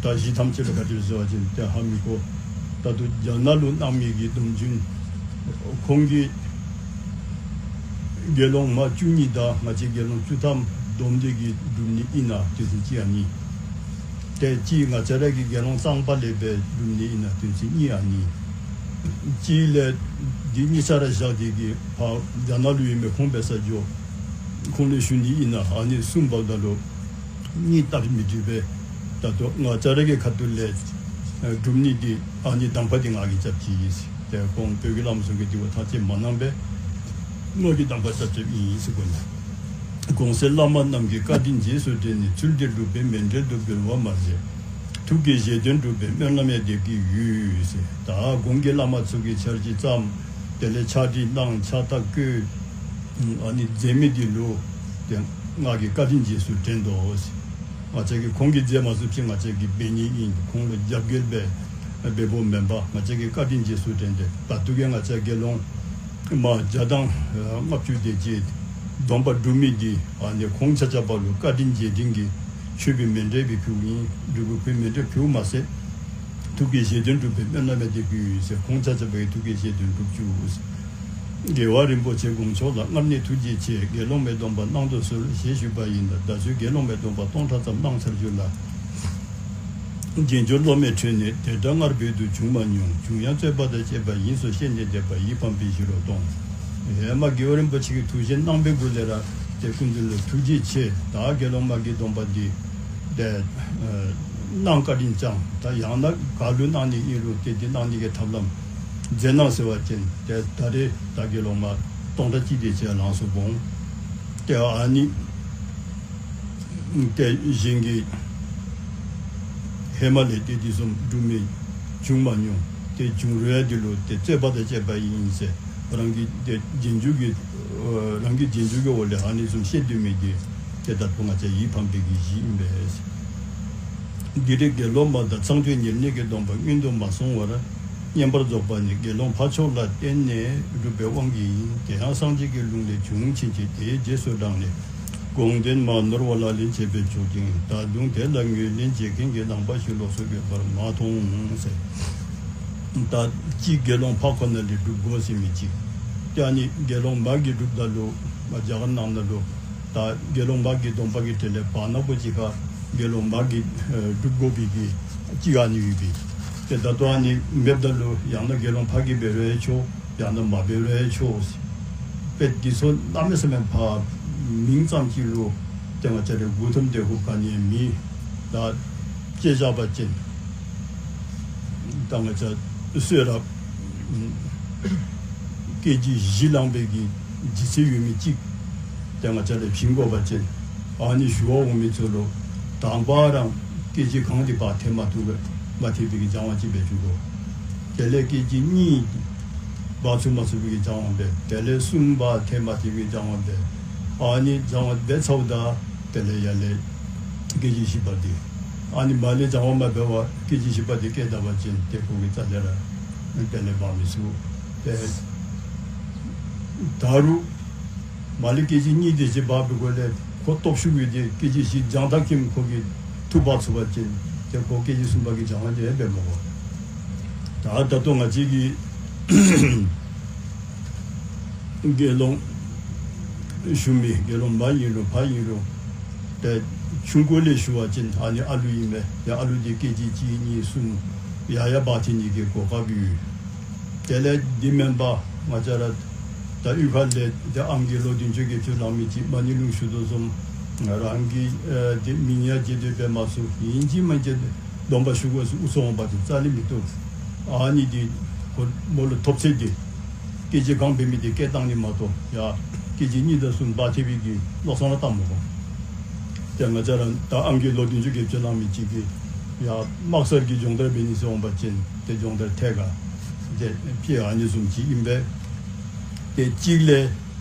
ད་གཞི་ཐམས་ཅད་ལ་ག་ཅི་ཟེར་བ་ཅིན་ཏེ་ཧ་མི་གོ། ད་དུང་རྒྱ་ནག་ལུ་གནང་མི་གི་སྡོམ་རྒྱུན་ཁོང་གིས་དགེ་སློང་མ་བཅུ་གཉིས་དང་ང་བཅས་དགེ་སློང་བཅུ་ཐམ་བསྡོམས་ཏེ་གིས་སྒྲུབ་ནི་ཨིན་ན་དེ་ཚུ་ཅིག་ཨ་ནི། ཏེ་གཅིག་ང་བཅས་ར་གི་དགེ་སློང་གཙང་པ་ལས་སྦེ་སྒྲུབ་ནི་ཨིན་ན་དེ་ཚུ་གཉིས་ཨ་ནི། གཅིག་ལས་འདི་གཉིས་ཆ་ར་བཞག་སྟེ་གིས་ཕར་རྒྱ་ནག་ལུ་ཡོད་མི་ཁོང་འབད་ས་འགྱོ། ཁོང་ལས་ཞུ་ནི་ཨིན་ན་ཨ་ནི་གསུངམ་ད་ལུ་གཉིས་སྟབས་མི་བདེ་བས། ད་ལྟོ་ང་བཅས་ར་གི་ཁ་ཐུག་ལས་སྒྲུབ་ནི་འདི་ཨ་ནི་གདམས་པ་འདི་ང་གིས་རྐྱབ་ཅི་ཨིན་ཟེར། ཏེ་ཁོང་བོད་ཀྱི་བླམ་ཚུ་གིས་དེ་བ་ཐག་བཅད་མ་གནང་པས། ང་གིས་གདམས་པ་རྐྱབ་རྐྱབ་ཨིན་ཟེར་གོ་ནི། གོང་གསལ་བླ་མ་རྣམས་ཀྱི་བཀའ་དྲིན་རྗེས་སུ་དྲན་ནས། ཚུལ་འདི་སྒྲུབ་པའི་མཎྜལ་དུ་འབུལ་བར་མ་མཛད། ཐུགས་ཀྱི་བཞེད་དོན་འགྲུབ་པའི་སྨོན་ལམ་ཡང་འདེབས་ཀྱི་ཡོད་ཟེར། ད་གོང་གི་བླ་མ་ཚུ་གིས་ཆར་ཅིག་བརྩམས། དེ་ལས་ཕྱག་བྲིས་གནང་། ཕྱག་རྟགས་བཀོད། ཨ་ནི་མཛད་མི་འདི་ལུ་ཏེ་ང་གིས་བཀའ་དྲིན་རྗེས་སུ་དྲན་དོ་ཟེར། ང་བཅས་ཀྱིས་ཁོང་གིས་མཛད་མ་ཚུགས་ཅིག་ང་བཅས་ཀྱིས་འབད་ནི་ཨིན། ཁོང་ལུ་རྒྱབ་འགལ་འབད་འབདཝ་མེན་པར་ང་བཅས་ཀྱིས་བཀའ་དྲིན་རྗེས་སུ་དྲན་ཏེ་ད་ལྟོ་གི་ང་བཅས་དགེ་སློང་མ་བརྒྱ་དང་ལྔ་བཅུ་དེ་ཅིག་སྡོམ་པ་སྒྲུབ་མི་འདི་ཨ་ནི་ཁོང་ཆ་ཁྱབ་ལུ་བཀའ་དྲིན་རྗེས་དྲན་གྱི་མཆོད་པའི་མཎྜལ་སྦེ་ཕུལཝ་ཨིན། སྒྲུབ་པའི་མཎྜལ་ཕུལཝ་མ་ཚད་ཐུགས་ཀྱི་བཞེད་དོན་འགྲུབ་པའི་སྨོན་ལམ་ཡང་འདེབས་ཀྱི་ཡོད་ཟེར། ཁོང་ཆ་ཁྱབ་ཀྱི་ཐུགས་ཀྱི་བཞེད་དོན་འགྲུབ་བཅུག་ཟེར། རྒྱལ་བ་རིན་པོ་ཆེ་དགོངས་མཆོག་ལ། སྔར་ནས་ཐུགས་རྗེ་ཆེ། དགེ་སློང་མའི་སྡོམ་པ་གནང་དུ་གསོལ་ཞེས་ཞུས་པ་ཡིན་ལ། ད་གཟོད་དགེ་སློང་མའི་སྡོམ་པ་སྟོང་ཕྲག་ཙམ་གནང་ཚར་གྱུར་ལ། རྗེས་འཇུག་སློབ་མའི་ཁྲོད་ནས་དེ་འདྲ་སྔར་བོད་དུ་བྱུང་མ་མྱོང་། བྱུང་ཡང་རྩོད་པ་དང་བཅས་པ་ཡིན་སོགས་བཤད་ནས་བསྡད་པ་ཡིད་ཕམ་པའི་གཞི་ལུ་གཏོང་། ཧེ་མ་རྒྱལ་བ་རིན་པོ་ཆེ་གིས་ཐུགས་བཞེད་གནང་བའི་གུ་ལས་ར་ཏེ་སྐུ་མདུན་ལུ་ཐུགས་རྗེ་ཆེ། ད་དགེ་སློང་མ་གི་སྡོམ་པ་འདི་ཏེ་ཨ་གནང་བཀའ་དྲིན་བསྐྱངས། ད་ཡང་ན་ག་ལུ་གནང་ནི་ཨིན་རུང་ཏེ་འདི་གནང་ནི་གི་ཐབས་ལམ་མཛད་གནང་ཟེར་བ་ཅིན་ཏེ་ད་རེས་ད་དགེ་སློང་མ་སྟོང་ཕྲག་གཅིག་དེ་ཅིག་ལངས་སོང་འོང་། ཏེ་ཨ་ནི་ཏེ་གཞན་གྱིས་ཧེ་མ་ལས་ཏེ་འདི་བཟུམ་སྒྲུབ་མི་བྱུང་མ་མྱོང་། ཏེ་བྱུང་རུང་ཡང་འདི་ལུ་ཏེ་རྩོད་པ་དང་བཅས་པ་ཡིན་ཟེར་རང་གི་ཏེ་རྗེས་འཇུག་གི་ཨ་རང་གི་རྗེས་འཇུག་གི་འོག་ལས་ཨ་ནི་བཟུམ་བཤད་སྡོད་མི་འདི་ཏེ་ད་ལྟོ་ང་བཅས་ཡིད་ཕམ་པའི་གི་གཞི་ཨིན་པས། འདི་རེས་དགེ་སློང་མ་དང་ཚངས་སྤྱོད་ཉེར་གཉིས་ཀྱི་སྡོམ་པ་སྔོན་དུ་མ་སོང་བར་བསྙེན་པར་རྫོགས་པ་ནི་དགེ་སློང་ཕ་མཆོག་ལ་བརྟེན་ནས་སྒྲུབ་པའི་དབང་གིས་ཡིན། དེ་ཡང་སངས་རྒྱས་ཀྱི་ལུང་ལས་བྱུང་ཕྱིན་ཆད་དེའི་རྗེས་སུ་འབྲངས་ནས་དགོངས་དོན་མ་ནོར་བ་ལག་ལེན་བྱེད་པའི་ཕྱོགས་ཀྱིས་ད་དུང་དེ་ལ་ངོས་ལེན་བྱེད་མཁན་གྱི་ནང་པ་ཞིག་ལོགས་སུ་ཡོད་པར་མ་མཐོང་ཟེར། ད་གཅིག་དགེ་སློང་ཕ་ཁོ་ན་ལས་སྒྲུབ་དགོ་ཟེར་མི་གཅིག། ཏེ་ཨ་ནི་དགེ་སློང་མ་གིས་སྒྲུབ་ད་ལུ་མ་རྒྱ་གར་ནང་ན་ལུ་ད་དགེ་སློང་མ་གི་སྡོམ་པ་གི་གྲལ་ལས་བར་ན་པོ་ཅིག་ཁར་དགེ་སློང་མ་གིས་ཨ་སྒྲུབ་དགོ་པའི་གི་གཅིག་ཨ་ནི་ཡོད་པས། ཏེ་ད་ལྟོ་ཨ་ནི་མེདཔ་ད་ལུ་ཡང་ན་དགེ་སློང་ཕ་གིས་འབད་རུང་ཡང་ཆོག། ཡང་ན་མ་འབད་རུང་ཡང་ཆོག་ཟེར། དཔེ་འདི་ཚུ་གནམ་མེད་ས་མེད་ཕར་མིང་ཙམ་ཅིག་ལུ་ཏེ་ང་བཅས་ར་མགུ་འཐོམ་སྡོད་དགོཔ་ག་ནི་ཡང་མེད། ད་དཔེ་བཞག་པ་ཅིན་ད་ང་བཅས་གསོལ་རས་ཀེ་ཇི་བཞི་ལང་པའི་གི་ལྗིད་ཚད་ཡོད་མི་གཅིག་ཏེ་ང་བཅས་ལས་བྱིན་དགོ་པ་ཅིན་ཨ་ནི་ཞུ་བར་འོང་མི་ཚུ་ལུ་དང་པ་ར་ཀེ་ཇི་གང་འདི་འབག་ཐེབས་མ་ཐུབ་པའི་མ་ཐེབས་པའི་གི་སྦྱང་བ་ཅིག་འབད་བཅུག་དགོ། དེ་ལས་ཀེ་ཇི་གཉིས་འབག་ཚུགས་མ་ཚུགས་པའི་གི་སྦྱང་བ་འབད། དེ་ལས་གསུམ་འབག་ཐེབས་མ་ཐེབས་པའི་སྦྱང་བ་འབད། ཨ་ནི་སྦྱང་བ་འབད་ཚརཝ་ད་དེ་ལས་ཡར་ལས་ཀེ་ཇི་བཞི་པ་འདི་ཨ་ནི་མར་ལས་སྦྱང་བ་མ་འབད་བར་ཀེ་ཇི་བཞི་པ་འདི་བཀལ་ད་པ་ཅིན་ཏེ་ཁོ་གིས་རྩ་ལས་ར་དེ་ལས་འབག་མི་ཚུགས། ཏེ་ད་རུང་མར་ལས་ཀེ་ཇི་གཉིས་དེ་ཅིག་འབག་པའི་སྒོ་ལས་ཁོ་སྟོབས་ཤུགས་ཡོད་དེ་ཀེ་ཇི་བཞི་སྦྱང་ཐངས་ཁྱིམ་ཁོ་གིས་འཐུ་འབག་ཚུགས་པ་ཅིན་ཏེ་ཁོ་ཀེ་ཇི་གསུམ་པ་གི་སྦྱང་བ་དེ་འབད་མི་དགོ། ད་ད་ལྟོ་ང་བཅས་ཀྱི་དགེ་སློང་ཞུ་མི་དགེ་སློང་མ་ཨིན་རུང་ཕ་ཨིན་རུང་ཏེ་ཆུང་ཀུ་ལས་ཞུ་བ་ཅིན་ཨ་ནི་ཨ་ལུ་ཨིན་མས། ཏེ་ཨ་ལུ་འདི་ཀེ་ཇི་གཅིག་གཉིས་གསུམ་ཡར་ཡར་འབག་ཐེབས་ནི་གི་གོ་སྐབས་ཡོད། དེ་ལས་འདི་མེན་པར་ང་བཅས་ར་ད་གཡུས་ཁ་ལས་ཏེ་ཨང་རྒས་ལོ་བདུན་ཅུ་བརྒྱད་ཅུ་ལང་མི་ཅིག་མ་ཎི་ལུང་ཞུ་དོ་བཟུམ་རང་གི་ཨེ་ཏེ་མིང་ཡང་བརྗེད་དེ་འབད་མ་ཚུགས། ཨིན་ཅི་མིན་ཅི་སྡོམ་པ་ཞུ་དགོ་ཟེར་ཨུ་ཚུགས་འོང་པ་ཅིན་རྩ་ལས་མི་བཏུབ། ཨ་ནི་འདི་ཁོ་མོ་ལུ་ཐོབ་ཚད་འདི་ཀེ་ཇི་གང་འབད་མི་འདི་བཀལ་བཏང་ནི་མ་གཏོགས་ཡར་ཀེ་ཇི་གཉིས་དང་གསུམ་འབག་ཐེབས་པའི་གི་བློ་བཟང་ར་བཏང་མི་དགོ། ཏེ་ང་བཅས་ར་ད་ཨང་རྒས་ལོ་བདུན་ཅུ་བརྒྱད་ཅུ་ལང་མི་ཅིག་གིས་ཡར་དམག་སར་གྱི་སྦྱོང་བརྡར་འབད་ནི་ཟེར་འོང་པ་ཅིན་ཏེ་སྦྱོང་བརྡར་ཐད་ཀར་ཏེ་དཔེ་ཨ་ནི་བཟུམ་ཅིག་ཨིན་པས། ཏེ་གཅིག་ལས་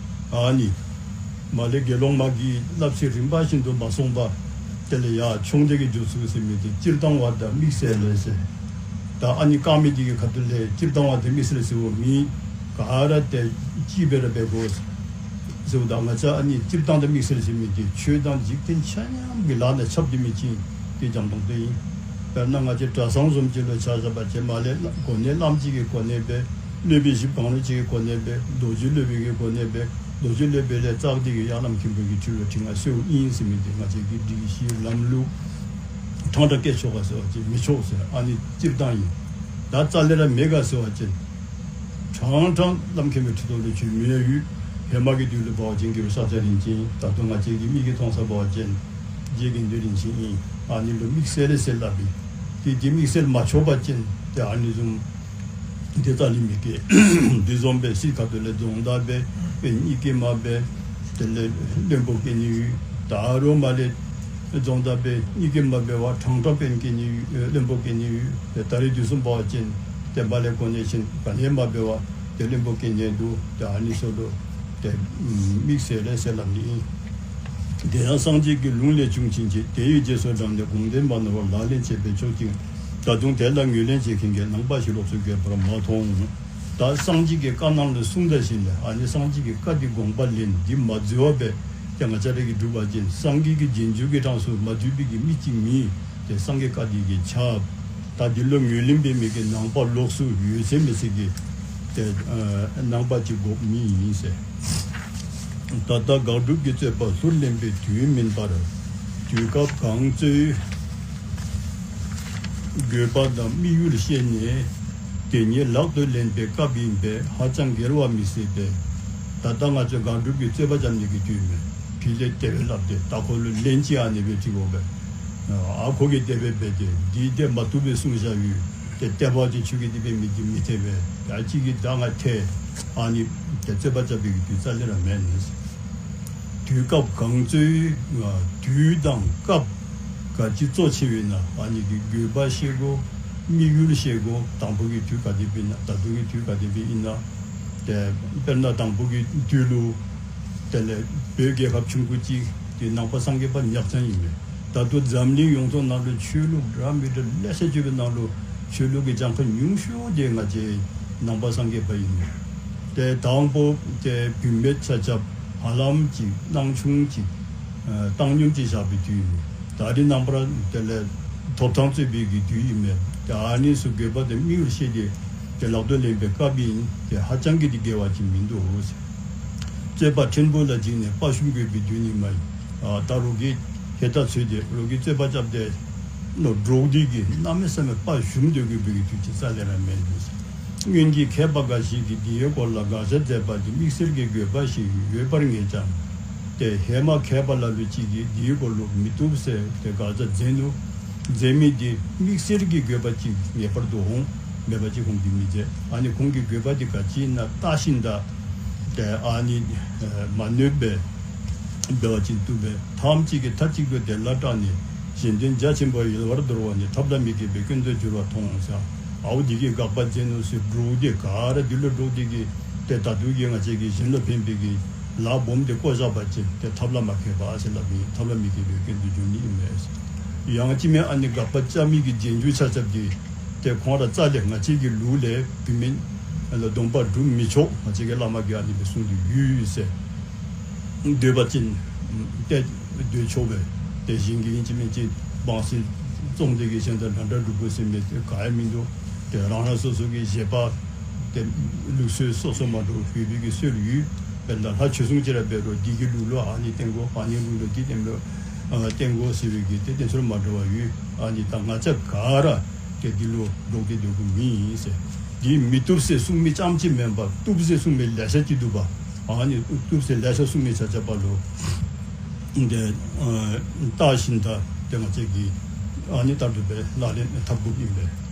ཨ་ནི་མར་ལས་དགེ་སློང་མ་གི་བསླབ་བྱ་རིམ་པ་བཞིན་དུ་མ་སོང་བར་དེ་ལས་ཡར་མཆོང་སྟེ་གི་འགྱོ་ཚུགས་ཟེར་མི་དེ་སྤྱིར་བཏང་བ་དང་དམིགས་བསལ་ལས་ཟེར། ད་ཨ་ནི་དཀར་མེ་དེ་གི་ཁ་ཐུག་ལས་སྤྱིར་བཏང་བ་དང་དམིགས་བསལ་ཟེར་བ་མེད། ག་ར་དེ་གཅིག་སྦེ་ར་འབད་དགོ་ཟེརཝ་ད། ང་བཅས་ཨ་ནི་སྤྱིར་བཏང་དང་དམིགས་བསལ་ཟེར་མི་དེ་ཆོས་དང་འཇིག་རྟེན་ཆ་མཉམ་གྱི་ལཱ་ནང་ཁྱབ་སྟེ་མི་ཅིག་དེ་འཇམ་ཏོང་ཏོ་ཨིན། དཔེར་ན་ང་བཅས་གྲྭ་ཚང་བཟུམ་ཅིག་ལུ་ཆ་བཞག་པ་ཅིན་མར་ལས་གོ་གནས་བླམ་ཅིག་གི་གོ་གནས་སྦེ་སློབ་དཔོན་བཞི་པོ་གང་རུང་ཅིག་གི་གོ་གནས་སྦེ་རྡོ་རྗེ་སློབ་དཔོན་གྱི་གོ་གནས་སྦེ་རྡོ་རྗེ་སློབ་དཔོན་ལས་བརྩེགས་ཏེ་གི་ཡར་བླམ་མཁན་པོ་གི་ཁྲི་ལུ་ཁྲི་མངའ་གསོལཝ་ཨིན་ཟེར་མི་དེ་ང་བཅས་ཀྱི་སྒྲིག་གཞི་ལམ་ལུགས་ཕྲང་ཕྲང་བཀལ་ཆོག་ག་ཟེར་བ་ཅིན་མི་ཆོག་ཟེར། ཨ་ནི་སྤྱིར་བཏང་ཨིན། ད་རྩ་ལས་ར་མེད་ག་ཟེར་བ་ཅིན་ཕྲང་ཕྲང་བླམ་མཁན་པོའི་ཁྲི་ཐོག་ལུ་བྱོན་མི་ཡང་ཡོད། ཧེ་མ་གི་དུས་ལུ་འབད་བ་ཅིན་དགེ་བཤེས་ཤཱཀྱ་རིན་ཆེན་ད་ལྟོ་ང་བཅས་ཀྱི་མིག་གིས་མཐོང་ས་འབད་བ་ཅིན་རྗེ་དགེ་འདུན་རིན་ཆེན་ཨིན། ཨ་ནི་ལུ་དམིགས་བསལ་ཟེར་སླབ་ཨིན། དེ་དེ་དམིགས་བསལ་མ་ཆོག་པ་ཅིན་ཏེ་ཨ་ནི་བཟུམ་དེ་རྩ་ལས་མི་བཀལ། དེ་བཟུམ་སྦེ་ཕྱི་ཁ་ཐུག་ལས་རྫོང་བདག་སྦེ་དཔོན་གཉིས་ཀྱི་མ་སྦེ་དེ་ལས་བློན་པོ་བཀལ་ནི་ཡོད། ད་རུང་མར་ལས་རྫོང་བདག་སྦེ་གཉིས་ཀྱི་མ་སྦེ་བ་ཕྲང་ཕྲང་དཔོན་བཀལ་ནི་ཡོད། བློན་པོ་བཀལ་ནི་ཡོད། ཏེ་ད་རེས་དུས་གསུམ་འབད་བ་ཅིན་ཏེ་མར་ལས་གོ་གནས་ཆེན་ག་ནི་མ་སྦེ་བ་ཏེ་བློན་པོ་བཀལ་ནི་འདུག། ཏེ་ཨ་ནི་ཚུ་ལུ་ཏེ་དམིགས་བསལ་ལས་ཟེར་སླབ་ནི་ཨིན། དེ་ཡང་སངས་རྒྱས་ཀྱི་ལུང་ལས་བྱུང་ཕྱིན་ཆད། དེ་ཡི་རྗེས་སུ་འབྲངས་ནས་དགོངས་དོན་མ་ནོར་བར་ལག་ལེན་བྱེད་པས་ཆོག་ཅིང་། ད་དུང་དེ་ལ་ངོས་ལེན་བྱེད་མཁན་གྱིས་ནང་པ་ཞིག་ལོགས་སུ་འགོད་པར་མ་མཐོང་། ད་སངས་རྒྱས་ཀྱི་བཀའ་གནང་ལུ་གསུངས་ད་ཞིནམ་ལས་ཨ་ནི་སངས་རྒྱས་ཀྱི་བཀའ་འདི་དགོངས་པ་ལེན། འདི་མ་འཛོལ་བར་སྦེ་ཏེ་ང་བཅས་ར་གིས་སྒྲུབ་པ་ཅིན་སངས་རྒྱས་ཀྱི་རྗེས་འཇུག་གི་གྲངས་སུ་མ་འཛུལ་བའི་གི་མི་ཅིག་མེད། ཏེ་སངས་རྒྱས་བཀའ་འདི་གིས་ཁྱབ། ད་འདི་ལུ་ངོས་ལེན་འབད་མི་གི་ནང་པ་ལོགས་སུ་ཡོད་ཚད་མེད་ཚད་ཀྱི་ཏེ་ཨ་ནང་པ་ཅིག་དགོཔ་མེད་ཨིན་ཟེར། ད་ལྟ་དགག་སྒྲུབ་ཀྱི་རྩོད་པ་ལྷུར་ལེན་པའི་དུས་མིན་པར། དུས་སྐབས་གང་རྩོད་དགོས་པ་དང་དམིགས་ཡུལ་ཤེས་ནས། དེ་ཉིད་ལག་ཏུ་ལེན་པའི་སྐབས་ཡིན་པས་ཧ་ཅང་འགལ་བ་མི་སྲིད་པས། ད་ལྟ་ང་བཅས་དགག་སྒྲུབ་ཀྱི་རྩོད་པ་རྐྱབ་ནི་གི་དུས་མེན། ཕྱི་ལས་དེ་སྦེ་སླབ་སྟེ་ད་ཁོ་ལུ་ལན་ཅིག་ཨ་ནི་སྦེ་ཅིག་དགོ་པས། ཨ་ཁོ་གིས་དེ་སྦེ་འབད་དེ་འདི་དེ་མ་བཏུབ་པའི་གསུངས་བཞག་ཡོད། ཏེ་དེ་འབད་བ་ཅིན་ཁྱོད་ཀྱིས་དེ་སྦེ་མི་འདི་མི་འཐད་པས། ད་ཅིག་གིས་ད་ང་འཐད། ཨ་ནི་ཏེ་རྩོད་པ་རྐྱབ་པའི་གི་དུས་རྩ་ལས་ར་མེད་ནི། དུས་སྐབས་གང་རྩོད་དུས་དང་སྐབས་ག་ཅི་གཙོ་ཆེ་བས་ན་ཨ་ནི་གི་དགོས་པ་ཤེས་དགོ། དམིགས་ཡུལ་ཤེས་དགོ། དང་པོ་གི་དུས་ག་དེ་སྦེ་ཨིན་ན་ད་ལྟོ་གི་དུས་ག་དེ་སྦེ་ཨིན་ན། ཏེ་དཔེར་ན་དང་པོ་གི་དུས་ལུ་དེ་ལས་བོད་རྒྱལ་ཁབ་ཆུང་ཀུ་ཅིག་གི་ནང་པ་སངས་རྒྱས་པ་ཉག་ཅན་ཨིན་མས། ད་ལྟོ་འཛམ་གླིང་ཡོངས་རྫོགས་ནང་ལུ་ཆོས་ལུགས་འདྲ་མི་འདྲ་ལེ་ཤ་ཅིག་གི་ནང་ལུ་ཆོས་ལུགས་ཀྱི་གྱངས་ཁ་ཉུང་ཤོས་དེ་ང་བཅས་ནང་པ་སངས་རྒྱས་པ་ཨིན་མས། ཏེ་དང་པོ་ཏེ་བུད་མེད་ཆ་ཁྱབ་ཧ་ལམ་ཅིག་སྣང་ཆུང་ཅིག་ཨ་བཏང་སྙོམས་ཅིག་བཞག་པའི་དུས་ཨིན་མས། ད་རེས་ནངས་པ་ར་དེ་ལས་ཐོབ་ཐང་རྩོད་པའི་གི་དུས་ཨིན་མས། ཏེ་ཨ་ནི་ཚུ་དགོས་པ་དེ་དམིགས་ཡུལ་ཤེས་ཏེ་ཏེ་ལག་ཏུ་ལེན་པའི་སྐབས་ཨིན། ཏེ་ཧ་ཅང་གི་འདི་འགལ་བ་ཅིག་མིན་འདུག་ཟེར། རྩོད་པ་ཕྲན་བུ་ལ་འཇིགས་ནས་དཔའ་ཞུམ་དགོས་པའི་དུས་ནི་མ་ཡིན། ཨ་ད་རོགས་ཀྱིས་ཧེ་ད་ཚུད་དེ་རོགས་ཀྱིས་རྩོད་པ་རྐྱབ་སྟེ་ནོ་འདྲོག་སྟེ་གི་གནམ་མེད་ས་མེད་དཔའ་ཞུམ་སྡོད་དགོས་པའི་གི་དུས་ཅིག་རྩ་ལས་ར་མེད་འདུག་ཟེར། སྔོན་གྱི་མཁས་པ་འགའ་ཞིག་གིས་འདིའི་སྐོར་ལ་དགག་བྱ་མཛད་པ་འདི་དམིགས་བསལ་གྱི་དགོས་པ་ཞིག་ཡོད་པར་ངེས་ཀྱང་། ཏེ་ཧེ་མ་མཁས་པ་ལ་ལུ་ཅིག་གིས་འདིའི་སྐོར་ལུ་མི་བཏུབ་ཟེར་ཏེ་དགག་བྱ་མཛད་ནུག། མཛད་མི་འདི་དམིགས་བསལ་གྱི་དགོས་པ་ཅིག་ངེས་པར་དུ་འོང་མེད་པ་ཅིག་ཁོང་གིས་མི་མཛད། ཨ་ནི་ཁོང་གི་དགོས་པ་འདི་ག་ཅི་ཨིན་ན་བལྟ་ཞིནམ་ད་ཏེ་ཨ་ནི་མ་གནོད་པའི་འབད་བ་ཅིན་བཏུབ་པས། ཐམས་ཅད་ཀྱིས་མཐའ་གཅིག་ཏུ་དེ་ལ་སྐྲག་ནས་གཞན་དོན་རྒྱ་ཆེན་པོ་ཡལ་བར་འདོར་བ་ནི་ཐབས་ལ་མི་མཁས་པའི་སྐྱོན་དུ་འགྱུར་བར་མཐོང་ཟེར། ཨའུ་འདི་གིས་དགག་པ་མཛད་ནུག་ཟེར་འདྲོག་སྟེ་ག་ར་འདི་ལུ་འདྲོག་སྟེ་གི་ཏེ་ད་ལྟོ་གི་ང་བཅས་ཀྱི་གཞན་ལུ་ཕན་པའི་གི་ལཱ་སྦོམ་དེ་བཀོ་བཞག་པ་ཅིན་ཏེ་ཐབས་ལ་མ་མཁས་པ་ཟེར་སླབ་ཨིན། ཐབས་ལ་མི་མཁས་པའི་སྐྱོན་དུ་འགྱུར་ནི་ཨིན་མས། ཡང་ཅིན་མེན་ཨ་ནི་དགག་པ་རྐྱབ་མི་གི་རྗེས་འཇུག་ཆ་ཁྱབ་འདི་ཏེ་ཁོང་ར་རྩ་ལས་ང་བཅས་ཀྱི་ལུགས་ལས་བུད་མེད་ལུ་སྡོམ་པ་སྒྲུབ་མི་ཆོག། ང་བཅས་ཀྱི་བླ་མ་གིས་ཨ་ནི་སྦེ་གསུངས་ཏེ་ཡོད་ཟེར། འདོད་པ་ཅིན་ཏེ་འདོད་ཆོག་པས། ཏེ་གཞན་གྱིས་ཨིན་ཅི་མིན་ཅི་བང་སི་བཙོང་སྟེ་གི་གཞན་དང་འདྲ་འདྲ་འགྲུབ་དགོ་ཟེར་མི་དེ་ག་ཡང་མིན་འདུག། ཏེ་རང་རང་སོ་སོ་གི་བཞེད་པ་ཏེ་ལུགས་སྲོལ་སོ་སོ་མ་འདྲཝ་ཡོད་པའི་གི་སྲོལ་ཡོད། དཔེར་ན་ལྷ་ཆོས་སྲུང་ཅིག་ར་འབད་རུང་འདི་གི་ལུགས་ལུ་ཨ་ནི་བསྟེན་དགོ། ཨ་ནི་ལུགས་ལུ་འདི་བསྟེན་དགོ། ཨ་བསྟེན་དགོ་ཟེར་བའི་གི་ཏེ་བསྟེན་སྲོལ་མ་འདྲཝ་ཡོད། ཨ་ནི་ད་ང་བཅས་ག་ར་ཏེ་འདི་ལུ་འདྲོག་སྟེ་སྡོད་དགོཔ་མེན་ཟེར། འདི་མི་བཏུབ་ཟེར་གསུང་མི་རྐྱངམ་ཅིག་མེན་པར་བཏུབ་ཟེར་གསུང་མི་ལེ་ཤ་ཅིག་འདུག་པ། ཨ་ནི་བཏུབ་ཟེར་ལེ་ཤ་གསུང་མི་ཆ་ཁྱབ་ལུ་ཏེ་ཨ་བལྟ་ཞིནམ་ད་ཏེ་ང་བཅས་ཀྱིས་ཨ་ནི་ལྟར་དུ་སྦེ་ལག་ལེན་འཐབ་དགོཔ་ཨིན་པས།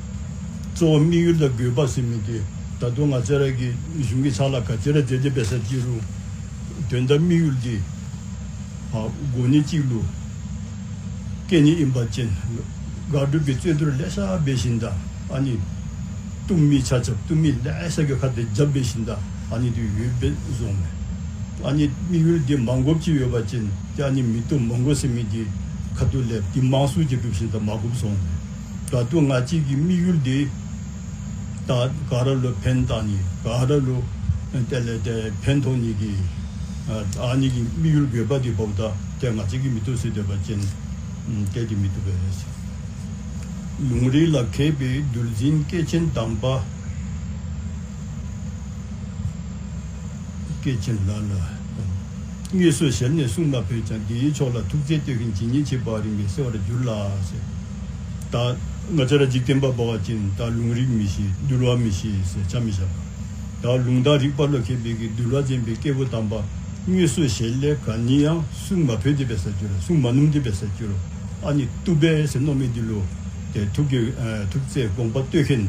གཙོ་བོ་དམིགས་ཡུལ་དང་དགོས་པ་ཟེར་མི་འདི་ད་ལྟོ་ང་བཅས་ར་གི་གཞུང་གི་ཕྱག་ལཱ་ག་ཅི་ར་མཛད་དེ་འབད་ས་ཅི་རུང་དོན་དང་དམིགས་ཡུལ་འདི་ཨ་གོ་གནས་ཅིག་ལུ་བཀལ་ནི་ཨིན་པ་ཅིན་དགག་སྒྲུབ་ཀྱི་རྩོད་བསྡུར་ལེ་ཤ་འབད་ཞིནམ་ད་ཨ་ནི་བཏུབ་མི་ཆ་ཁྱབ་བཏུབ་མི་ལེ་ཤ་གི་ཁ་ཏེ་རྒྱབ་འབད་ཞིནམ་ད་ ཨ་ནི་འདི་ཡོདཔ་སྦེ་བཟོཝ་མས། ཨ་ནི་དམིགས་ཡུལ་འདི་མ་དགོཔ་ཅིག་ཡོད་པ་ཅིན་ཏེ་ཨ་ནི་མི་བཏུབ་མ་དགོ་ཟེར་མི་འདི་ཁ་ཐུག་ལས་འདི་མང་སུ་ཅིག་སྒྲུབ་ཞིནམ་ད་མ་དགོཔ་བཟོཝ་མས། ད་ལྟོ་ང་བཅས་ཀྱི་དམིགས་ཡུལ་འདི་ད་ག་ར་ལུ་ཕན་བཏགས་ནི་ག་ར་ལུ་དེ་ལས་ཏེ་ཕན་ཐོགས་ནི་གི་ཨ་ཨ་ནི་གི་དམིགས་ཡུལ་དགོས་པ་འདི་འབདཝ་ད་ཏེ་ང་བཅས་ཀྱིས་མི་བཏུབ་ཟེར་སྡོད་པ་ཅིན་ཨམ་ཏེ་འདི་མི་བཏུབ་པས། ལུང་རིགས་ལ་མཁས་པའི་འདུལ་འཛིན་སྐྱེས་ཆེན་དམ་པ། སྐྱེས་ཆེན་ལ་ལ། དངོས་སུ་ཞལ་ནས་གསུང་མ་ཕོད་ཀྱང་། དེའི་ཕྱོགས་ལ་ཐུགས་བརྩེས་ལྟོས་མཁན། ཇི་སྙེད་མཆིས་པ་རིམ་གྱིས་གསལ་བར་འགྱུར་ལ་ཟེར། ད་ང་བཅས་ར་འཇིག་རྟེན་པ་འབད་བ་ཅིན་ད་ལུང་རིགས་མི་ཤེས་འདུལ་བ་མི་ཤེས་ཟེར་ཆ་མི་བཞག་པས། ད་ལུང་དང་རིགས་པ་ལུ་མཁས་པའི་གི་འདུལ་བ་འཛིན་པའི་སྐྱེས་བུ་དམ་པ་དངོས་སུ་ཞལ་ལས་ག་ནི་ཡང་གསུང་མ་ཕོད་དེ་འབད་ས་ཅིག་རུང་གསུང་མ་ནུམ་དེ་འབད་ས་ཅིག་རུང་ཨ་ནི་བཏུབ་པས་ཟེར་མནོ་མི་འདི་ལུ་ཏེ་ཐུགས་ཀྱི་ཨ་ཐུགས་བརྩེས་དགོངས་པ་གཏོད་མཁན་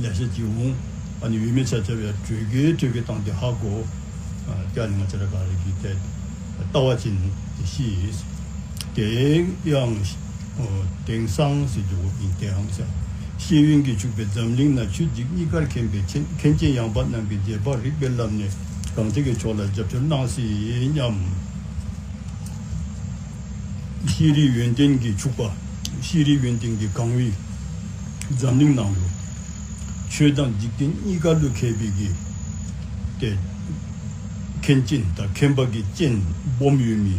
ལེ་ཤ་ཅིག་འོང་། ཨ་ནི་ཡོད་མི་ཆ་ཁྱབ་ཡང་གྲོས་ཀྱིས་གྲོས་ཀྱིས་བཏང་སྟེ་ཧ་གོ། ཨ་ཏེ་ཨ་ནི་ང་བཅས་ར་ག་ར་གིས་ཏེ་ལྟ་བ་ཅིན་ཏེ་ཤེས། དེ་ཡང་ཨོ་དེང་སང་ཟེར་རྒྱུ་ཨིན། དེ་ཡང་ཟེར། ཤེས་ཡོན་གྱིས་ཕྱུག་པའི་འཛམ་གླིང་ན་ཆོས་འཇིག་གཉིས་ཀར་མཁྱེན་པའི་མཁྱེན་མཁན་ཆེན་ཡངས་པ་རྣམས་ཀྱིས་རྗེ་འབངས་རིག་པའི་ལམ་ནས་གང་དེ་གི་ཕྱོགས་ལ་རྒྱབ་སྐྱོར་གནང་སྲིད་སྙམ། ཤེས་རིག་ཡོན་ཏན་གྱིས་ཕྱུག་པ། ཤེས་རིག་ཡོན་ཏན་གྱིས་གང་བའི་འཛམ་གླིང་ནང་ལུ་ཆོས་དང་འཇིག་རྟེན་གཉིས་ཀ་ལུ་མཁས་པའི་གི་ཏེ་མཁན་ཆེན་དང་མཁྱེན་པ་གི་སྤྱན་སྦོམ་ཡོད་མི་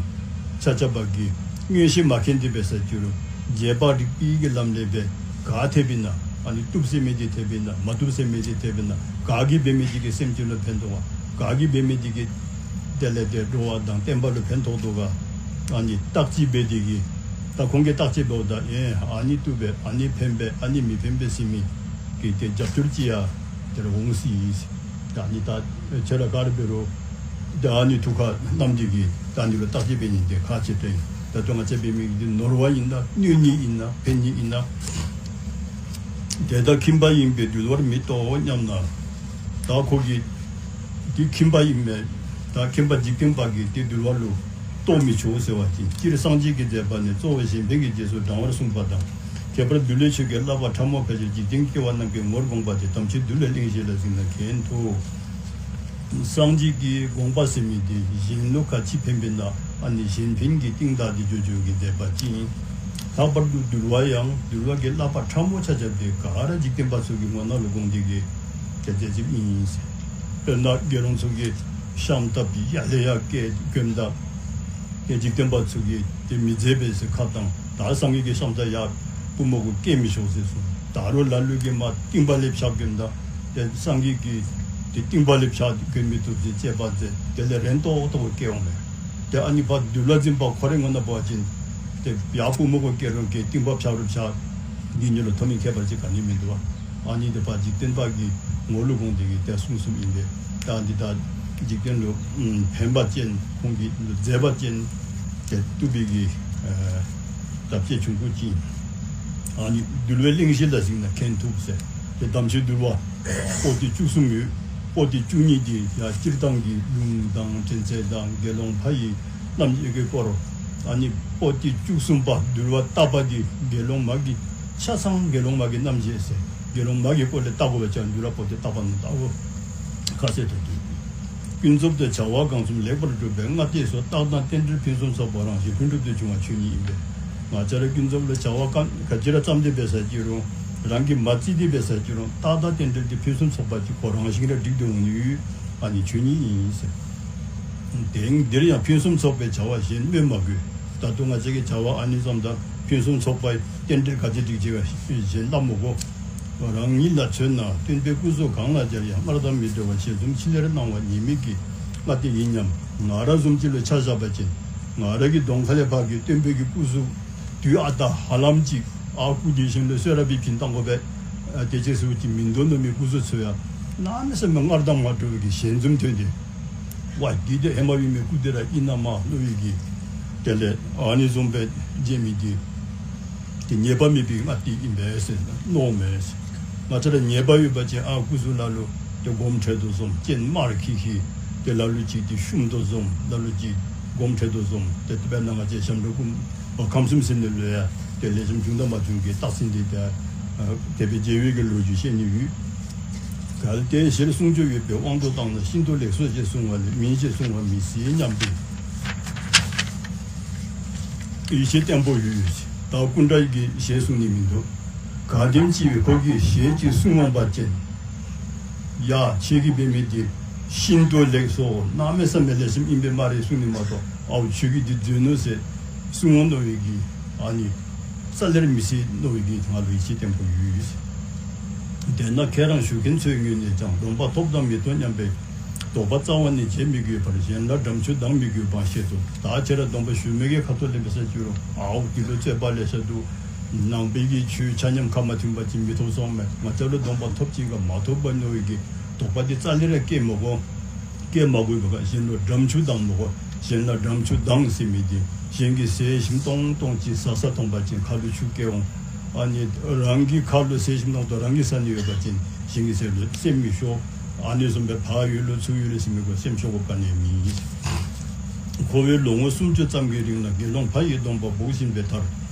ཆ་ཁྱབ་ཀྱིས་མངོན་ཤེས་མ་མཁྱེན་ཏེ་འབད་ས་ཅིག་རུང་རྗེ་འབངས་རིག་པའི་གི་ལམ་ལས་འབད་ག་ཐེབས་ཨིན་ན་ཨ་ནི་བཏུབ་ཟེར་མི་འདི་ཐེབས་ཨིན་ན་མ་བཏུབ་ཟེར་མི་འདི་ཐེབས་ཨིན་ན་ག་གིས་འབད་མི་འདི་གིས་སེམས་ཅན་ལུ་ཕན་ཐོགས་ག་གིས་འབད་མི་འདི་གིས་དེ་ལས་ཏེ་འགྲོ་བ་དང་བསྟན་པ་ལུ་ཕན་ཐོགས་དོ་ག་ཨ་ནི་བརྟག་དཔྱད་འབད་དེ་གིས་ད་ཁོང་གིས་བརྟག་དཔྱད་འབདཝ་ད་ཨེ་ཨ་ནི་བཏུབ་པས་ཨ་ནི་ཕན་པས་ཨ་ནི་མི་ཕན་པས་ཟེར་མི་གི་ཏེ་རྒྱབ་སྐྱོར་ཅིག་ཡང་དེ་རུ་འོང་སྲིད། ད་ཨ་ནི་ད་ཁྱེད་ར་ག་ར་འབད་རུང་ད་ཨ་ནི་ཐུགས་ཁར་བསྣམས་ཏེ་གིས་ད་ཨ་ནི་ལུ་བརྟག་དཔྱད་འབད་ནི་འདི་ཁག་ཆེ་དྲགས་ཨིན། ད་ལྟོ་ང་བཅས་འབད་མི་འདི་ནོར་བ་ཨིན་ན་གནོད་ནི་ཨིན་ན་ཕན་ནི་ཨིན་ན། དེ་ལྟར་ཁྱིམ་པ་ཡིན་པས་འདུལ་བར་མི་ལྟོ་སྙམ་ན། ད་ཁོ་གིས་འདི་ཁྱིམ་པ་ཨིན་མས། ད་ཁྱིམ་པ་འཇིག་རྟེན་པ་གིས་འདི་འདུལ་བ་ལུ་ལྟོ་མི་ཆོག་ཟེར་བ་ཅིན་སྤྱིར་སངས་རྒྱས་ཀྱི་མཛད་པ་ནི་གཙོ་བོ་གཞན་ཕན་གྱི་རྗེས་སུ་འབྲང་བར་གསུངས་པ་དང་། ཁྱད་པར་འདུལ་བའི་ཆོས་ཀྱི་བསླབ་པ་ཕྲ་མོ་ཕལ་ཆེར་འཇིག་རྟེན་སྐྱེ་བོ་རྣམས་ཀྱི་ངོར་དགོངས་པ་དེ་དམ་ཆོས་འདུལ་བའི་གླེང་གཞི་ལ་གཟིགས་ན་མཁྱེན་ཐུབ། སངས་རྒྱས་ཀྱི་དགོངས་པ་ཟེར་མི་འདི་གཞན་ལུ་ག་ཅི་ཕན་པས་ན་ཨ་ནི་གཞན་ཕན་གྱི་གཏིང་བདག་འདི་འགྱོ་འགྱོ་གི་མཛད་པ་ཅིག་ཨིན། ལྷག་པར་དུ་འདུལ་བ་ཡང་འདུལ་བ་གི་བསླབ་པ་ཕྲ་མོ་ཆ་ཁྱབ་འདི་ག་ར་འཇིག་རྟེན་པ་ཚུ་གི་ངོ་ནང་ལུ་དགོངས་ཏེ་གིས་ཏེ་མཛད་མཛདཔ་ཨིན་ཟེར། དཔེར་ན་དགེ་སློང་ཚུ་གིས་ཤམ་ཐབས་ཡར་ལས་ཡར་བཀལ་བཀོནམ་ད་ཏེ་འཇིག་རྟེན་པ་ཚུ་གིས་ཏེ་མི་མཛད་པས་ཟེར་ཁ་བཏང་། ད་སངས་རྒྱས་ཀྱིས་ཤམ་ཐབས་ཡར་པུས་མོ་གུ་བཀལ་མི་ཆོག་ཟེར་གསུངས། ད་རུང་ལ་ལུ་གིས་མར་རྟིང་པ་ལས་བཞག་བཀོནམ་ད་ཏེ་སངས་རྒྱས་ཀྱིས་ཏེ་རྟིང་པ་ལས་བཞག་བཀོན་མི་བཏུབ་ཟེར་དཔྱད་པ་མཛད། དེ་ལས་རན་ཏོག་ཏོ་གུ་བཀལ་འོང་མས། ཏེ་ཨ་ནི་འབདཝ་འདུལ་བ་འཛིན་པ་ཁོ་རའི་ངོ་ནང་འབད་བ་ཅིན་ཏེ་ཡར་པུས་མོ་གུ་བཀལ་རུང་བཀལ་རྟིང་པ་བཞག་རུང་བཞག་འདི་གཉིས་ལུ་ཐོགས་མེད་ཁྱད་པར་ཅིག་ག་ནི་མིན་འདུག་པ། ཨ་ནི་འདི་འབདཝ་འཇིག་རྟེན་པ་གི་ངོ་ལུ་དགོངས་ཏེ་གིས་ཏེ་གསུངས་གསུངསམ་ཨིན་པས། ད་འདི་ད་འཇིག་རྟེན་ལུ་ཨམ་ཕན་པ་ཅན་ཁོང་གི་མཛད་པ་ཅན་ཏེ་བཏུབ་པའི་གི་ཨ་ད་དཔྱད་ཆུང་ཀུ་ཅིག་ཨིན། ཨ་ནི་འདུལ་བའི་གླེང་གཞི་ལ་གཟིགས་ན་མཁྱེན་ཐུབ་ཟེར། ཏེ་དམ་ཆོས་འདུལ་བ་པོ་ཏི་བཅུ་གསུམ་ཡོད། པོ་ཏི་བཅུ་གཉིས་འདི་ཡང་སྤྱིར་བཏང་གི་ལུང་དང་དྲན་ཚད་དང་དགེ་སློང་ཕ་ཡི་རྣམ་འབྱེད་ཀྱི་སྐོར། ཨ་ནི་པོ་ཏི་བཅུ་གསུམ་པ་འདུལ་བ་ལྟ་བ་འདི་དགེ་སློང་མ་གི་ཆ་ཚང་དགེ་སློང་མ་གི་རྣམ་འབྱེད་ཟེར། དགེ་སློང་མ་གི་སྐོར་ལས་ལྟ་དགོ་པ་ཅིན་འདུལ་བ་པོ་ཏི་ལྟ་བ་ནང་ལྟ་དགོ། ཁ་གསལ་དུ་འདུག། ཀུན་རྫོབ་ཏུ་བྱ་བ་གང་བརྩམས་ལེགས་པར་གྲུབ་པའི་སྔ་ལྟས་སུ་རྟགས་དང་རྟེན་འབྲེལ་ཕུན་སུམ་ཚོགས་པ་རང་བཞིན་ལྷུན་གྲུབ་ཏུ་འབྱུང་བ་ཆོས་ཉིད་ཡིན་པས། ང་བཅས་ར་ཀུན་རྫོབ་ལུ་བྱ་བ་གང་ག་ཅི་ར་བརྩམས་ཏེ་འབད་ས་ཅིག་རུང་རང་གིས་མ་བརྩིས་ཏེ་འབད་ས་ཅིག་རུང་རྟགས་དང་རྟེན་འབྲེལ་འདི་ཕུན་སུམ་ཚོགས་པ་ཅིག་ཁོ་རང་བཞིན་ར་འགྲིག་སྟེ་འོང་ནི་ཨ་ནི་ཆོས་ཉིད་ཡིན་ཟེར། དེང་འདིར་ཡང་ཕུན་སུམ་ཚོགས་པའི་བྱ་བ་གཞན་སྨོས་མ་དགོས། ད་ལྟོ་ང་བཅས་ཀྱིས་བྱ་བ་ཨ་ནི་བརྩམས་ད་ཕུན་སུམ་ཚོགས་པའི་རྟེན་འབྲེལ་ག་ཅི་འགྲིག་ཅི་ག་གཞན་སླབ་མི་དགོ། རང་ཉིད་ལ་མཚོན་ན་སྟོན་པའི་སྐུ་གཟུགས་གང་ལ་སྦྱར་ཡང་སྔར་དང་མི་འདྲ་བར་ཞལ་འཛུམ་ཆི་ལེར་སྣང་བ་ཉེས་དམིགས་ཀྱི་སྔ་ལྟས་ཡིན་སྙམ། ང་ར་བཟུམ་ཅིག་ལུ་ཆ་བཞག་པ་ཅིན་ང་ར་གི་གདོང་ཁ་ལས་ཕར་གྱི་སྟོན་པའི་གི་སྐུ་གཟུགས་དུས་ཨ་རྟག་ཧ་ལམ་ཅིག་ཨ་སྐུ་དེ་བཞིན་ལུ་གསོལ་རས་སྦེ་བྱིན་བཏང་དགོ་པས། ཨ་དེ་ཅིག་ཟེར་བ་ཅིན་མིན་འདུག་མནོ་མི་སྐུ་གཟུགས་ཚུ་ཡང་གནམ་མེད་ས་མེད་སྔར་དང་མ་འདྲ་བའི་གི་ཞལ་འཛུམ་ཐོན་ཏེ། ཝའི་འདི་དེ་ཧེ་མ་ཡོད་མི་སྐུ་དེ་ར་ཨིན་ན་མ་མནོ་བའི་གི། དེ་ལས་ཨ་ནི་བཟུམ་སྦེ་མཇལ་མི་འདི་དེ་ཉེས་པ་མེད་པའི་སྔ་ལྟས་ཨིན་པས་ཟེར་མནོཝ་མས། ང་བཅས་ར་ཉེས་པ་ཡོད་པ་ཅིན་ཨ་སྐུ་གཟུགས་ལ་ལུ་དེ་སྒོམ་ཁྲལ་དོ་བཟུམ་སྤྱན་དམར་ཁི་ཁི་དེ་ལ་ལུ་ཅིག་དེ་བཤུམ་དོ་བཟུམ་ལ་ལུ་ཅིག་སྒོམ་ཁྲལ་དོ་བཟུམ་དེ་དཔེར་ན་ང་བཅས་ཞབས་དྲུང་སྐུ་འབག་ཁམས་གསུམ་ཟེར་ནི་ལུ་ཡང་དེ་ལེགས་ཤོམ་བྱུང་དང་མ་བྱུང་གི་རྟགས་མཚན་འདི་དེ་ཨ་དེ་སྦེ་མཇལ་བའི་གི་ལོ་རྒྱུས་བཤད་ནི་ཡོད། གལ་ཏེ་ཞལ་གསུང་ཆོག་ཡོད་པའི་དབང་དུ་བཏང་ན་ཤིན་ཏུ་ལེགས་སོ་ཞེས་གསུང་བ་ལས་མིན་ཞེས་གསུང་བ་མི་སྲིད་སྙམ་པའི་ཡིད་ཆེས་བརྟན་པོ་ཡོད། ད་སྐུ་འདྲ་གིས་ཞལ་གསུང་ནི་མི་འདུག། གལ་ཏེ་ཅིག་ཁོ་གིས་ཞལ་གྱིས་གསུང་འོང་པ་ཅིན། ཡ་ཁྱེད་ཀྱིས་འབད་མི་འདི་ཤིན་ཏུ་ལེགས་སོ། གནམ་མེད་ས་མེད་ལེགས་ཤོམ་ཨིན་པས་སྨ་རེ་གསུང་ནི་མ་གཏོགས། ཨའུ་ཁྱོད་ཀྱིས་འདི་འཛོལ་ནུག་ཟེར་གསུང་འོང་མནོ་བའི་གི་ཨ་ནི་རྩ་ལས་མི་སྲིད་མནོ་བའི་གི་ང་ལུ་ཡིད་ཆེས་བརྟན་པོ་ཡོད། དེས་ན་ཁྱེད་རང་ཞུ་མཁན་ཚུའི་ངོས་ནས་ཀྱང་སྡོམ་པ་ཐོབ་དང་མི་ཐོབ་སྙམ་པའི་དོགས་པ་རྩ་བ་ནས་བྱེད་མི་དགོས་པར་གཞན་ལ་འགྲམ་ཆུ་ལྡང་མི་དགོས་པ་ཞེས་སོ། ད་ཁྱེད་ར་སྡོམ་པ་ཞུ་མི་གི་ཁ་ཐུག་ལས་འབད་ས་ཅི་རུང་ཨའུ་འདི་ལུ་རྩོད་པ་ལེ་ཤ་འདུག། ནང་པའི་གི་ཆོས་ཆ་མཉམ་ཁ་མ་མཐུན་པ་ཅིག་མི་ཐོབ་སོང་མས། ང་བཅས་ལུ་སྡོམ་པ་ཐོབ་ཅི་ག་མ་ཐོབ་ག་མནོ་བའི་གི་དོགས་པ་འདི་རྩ་ལས་ར་སྐྱེ་མི་དགོ། སྐྱེ་མ་དགོ་པས་ག། གཞན་ལུ་འགྲམ་ཆུ་ལྡང་མི་དགོ། གཞན་ལ་འགྲམ་ཆུ་ལྡང་ཟེར་མི་འདི་གཞན་གྱི་ཟས་ཞིམ་ཏོང་ཏོ་ཅིག་ཟ་ས་མཐོང་པ་ཅིན་ཁ་ལུ་ཆུ་སྐྱེ་འོང་། ཨ་ནི་རང་གི་ཁ་ལུ་ཟས་ཞིམ་ཏོང་ཏོ་རང་གིས་ཟ་ནི་ཡོད་པ་ཅིན་གཞན་གྱི་ཟས་ལུ་སེམས་མི་ཤོར། ཨ་ནི་བཟུམ་སྦེ་ཕར་ཡོད་ལོ་ཚུར་ཡོད་ལོ་ཟེར་མི་གུ་སེམས་ཤོར་དགོཔ་ག་ནི་ཡང་མེད། ཁོ་བོས་ལོ་ངོ་སུམ་ཅུ་ཙམ་གྱི་རིང་ལ་དགེ་སློང་ཕ་ཡི་སྡོམ་པ་འབོག་བཞིན་པའི་མཐར་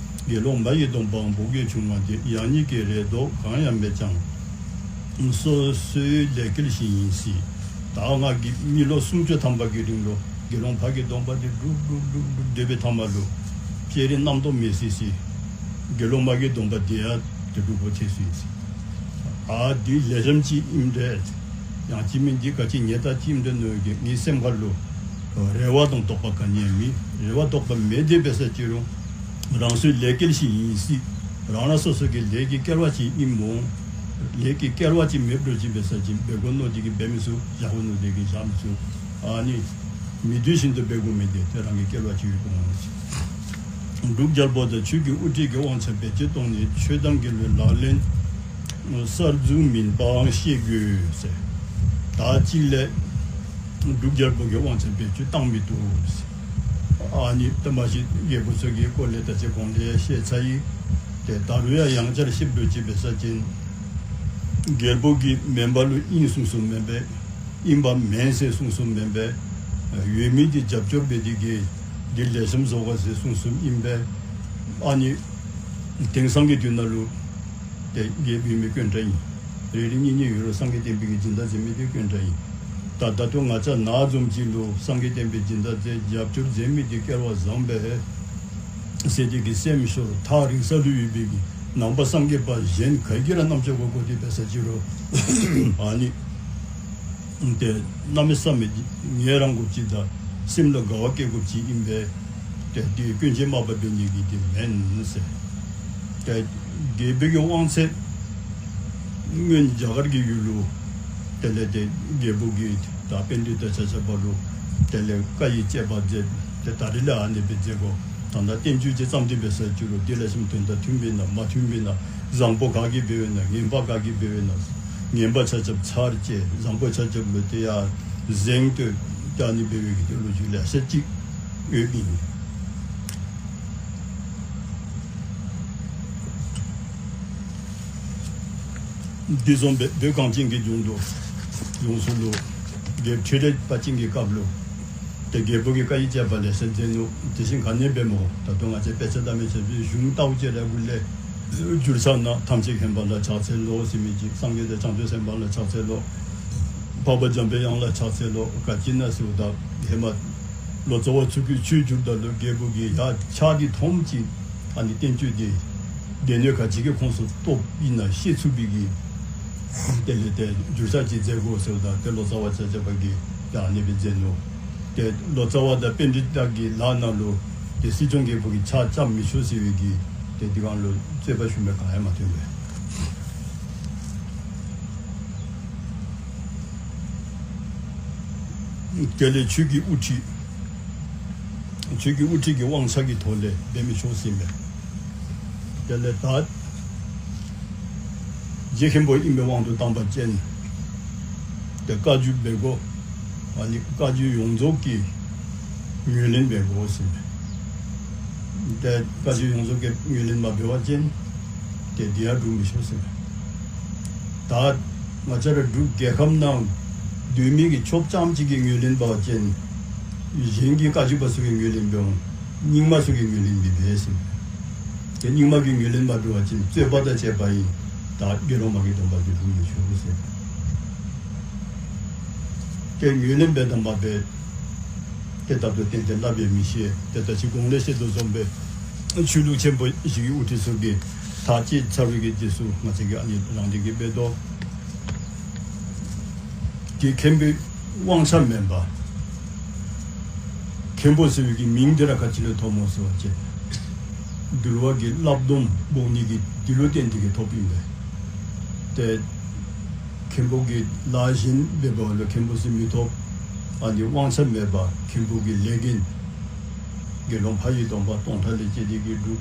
དགེ་སློང་མ་ཡི་སྡོམ་པའང་འབོག་གེ་བྱུང་བ་འདི་ཡང་སྙིང་གི་རེ་དོགས་གང་ཡང་མེད་ཀྱང་། སོ་སོའི་ལས་སྐལ་ཞིག་ཡིན་སྲིད། ད་ང་གིས་མི་ལོ་སུམ་ཅུ་ཐམ་པ་གི་རིང་ལུ་དགེ་སློང་ཕ་གི་སྡོམ་པ་འདི་སྒྲུབ་སྒྲུབ་སྒྲུབ་སྒྲུབ་སྡོད་པའི་མཐའ་མ་ལུ་བསྐྱེད་རིམ་རྣམ་རྟོག་མེད་སྲིད་སྲིད། དགེ་སློང་མ་གི་སྡོམ་པ་འདི་ཡང་དེ་སྒྲུབ་པོ་ཆེ་སྲིད་སྲིད། ཨ་འདི་ལེགས་ཤོམ་ཅིག་ཨིནམ་འདྲས། ཡང་ཅིན་མི་འདི་ག་ཅི་ཉེས་དག་ཅིག་ཨིནམ་འདྲས་མནོ་གི་ངེའི་སེམས་ཁ་ལུ་རེ་བ་དང་དོགས་པ་ག་ནི་ཡང་མེད། རེ་བ་དོགས་པ་མེད་དེ་འབད་ས་ཅི་རུང་རང་སོའི་ལས་སྐལ་ཞིག་ཡིན་སྲིད། རང་རང་སོ་སོ་གི་ལས་ཀྱི་སྐལ་བ་ཅིག་ཨིན་མོ། ལས་ཀྱི་སྐལ་བ་ཅིག་མེདཔ་འགྱོ་ཅི་འབད་ས་ཅིན་འབད་དགོ་མནོ་དེ་གིས་འབད་མི་ཚུགས། བཞག་དགོ་མནོ་དེ་གིས་བཞག་མི་ཚུགས། ཨ་ནི་མི་འདོད་བཞིན་དུ་འབད་དགོ་མི་འདི་ཏེ་རང་གི་སྐལ་བ་ཅིག་ཡོད་དགོ་འོང་། འབྲུག་རྒྱལ་པོ་དང་ཆོས་ཀྱི་དབུ་ཁྲིད་ཀྱི་དབང་ཆ་བེད་སྤྱོད་གཏོང་ནི་ཆོས་དང་འགལ་བའི་ལག་ལེན་གསར་འཛུགས་མིན་པའང་ཤེས་དགོས་ཟེར། ད་གཅིག་ལས་འབྲུག་རྒྱལ་པོ་གི་དབང་ཆ་བེད་སྤྱོད་བཏང་མི་བཏུབ་ཟེར། ཨ་ནི་ད་མ་གཞི་རྒྱལ་པོ་ཚུ་གི་སྐོར་ལས་ད་ཅི་གོང་ལས་བཤད་ཚར་ཡི། ཏེ་ད་རུང་ཡང་ཡང་བསྐྱར་ཞིབ་འགྲོ་ཅི་འབད་ས་ཅིན་རྒྱལ་པོ་གིས་མེན་པ་ལུ་ཨིན་གསུངས་གསུངསམ་མེན་པས། ཨིན་པ་མེན་ཟེར་གསུངས་གསུངསམ་མེན་པས། ཡོད་མི་འདི་རྒྱབ་སྐྱོར་འབད་དེ་གིས་འདི་ལེགས་ཤོམ་བཟོ་དགོ་ཟེར་གསུངས་གསུངསམ་ཨིན་པས། ཨ་ནི་དེང་སང་གི་དུས་ནང་ལུ་ཏེ་རྒྱལཔོ་ཨིན་མི་དཀོན་དྲགས་ཨིན། རེ་རེ་གཉིས་གཉིས་ཡོད་རུང་སངས་རྒྱས་བསྟན་པའི་གི་སྦྱིན་བདག་མཛད་མི་འདི་དཀོན་དྲགས་ཨིན། ད་ད་ལྟོ་ང་བཅས་ནཱ་བཟུམ་ཅིག་ལུ་སངས་རྒྱས་བསྟན་པའི་སྦྱིན་བདག་མཛད་རྒྱབ་སྐྱོར་མཛད་མི་འདི་སྐལ་བ་བཟང་པས་ཟེར་དེ་གིས་སེམས་ཤོར། ཐག་རིང་ས་ལུ་ཡོད་པའི་གི་ནང་པ་སངས་རྒྱས་པ་གཞན་ག་གིས་ར་རྣམ་ཅོ་གོ་གོ་དེ་འབད་ས་ཅི་རུང་ཨ་ནི་ཏེ་གནམ་མེད་ས་མེད་ངལ་རངས་དགོཔ་ཅིག་དང་སེམས་ལུ་དགའ་བ་སྐྱེ་དགོཔ་ཅིག་ཨིན་པས། ཏེ་དེ་སྐྱོན་ཅན་མ་པ་འབད་ནི་གི་དེ་མེན་ཟེར། ཏེ་རྒྱལ་པོ་གི་དབང་ཚད་སྔོན་རྒྱ་གར་གྱི་ཡུལ་ལུ་དེ་ལས་ཏེ་རྒྱལ་པོ་གིས་ད་པཎྜི་ཏ་ཆ་ཁྱབ་ལུ་དེ་ལས་བཀའ་ཡི་བཅད་པ་མཛད། ཏེ་ད་རེས་ལས་ཨ་ནི་སྦེ་མཛད་དགོ། ད་ལྟ་བསྟན་བཅོས་ཅིག་བརྩམས་ཏེ་འབད་ས་ཅི་རུང་དེ་ལེགས་ཤོམ་དོན་དང་མཐུན་པས་ན་མ་མཐུན་པས་ན། བཟང་པོ་ག་གིས་འབདཝ་ཨིན་ན་ངན་པ་ག་གིས་འབདཝ་ཨིན་ན། ངན་པ་ཆ་ཁྱབ་ཚར་བཅད། བཟང་པོ་ཆ་ཁྱབ་ལུ་ཏེ་ཡར་གཟེངས་བསྟོད་ཀྱི་ཨ་ནི་འབད་བའི་གི་ཏེ་ལོ་རྒྱུས་ལེ་ཤ་ཅིག་ཡོདཔ་ཨིན། འདི་བཟུམ་སྦེ་བོད་གངས་ཅན་གྱི་ལྗོངས་དུ་ཡོངས་སུ་ལུ་རྒྱལཔོ་ཁྲི་རལ་པ་ཅན་གྱི་སྐབས་ལུ་ཏེ་རྒྱལ་པོ་གིས་བཀའ་ཡི་བཅད་པ་ལེ་ཤ་མཛད་ནུག། དེ་བཞིན་ག་ནི་འབད་མོ། ད་ལྟོ་ང་བཅས་དཔེ་ཆ་བལྟ་མི་ཆ་ཁྱབ་ཀྱིས་གཞུང་ལྟཝ་ཅིག་ར་གུ་ལས་འགྱུར་ས་ན་ཐམས་ཅད་མཁྱེན་པ་ལ་ཕྱག་འཚལ་ལོ་ཟེར་མི་ཅིག། སངས་རྒྱས་དང་བྱང་ཆུབ་སེམས་དཔའ་ལ་ཕྱག་འཚལ་ལོ། འཕགས་པ་འཇམ་པའི་དབྱངས་ལ་ཕྱག་འཚལ་ལོ། ག་ཅི་ཨིན་ན་ཟེརཝ་ད་ཧེ་མ་ལོ་ཙཱ་བ་ཚུ་གིས་ཆོས་བསྒྱུརཝ་ད་ལུ་རྒྱལ་པོ་གིས་ཡ་ཕྱག་འདི་མཐོངམ་ཅིག་ཨ་ནི་བསྟན་བཅོས་འདི་སྡེ་སྣོད་ག་ཅི་གི་ཁོངས་སུ་གཏོགསཔ་ཨིན་ན་ཤེས་ཚུགས་པའི་གི་དེ་ལས་ཏེ་བསྒྱུར་བཅོས་ཅིག་མཛད་དགོ་ཟེརཝ་ད་ཏེ་ལོ་ཙཱ་བ་ཆ་ཁྱབ་ཀྱིས་ཡ་ཨ་ནི་སྦེ་མཛད་ནུག། ཏེ་ལོ་ཙཱ་བ་དང་པཎྜི་ཏ་གི་ལཱ་ནང་ལུ་ཏེ་སྲིད་སྐྱོང་རྒྱལ་པོ་གིས་ཕྱག་རྐྱབ་མི་ཆོག་ཟེར་བའི་གི་ཏེ་འདི་སྒང་ལུ་རྩོད་པ་ཞུ་མི་ག་ཡང་མ་ཐོན་པས། དེ་ལས་ཆོས་ཀྱི་དབུ་ཁྲིད་ཆོས་ཀྱི་དབུ་ཁྲིད་ཀྱི་དབང་ཆ་གི་ཐོག་ལས་འབད་མི་ཆོག་ཟེར་མས། དེ་ལས་ད་རྗེ་མཁན་པོ་ཨིན་པའི་དབང་དུ་བཏང་པ་ཅིན་ཏེ་བཀའ་བརྒྱུད་འབད་དགོ། ཨ་ནི་བཀའ་བརྒྱུད་ཡོངས་རྫོགས་ཀྱིས་ངོས་ལེན་འབད་དགོ་ཟེར་མས། ཏེ་བཀའ་བརྒྱུད་ཡོངས་རྫོགས་ཀྱིས་ངོས་ལེན་མ་འབད་བ་ཅིན་ཏེ་འདི་ཡང་འགྲུབ་མི་ཆོག་ཟེར་མས། ད་ང་བཅས་ར་འབྲུག་རྒྱལ་ཁབ་ནང་སྡོད་མི་གི་ཆོསཔ་རྐྱངམ་ཅིག་གིས་ངོས་ལེན་འབད་བ་ཅིན་གཞན་གྱི་བཀའ་བརྒྱུད་པ་ཚུ་གིས་ངོས་ལེན་འབད་འོང་། རྙིང་མ་ཚུ་གིས་ངོས་ལེན་མི་འབད་ཟེར་མས། ཏེ་རྙིང་མ་གིས་ངོས་ལེན་མ་འབད་བ་ཅིན་རྩོད་པ་དང་བཅས་པ་ཨིན། ད་དགེ་སློང་མ་གི་སྡོམ་པ་འདི་འགྲུབ་མི་ཆོག་ཟེར། ཏེ་ངོས་ལེན་འབད་དང་མ་འབད་ཏེ་ད་ལྟོ་ཏན་ཏན་སླབ་ཡང་མི་ཤེས། ཏེ་ད་ཅི་གོང་ལས་བཤད་དོ་བཟུམ་སྦེ་ཆོས་ལུགས་ཆེན་པོ་བཞི་གི་དབུ་ཁྲིད་ཚུ་གིས་ཐག་བཅད་ཚར་བའི་གི་རྗེས་སུ་ང་བཅས་ཀྱིས་ཨ་ནི་རང་བདེན་གྱིས་འབད་དོ། ཏེ་མཁན་པོའི་དབང་ཆ་མེན་པར་མཁན་པོ་ཟེར་བའི་གི་མིང་འདི་ར་ག་ཅི་ལས་ཐོབ་སྨོ་ཟེར་བ་ཅིན་འདུལ་བ་གི་བསླབ་སྡོམ་སྦོམ་ནི་གི་འདི་ལུ་བརྟེན་ཏེ་གིས་ཐོབ་ཨིན་པས། ཏེ་མཁན་པོ་གི་ལཱ་གཞན་འབད་བ་ལུ་མཁན་པོ་ཟེར་མི་ཐོབ། ཨ་ནི་དབང་ཆ་མེད་པར་མཁན་པོ་གི་ལས་འགན་དགེ་སློང་ཕ་ཡི་སྡོམ་པ་སྟོང་ཕྲག་ལས་བཅད་དེ་གིས་སྒྲུབ།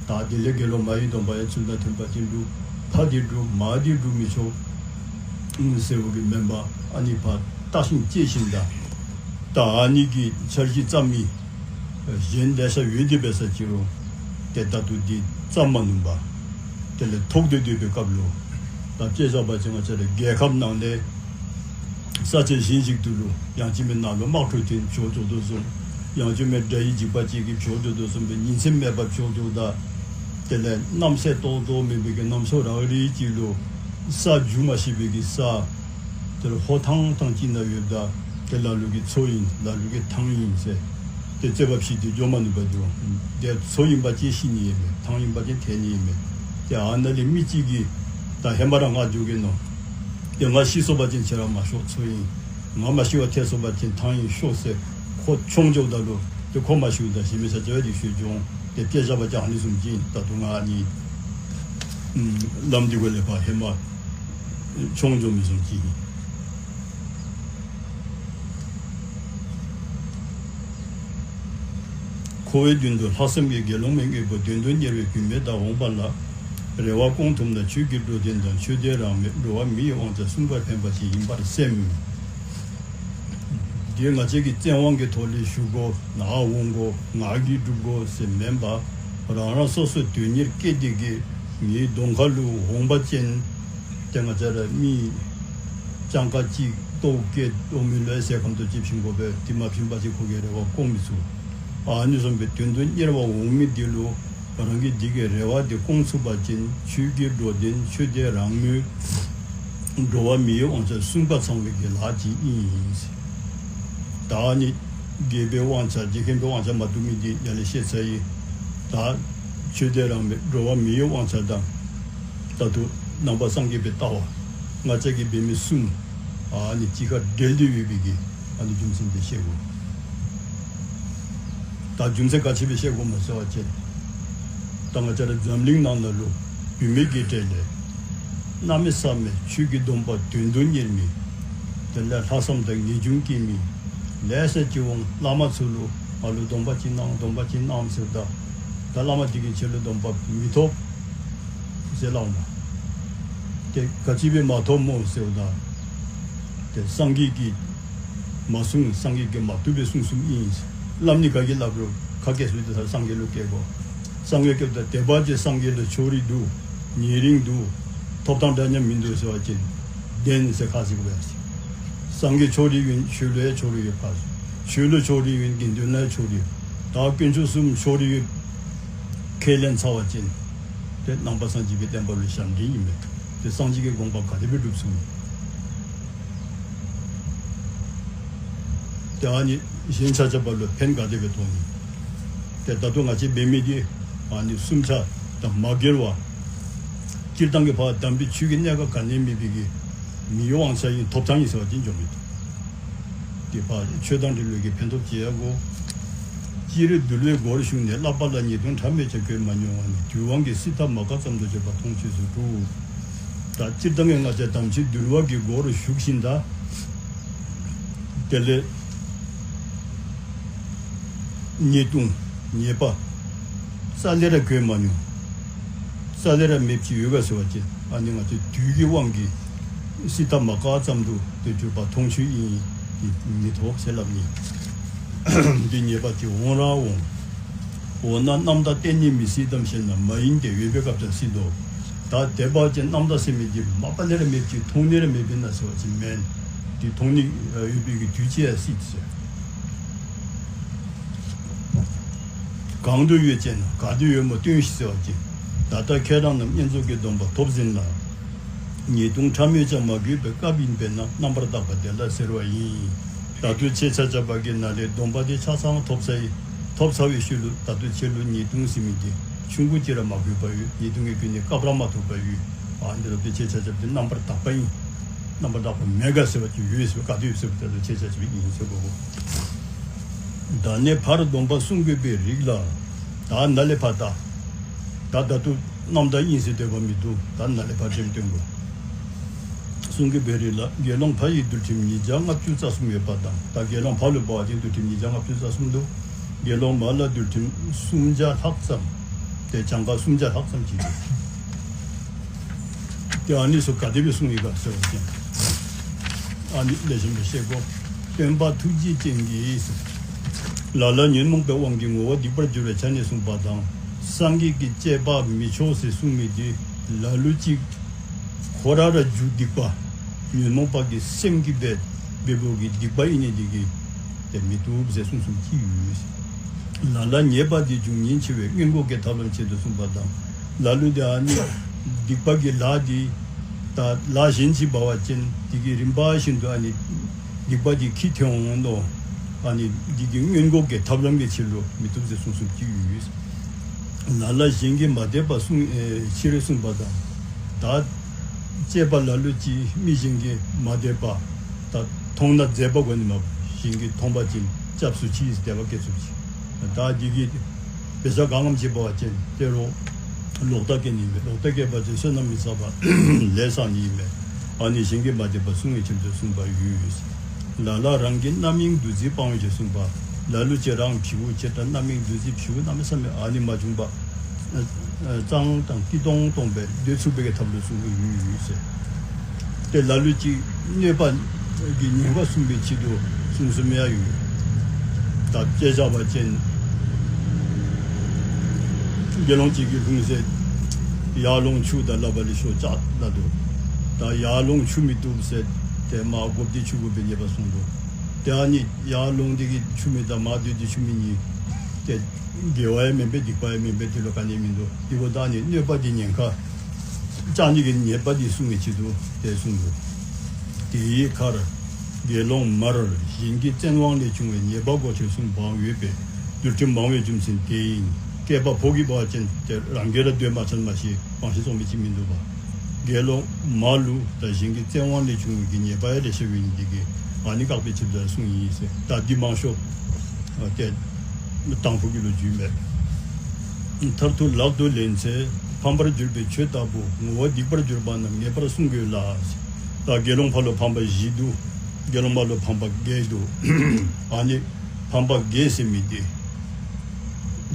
ད་དེ་ལས་དགེ་སློང་མ་ཡི་སྡོམ་པ་ཡང་ཚུལ་དང་མཐུན་པ་ཅིན་སྒྲུབ། ཕ་འདི་སྒྲུབ་མ་འདི་སྒྲུབ་མི་ཆོག་ཟེར་བ་གི་མེན་པར་ཨ་ནི་ཕར་བརྟག་ཤིང་དཔྱད་ཞིནམ་ད་ད་ཨ་ནི་གི་འཆར་གཞི་བརྩམ་མི་གཞན་ལེ་ཤ་ཡོད་དེ་འབད་ས་ཅི་རུང་ཏེ་ད་ལྟོ་འདི་བརྩམ་མ་ནུམ་པར་དེ་ལས་ཐོགས་ཏེ་སྡོད་པའི་སྐབས་ལུ་ད་དཔེ་བཞག་པ་ཅིན་ང་བཅས་ར་རྒྱལ་ཁབ་ནང་ལས་ས་ཆ་གཞན་ཞིག་ཏུ་ལུ་ཡང་ཅིན་མི་ནང་ལུ་དམག་འཁྲུག་ཐོན་བྱོག་འགྱོ་དོ་བཟུམ། ཡང་ཅིན་མི་དགྲ་ཡི་འཇིགས་པ་ཅིག་གིས་བྱོག་འགྱོ་དོ་བཟུམ་སྦེ་ཉིན་མཚན་མེད་པར་བྱོག་འགྱོཝ་ད་དེ་ལས་གནམ་ས་ཏོག་ཏོ་མེད་པའི་གི་གནམ་ས་རང་རེ་ཅིག་ལུ་ས་རྒྱུས་མ་ཤེས་པའི་གི་ས་དེ་ལུ་ཧོ་ཐང་ཐང་ཅིག་ནང་ཡོདཔ་ད་ཏེ་ལ་ལུ་གིས་མཚོ་ཨིན་ལ་ལུ་གིས་ཐང་ཨིན་ཟེར་ཏེ་རྩོད་པ་ཕྱིས་ཏེ་འགྱོ་མ་ནུམ་པར་འགྱོ། ཏེ་མཚོ་ཨིན་པ་ཅིན་ཤི་ནི་ཨིན་མས། ཐང་ཨིན་པ་ཅིན་ཐལ་ནི་ཨིན་མས། ཏེ་ཨ་ནཱ་ལས་མི་གཅིག་གིས་ད་ཧེ་མ་ར་ང་འགྱོ་གེ་མནོ། ཏེ་ང་ཤི་སོང་པ་ཅིན་ཁྱོད་ར་མ་ཤོག་མཚོ་ཨིན། ང་མ་ཤི་བར་ཐལ་སོང་པ་ཅིན་ཐང་ཨིན་ཤོག་ཟེར་ཁོ་མཆོང་འགྱོཝ་ད་ལུ་ཏེ་ཁོ་མ་ཤིཝ་ད་གཞན་མི་ས་ཅིག་འདི་ཤོར་འགྱོ་འོང་། ཏེ་དཔེ་བཞག་པ་ཅིན་ཨ་ནི་བཟུམ་ཅིག་ཨིན། ད་ལྟོ་ང་ཨ་ནི་ལམ་འདི་གུ་ལས་ཕར་ཧེ་མ་མཆོང་འགྱོ་མི་བཟུམ་ཅིག་ཨིན། འཁོར་བའི་མདུན་དུ་ལྷག་བསམ་གྱི་དགེ་སློང་མའི་དངོས་པོ་དོན་དུ་གཉེར་བའི་བུད་མེད་དག་འོངས་པ་ལ་རེ་བ་སྐོང་ཐུབ་ན་ཆོས་ཀྱི་འགྲོ་དོན་དང་ཆོས་དད་རང་མོས་འགྲོ་བ་མི་ཡི་དབང་ཆ་སྲུང་བར་ཕན་པ་ཞིག་ཡིན་པར་སེམས། འདི་ང་བཅས་ཀྱིས་བཙན་དབང་གི་ཐོག་ལས་ཞུ་དགོ་ནཱ་འོང་དགོ་ང་གིས་སྒྲུབ་དགོ་ཟེར་མེན་པར་རང་རང་སོ་སོའི་དོན་གཉེར་བསྐྱེད་དེ་གིས་ངེའི་གདོང་ཁ་ལུ་འོང་པ་ཅིན་ཏེ་ང་བཅས་ར་མི་སྤྱང་ཀ་ཅིག་ལྟོཝ་བཀྱེས་ལྟོཝ་མི་ལོག་ཟེར་ཁམས་ཏོ་ཅིག་བྱིན་དགོ་པས། དེ་མ་བྱིན་པ་ཅིན་ཁོ་གིས་རེ་བ་སྐོང་མི་ཚུགས། ཨ་ནི་བཟུམ་སྦེ་དོན་དུ་གཉེར་བར་འོང་མི་འདི་ལུ་རང་གིས་འདི་གི་རེ་བ་འདི་སྐོང་ཚུགས་པ་ཅིན་ཆོས་ཀྱི་འགྲོ་དོན་ཆོས་དད་རང་མོས་འགྲོ་བ་མི་ཡི་དབང་ཆ་སྲུང་པ་ཚང་བའི་གི་ལཱ་ཅིག་ཨིན། ད་ཨ་ནི་རྒྱལ་པོའི་དབང་ཆ་རྗེ་མཁན་པོའི་དབང་ཆ་མ་བསྡུ་མི་འདི་ཡར་ལས་བཤད་ཚར་ཡི། ད་ཆོས་དད་རང་མོས་འགྲོ་བ་མི་ཡི་དབང་ཆ་དང་ད་ལྟོ་ནང་པ་སངས་རྒྱས་པའི་ལྟ་བ་ང་བཅས་ཀྱིས་འབད་མི་གསུམ་ཨ་ནི་གཅིག་ཁར་འབྲེལ་ཏེ་ཡོད་པའི་གི་ཨ་ནི་རྒྱུ་མཚན་འདི་བཤད་དགོ། ད་རྒྱུ་མཚན་ག་ཅི་སྦེ་བཤད་དགོཔ་སྨོ་ཟེར་བ་ཅིན་ད་ང་བཅས་ར་འཛམ་གླིང་ནང་ན་ལུ་བུད་མེད་ཀྱི་གྲས་ལས་གནམ་མེད་ས་མེད་ཆོས་ཀྱི་སྡོམ་པ་དོན་དུ་གཉེར་མི་དེ་ལས་ལྷག་བསམ་དང་ངེས་འབྱུང་སྐྱེ་མི་ལེ་ཤ་ཅིག་འོང་། བླ་མ་ཚུ་ལུ་ང་ལུ་སྡོམ་པ་ཅིག་གནང་སྡོམ་པ་ཅིག་གནང་ཟེརཝ་ད་ད་བླ་མ་འདི་གིས་ཁྱོད་ལུ་སྡོམ་པ་མི་ཐོབ་ཟེར་སླབ་འོང་། ཏེ་ག་ཅི་སྦེ་མ་ཐོབ་སྨོ་ཟེརཝ་ད་ཏེ་སངས་རྒྱས་ཀྱིས་མ་གསུངས། སངས་རྒྱས་ཀྱིས་མ་བཏུབ་པས་གསུངས་གསུངསམ་ཨིན། སླབ་ནི་ག་གིས་སླབ་རུང་ཁ་སྐད་ཟེར་ཏེ་ད་སངས་རྒྱས་ལུ་སྐྱེལ་དགོ། སངས་རྒྱས་སྐྱེལཝ་ད་དེ་འབད་བ་ཅིན་སངས་རྒྱས་ལུ་ཕྱོགས་རིས་འདུག་ཉེ་རིང་འདུག་ཐོབ་ཐང་འདྲ་མཉམ་མིན་འདུག་ཟེར་བ་ཅིན་བདེན་ཟེར་ཁ་ཟེར་དགོ་པས། སངས་རྒྱས་ཕྱོགས་རིས་ཡོད་ན་ཆོས་ལུ་ཡང་ཕྱོགས་རིས་ཡོད་ཁ་ཟེར། ཆོས་ལུ་ཕྱོགས་རིས་ཡོད་ན་དགེ་འདུན་ལུ་ཡང་ཕྱོགས་རིས་ཡོད། ད་དཀོན་མཆོག་གསུམ་ཕྱོགས་རིས་ཡོད་ཁས་ལེན་ཚར་བ་ཅིན་ཏེ་ནང་པ་སངས་རྒྱས་པའི་བསྟན་པ་ལུ་ཞབས་འདྲེན་ཨིན་མས། ཏེ་སངས་རྒྱས་ཀྱི་དགོངས་པ་ག་དེ་སྦེ་སྒྲུབ་ཚུགས་ནི། ཏེ་ཨ་ནི་གཞན་ཆ་ཁྱབ་ལུ་ཕན་ག་དེ་སྦེ་ཐོགས་ནི། ཏེ་ད་ལྟོ་ང་བཅས་འབད་མི་འདི་ཨ་ནི་གསུམ་ཆ་དང་མ་འགལ་བར་སྤྱིར་བཏང་གི་ཕར་དམ་པའི་ཆོས་ཀྱི་གནད་ཀ་ག་ནི་མེད་པའི་གི་མི་ཡི་དབང་ཆ་ཨིན། ཐོབ་ཐང་ཨིན་ཟེར་བ་ཅིན་འགྱོ་མི་ཐོབ། ཏེ་ཕར་ཆོས་དང་འབྲེལ་བའི་གི་ཕན་ཐོགས་ཅིག་ཡང་དགོ། སྤྱིར་འདུལ་བའི་སྒོར་ཞུགས་ནས། བསླབ་པ་ལ་ཉེས་ལྟུང་ཕྲ་མོ་ཆེ་གོས་མ་མྱོང་བ་ནི། དུས་དབང་གིས་སྲིད་མཐའ་མ་བཀག་ཙམ་དུ། སྤྱོད་པ་མཐོང་ཆོས་སུ་གྲུབ། ད་སྤྱིར་བཏང་གི་ང་བཅས་དམ་ཆོས་འདུལ་བ་གི་སྒོར་ཞུགས་ཞིནམ་ད་དེ་ལས་ཉེས་ལྟུང་ཉེས་པ་རྩ་ལས་ར་གོས་མ་མྱོང་། རྩ་ལས་ར་མེདཔ་ཅིག་ཡོད་ག་ཟེར་བ་ཅིན་ཨ་ནི་ང་བཅས་དུས་ཀྱི་དབང་གིས་སྲིད་མཐའ་མ་བཀག་ཙམ་དུ་ཏེ་སྤྱོད་པ་མཐོང་ཆོས་ཨིན། ཏེ་མི་ཐོབ་ཟེར་སླབ་ནི། འདི་ཉེས་པ་དེ་འོང་ར་འོང་། འོ་ན་རྣམ་དག་གཏན་ནི་མི་སྲིད་དམ། ཞེ་ན་མ་ཡིན་ཏེ། འོས་པའི་སྐབས་ཀྱང་སྲིད་དོ། ད་དེ་འབད་བ་ཅིན་རྣམ་དག་ཟེར་མི་འདི་མ་པ་ལས་ར་མེདཔ་ཅིག་མཐོང་ནི་ར་མེདཔ་ཨིན་ན་ཟེར་བ་ཅིན་མེན། འདི་མཐོང་ནི་ཡོད་པའི་གི་དུས་ཅིག་ཡང་སྲིད་ཟེར། གང་དུ་ཡོད་ཅེ་ན། ག་ཏེ་ཡོད་སྨོ་སྟོན་ཤིག་ཟེར་བ་ཅིན། ད་ལྟ་ཁྱེད་རང་རྣམས་བསྙེན་རྫོགས་ཀྱི་སྡོམ་པ་ཐོབ་ཟིན་ལ། ཉེས་ལྟུང་ཕྲ་མོས་ཀྱང་མ་གོས་པའི་སྐབས་ཡིན་པས་ན་རྣམ་པར་དག་པ་དེ་ལ་ཟེར་བ་ཡིན། ད་ལྟོ་ཁྱེད་ཆ་ཁྱབ་ཀྱིས་ནཱ་ལས་སྡོམ་པ་དེ་ཆ་ཚང་ཐོབ་ཚར་ཡི། ཐོབ་ཚར་བའི་ཤུལ་ལུ་ད་ལྟོ་ཁྱེད་ལུ་ཉེས་ལྟུང་ཟེར་མི་དེ་ཆུང་ཀུ་ཅིག་ར་མ་གོས་པར་ཡོད། ཉེས་ལྟུང་གི་གོ་གནས་སྐབས་ར་མ་ཐོབ་པར་ཡོད། ཨ་ནི་ལུ་ཏེ་ཁྱེད་ཆ་ཁྱབ་དེ་རྣམ་པར་དག་པ་ཡིན། རྣམ་པར་དག་པ་མེད་ག་ཟེར་བ་ཅིན་ཡོད་ཟེར་བ་ག་དེ་ཡོད་ཟེར་བ་ད་ལྟོ་ཁྱེད་ཆ་ཁྱབ་ཡིན་ཟེར་གོ་གོ། ད་ནི་ཕར་སྡོམ་པ་བསྲུང་དགོས་པའི་རིགས་ལ། ད་ནཱ་ལས་ཕར་ད། ད་ད་ལྟོ་རྣམ་དག་ཡིན་ཟེར་སྡོད་པ་མི་འདུག། ད་ནཱ་ལས་ཕར་འགྲེམས་སྟོན་དགོ། བསྲུང་དགོས་པའི་རིགས་ལ་དགེ་སློང་ཕ་ཡི་འདུལ་ཁྲིམས་ཉིས་བརྒྱ་ལྔ་བཅུ་རྩ་གསུམ་ཡོད་པ་དང་། ད་དགེ་སློང་ཕ་ལུ་འབད་བ་ཅིན་འདུལ་ཁྲིམས་ཉིས་བརྒྱ་ལྔ་བཅུ་རྩ་གསུམ་འདུག། དགེ་སློང་མ་ལ་འདུལ་ཁྲིམས་སུམ་བརྒྱ་ལྷག་ཙམ། ཏེ་གྱངས་ཁ་སུམ་བརྒྱ་ལྷག་ཙམ་ཅིག་འདུག། ཏེ་ཨ་ནི་ཚུ་ག་དེ་སྦེ་བསྲུང་ཡི་ག་ཟེར་བ་ཅིན། ཨ་ནི་ལེགས་ཤོམ་སྦེ་ཤེས་དགོ། སྟོན་པ་ཐུགས་རྗེ་ཅན་གྱིས། ལ་ལ་ཉོན་མོངས་པའི་དབང་གིས་ངོ་བོ་སྡིག་པར་འགྱུར་བའི་ཆ་ནས་གསུངས་པ་དང་། སངས་རྒྱས་ཀྱི་བཅས་པ་མི་ཆོག་ཟེར་གསུངས་མི་དེ་ལ་ལུ་ཅིག་ཁོ་ར་ར་རྒྱུ་སྡིག་པ། ཉོན་མོངས་པ་གི་སེམས་ཀྱིས་འབད་འབདཝ་གི་སྡིག་པ་ཨིན་ནི་དེ་གིས་ཏེ་མི་བཏུབ་ཟེར་གསུངས་གསུངསམ་ཅིག་ཡོད། ལ་ལ་ཉེས་པ་དེ་འབྱུང་ཉེན་ཆེ་བས་སྔོན་འགོག་གི་ཐབས་ལམ་ཆེད་དུ་གསུངས་པ་དང་། ལ་ལུ་དེ་ཨ་ནི་སྡིག་པ་གི་ལཱ་དེ་ད་ལཱ་གཞན་ཅིག་འབད་བ་ཅིན་དེ་གི་རིམ་པ་བཞིན་དུ་ཨ་ནི་སྡིག་པ་དེ་འཁྱིད་དེ་འོང་ནོ། ཨ་ནི་དེ་གི་སྔོན་འགོག་གི་ཐབས་ལམ་གྱི་ཆེད་ལུ་མི་བཏུབ་ཟེར་གསུངས་གསུངསམ་ཅིག་ཡོད། ལ་ལ་གཞན་གྱིས་མ་དད་པ་བསྲུང་ཨེ་ཕྱིར་གསུངས་པ་དང་། ད་བཅས་པ་ལ་ལུ་ཅིག་མི་གཞན་གྱིས་མ་དད་པ། ད་མཐོང་ན་མཛེས་པ་གོ་ནི་མ་གཞན་གྱིས་མཐོང་པ་ཅིན་སྐྱབས་སུ་མཆི་ཟེར་དད་པ་སྐྱེ་ཚུགསཔ་ཅིག། ད་དེ་གི་དཔེ་ཆ་ག་ངམ་ཅིག་འབད་བ་ཅིན་ཏེ་རོགས་ལོག་ལྟ་སྐྱེ་ནི་མས། ལོག་ལྟ་སྐྱེ་བ་ཅིན་བསོད་ནམས་མི་བསགས་པར་ལས་བསགས་ནི་མས། ཨ་ནི་གཞན་གྱིས་མ་དད་པ་བསྲུང་བའི་ཆེད་དུ་གསུངས་པ་ཡོད། ལ་ལ་རང་གི་རྣམ་གཡེང་འདུ་འཛི་སྤང་བའི་ཕྱིར་གསུངས་པ། ལ་ལུ་ཅིག་རང་བྱིའུ་ཅིག་དང་རྣམ་གཡེང་འདུ་འཛི་བྱིའུ་གནམ་མེད་ས་མེད་ཨ་ནི་མ་བྱུང་པ། ཨ་གཙང་དང་སྐྱིད་ཏོང་ཏོ་སྦེ་སྡོད་ཚུགས་པའི་གི་ཐབས་ལུ་གསུངས་པ་ཡོད་ཟེར། ཏེ་ལ་ལུ་ཅིག་གནོད་པ་གི་ཉེན་ཁ་བསྲུང་བའི་ཆེད་དུ་གསུངས་གསུངསམ་ཡང་ཡོད། ད་དཔེ་ཆ་འབད་བ་ཅིན་དགེ་སློང་ཅིག་གིས་ལྷུང་ཟེར་ཡར་ལོང་ཆུ་དང་སླབ་པ་ལས་ཤོར་ཆ་ལ་འདུག། ད་ཡར་ལོང་ཆུ་མི་བཏུབ་ཟེར་ཏེ་མར་སྒོ་བདེ་ཆུ་དགོ་པའི་ཉེས་པ་བསྲུང་དོ། ཏེ་ཨ་ནི་ཡར་ལོང་སྟེ་གིས་ཆུ་མི་དང་མར་སྡོད་དེ་ཆུ་མི་གཉིས་ཏེ་དགེ་བ་ཡང་མེན་པས་སྡིག་པ་ཡང་མེན་པས། དེ་ལུ་ག་ནི་མིན་འདུག། དེ་འབདཝ་ད་ཨ་ནི་གནོད་པ་དེ་ཉེན་ཁ་བཅག་ནི་གི་ཉེས་པ་དེ་བསྲུང་བའི་ཆེད་དུ་ཏེ་གསུངས་འདུག། དེའི་ཁར་དགེ་སློང་མར་གཞན་གྱི་བཙན་དབང་ལས་བྱུང་བའི་ཉེས་པ་གོ་ཕྱིར་གསུངས་པའང་ཡོད་པས། འདུལ་ཁྲིམས་མང་བའི་རྒྱུ་མཚན་དེ་ཡིན། སྐྱེས་པ་ཕོ་གིས་འབད་བ་ཅིན་ཏེ་རང་གིས་ར་སྡོད་མ་ཚར་མ་ཤེས་དབང་ཤེད་བཙོང་མི་ཅིག་མིན་འདུག་པ། དགེ་སློང་མ་ལུ་ད་གཞན་གྱི་བཙན་དབང་ལས་བྱུང་བའི་གི་ཉེས་པ་ཡང་ལེ་ཤ་ཡོད་ནི་དེ་གིས་ཨ་ནི་བཀག་པའི་ཆེད་དུ་གསུངས་ཡི་ཟེར། ད་འདི་མང་ཤོས་ཨ་ཏེ་དང་ཕུ་གི་ལོ་རྒྱུས་མས། མཐར་ཐུག་ལག་ཏུ་ལེན་ཚེ་ཕམ་པར་གྱུར་པའི་ཆོས་ལྟ་བུ་ངོ་བོ་སྡིག་པར་གྱུར་པ་རྣམས་ངེས་པར་བསྲུང་དགོས་ལ། ད་དགེ་སློང་ཕ་ལུ་ཕམ་པ་བཞི་འདུག། དགེ་སློང་མ་ལུ་ཕམ་པ་བརྒྱད་འདུག། ཨ་ནི་ཕམ་པ་བརྒྱད་ཟེར་མི་དེ་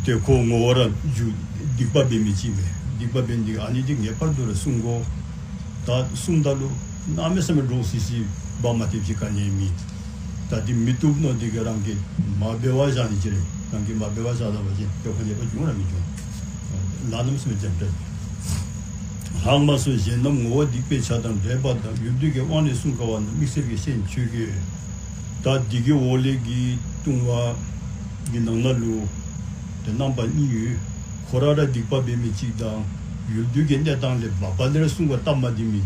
ཏེ་ཁོ་ངོ་བོ་ར་རྒྱུ་སྡིག་པ་འབད་མི་ཅིག་མས། སྡིག་པ་འབད་ནི་དེ་ཨ་ནི་དེ་ངེས་པར་དུ་ར་བསྲུང་དགོ། ད་བསྲུངམ་ད་ལུ་གནམ་མེད་ས་མེད་འདྲོག་སི་སི་འབག་མ་སྡོད་ཅིག་ག་ནི་མེད། ད་འདི་མི་བཏུབ་མནོ་སྟེ་གིས་རང་གིས་མ་འབད་བར་བཞག་ནི་ཅིག་རེད། རང་གིས་མ་འབད་བར་བཞག་ད་པ་ཅིན་ཏེ་ཁོ་ཉེས་པ་འབྱུང་ར་མི་འབྱུང་། ལཱ་གནམ་མེད་ས་མེད་འཇམ་ཏོང་ཏོ། ལྷག་མ་སོགས་གཞན་རྣམས་ངོ་བོ་སྡིག་པའི་ཆ་དང་འདྲེས་པ་དང་ཡུལ་དུས་ཀྱི་དབང་ལས་བསྲུང་དཀའ་བ་རྣམས་དམིགས་བསལ་གྱི་ཤན་ཆོད་ཀྱི། ད་འདི་གི་འོག་ལས་ཀྱི་ལྟུང་བ་གི་ནང་ན་ལུ་ཏེ་རྣམ་པ་གཉིས་ཡོད། ཁོ་ར་ར་སྡིག་པ་འབད་མི་ཅིག་དང་ཡུལ་དུས་ཀྱི་གནས་སྟངས་ལས་བབ་པ་ལས་ར་བསྲུང་བ་སྟབས་མ་བདེ་མི་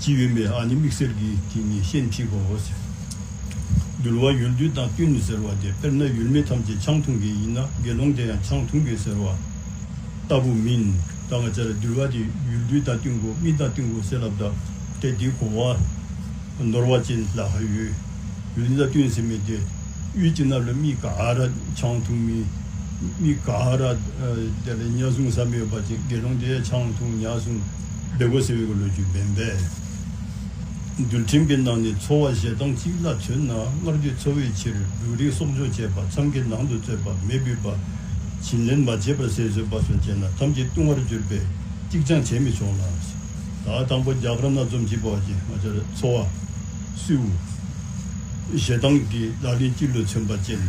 ཅིག་ཡོད་མི་ཨ་ནི་དམིགས་བསལ་གྱི་དེ་གཉིས་ཤན་ཕྱེ་དགོ་ཟེར། འདུལ་བ་ཡུལ་དུས་དང་བསྟུན་ཟེར་བ་དེ་དཔེར་ན་ཡུལ་མི་ཐམས་ཅད་ཆང་འཐུང་མཁན་ཨིན་ན་དགེ་སློང་དེ་ཡང་ཆང་འཐུང་དགོས་ཟེར་བ་ལྟ་བུ་མེན། ད་ང་བཅས་ར་འདུལ་བ་དེ་ཡུལ་དུས་དང་བསྟུན་དགོ་མི་དང་བསྟུན་དགོ་ཟེར་སླབ་ད་ཏེ་དེ་གོ་བ་ནོར་བ་ཅིན་ལཱ་ཁག་ཡོད། ཡུལ་དུས་དང་བསྟུན་ཟེར་མི་དེ་ཡུལ་གྱི་ནང་ལུ་མི་ག་ར་ཆང་འཐུང་མི་མི་ག་ར་ཨ་དེ་ལས་ཉ་བཟུང་ཟ་མི་ཡོད་པ་ཅིན་དགེ་སློང་དེ་ཆང་འཐུང་ཉ་བཟུང་འབད་དགོ་ཟེར་བའི་གི་ལོ་རྒྱུས་མེན་པས། འདུལ་ཁྲིམས་ཀྱི་ནང་ནས་འཚོ་བ་བཞེས་སྟངས་གཅིག་ལ་མཚོན་ན་སྔར་གྱི་འཚོ་བའི་ཕྱིར་འབྲུ་རིགས་གསོག་འཇོག་བྱེད་པ་མཚམས་ཀྱི་ནང་དུ་རྩོད་པ་མེ་འབུད་པ་བྱིན་ལེན་མ་བྱས་པར་ཟས་ཟོས་པ་སོགས་བྱས་ན་ཐམས་ཅད་ལྟུང་བར་གྱུར་པས་གཅིག་ཀྱང་བྱེད་མི་ཆོག་ལ། ད་དང་པོ་རྒྱ་གར་ནང་བཟུམ་ཅིག་འབད་བ་ཅིན་ང་བཅས་ར་འཚོ་བ་སུ་བཞེས་སྟངས་ཀྱི་ལག་ལེན་གཅིག་ལུ་མཚོན་པ་ཅིན་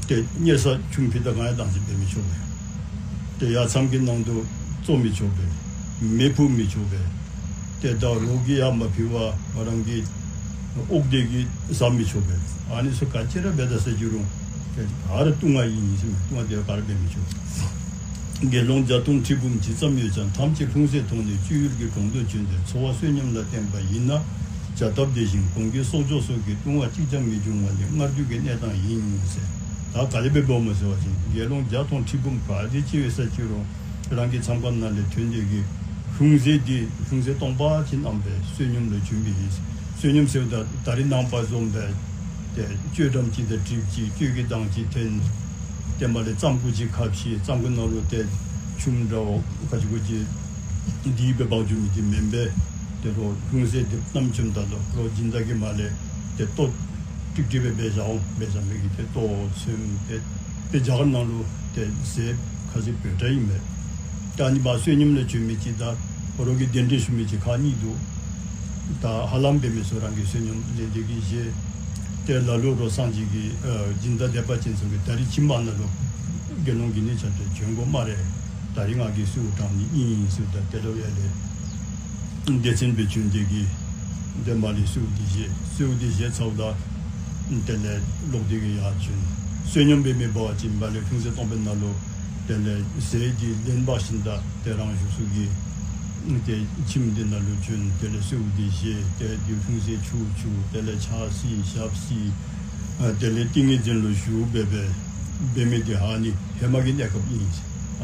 ཏེ་གཉེར་ས་ཆུང་ཕྱེད་དང་གང་ཡང་བདག་འཛིན་འབད་མི་ཆོག་པས། ཏེ་ཡར་མཚམས་ཀྱི་ནང་དུ་བཙོ་མི་ཆོག་པས། མེ་ཕུ་མི་ཆོག་པས། ཏེ་ད་རོགས་ཀྱིས་ཡར་མ་ཕུལ་བར་རང་གི་དབུགས་དེ་གིས་ཟ་མི་ཆོག་པས། ཨ་ནི་ཚུ་ག་ཅི་ར་འབད་ད་ཟེར་རུང་ཏེ་ག་ར་ལྟུང་བ་ཨིན་ཟེར་མི་ལྟུང་བ་དེ་ག་ར་འབད་མི་ཆོག། དགེ་སློང་བརྒྱ་སྟོང་ཁྲི་འབུམ་ཇི་ཙམ་ཡོད་ཀྱང་། ཐམས་ཅད་ལྷུང་བཟེད་མཐོང་ནས་སྤྱོད་ཡུལ་གྱི་གྲོང་དུ་བྱོན་ཏེ། འཚོ་བ་བསོད་སྙོམས་ལ་བརྟེན་པ་ཡིན་ན་བྱ་སྟབས་བདེ་ཞིང་། གོང་གི་གསོག་འཇོག་སོགས་ཀྱི་ལྟུང་བ་གཅིག་ཀྱང་མི་འབྱུང་བ་ནི་སྔར་དུས་ཀྱི་གནས་སྟངས་ཡིན་ཟེར། ད་ག་དེ་སྦེ་འབདཝ་སྨོ་ཟེར་བ་ཅིན་དགེ་སློང་བརྒྱ་སྟོང་ཁྲི་འབུམ་ག་དེ་ཅིག་ཡོད་ས་ཅིག་རུང་རང་གི་མཚམས་ཁང་ནང་ལས་ཐོན་ཏེ་གི་ལྷུང་བཟེད་འདི་ལྷུང་བཟེད་སྟོང་པ་ཅིག་བསྣམས་སྦེ་བསོད་སྙོམས་ལུ་བྱོན་པའི་ཡིན། བསོད་སྙོམས་ཟེརཝ་ད་ད་རིས་ནངས་པ་བཟུམ་སྦེ་ཏེ་གཅོད་འགྲམ་ཅིག་ཏེ་སྒྲིག་ཅིག་གཅོད་ཀྱི་གདང་ཅིག་འཐེན། ཏེ་མར་ལས་རྩམ་ཁུ་ཅིག་ཁ་ཕྱེ། རྩམ་ཁུ་ནང་ལུ་ཏེ་ཆུམ་འདྲཝ་ག་ཅི་གུ་ཅིག་འདི་སྦེ་འབག་འགྱོ་མི་འདི་མེན་པས། ཏེ་རོགས་ལྷུང་བཟེད་འདི་བསྣམས་བྱོནམ་ད་ལུ་རོགས་སྦྱིན་བདག་གིས་མར་ལས་ཏེ་ལྟོ་ཀྲིག་ཀྲི་སྦེ་འབད་བཞག་འོང་། འབད་བཞག་མི་གིས་ཏེ་ལྟོ་ཚོདམ་ཏེ་ཏེ་རྒྱ་གར་ནང་ལུ་ཏེ་ཟས་ཁ་ཅིག་འབོལ་དྲགས་ཨིན་མས། ད་ཨ་ནི་མར་བསོད་སྙོམས་ལུ་བྱོན་མི་ཅིག་དང་རོགས་ཀྱིས་གདན་འདྲེན་ཞུ་མི་ཅིག་ཁག་གཉིས་འདུག། ད་ཧ་ལམ་འབད་མི་ཚུ་རང་གིས་བསོད་སྙོམས་ལེན་ཏེ་གི་བཞེས། ཏེ་ལ་ལུ་རོགས་སངས་རྒྱས་ཀྱི་ཨ་སྦྱིན་བདག་དད་པ་ཅན་ཚུ་གིས་ད་རིས་ཁྱིམ་ནང་ན་ལུ་དགེ་སློང་གི་ནི་ཆ་ཏེ་བྱོན་དགོ་སྨ་རེ། ད་རིས་ང་གིས་གསོལཝ་དྲང་ནི་ཨིན་ཟེརཝ་ད་དེ་ལུ་ཡར་ལས་སྡེ་ཚན་སྦེ་བྱོན་ཏེ་གི་ཏེ་མར་ལས་གསོལཝ་འདི་བཞེས། གསོལཝ་འདི་བཞེས་ཚརཝ་ད་དེ་ལས་ལོག་སྟེ་གི་ཡར་བྱོན། བསོད་སྙོམས་འབད་མི་འབད་བ་ཅིན་མར་ལས་ལྷུང་བཟེད་སྟོང་པའི་ནང་ལུ་དེ་ལས་ཟས་འདི་ལེན་འབག་ཞིནམ་ད་ཏེ་རང་བཞུགས་ས་གི་ཏེ་ཁྱིམ་འདི་ནང་ལུ་བྱོན། དེ་ལས་གསོལཝ་འདི་བཞེས། ཏེ་འདི་ལྷུང་བཟེད་ཆུ་བྱུགས། དེ་ལས་ཕྱག་བསིལ་ཞབས་བསིལ། ཨ་དེ་ལས་ཏིང་ངེ་འཛིན་ལུ་བཞུགས་སྦེ་འབད་འབད་མི་འདི་ཨ་ནི་ཧེ་མ་གི་གནས་སྐབས་ཨིན།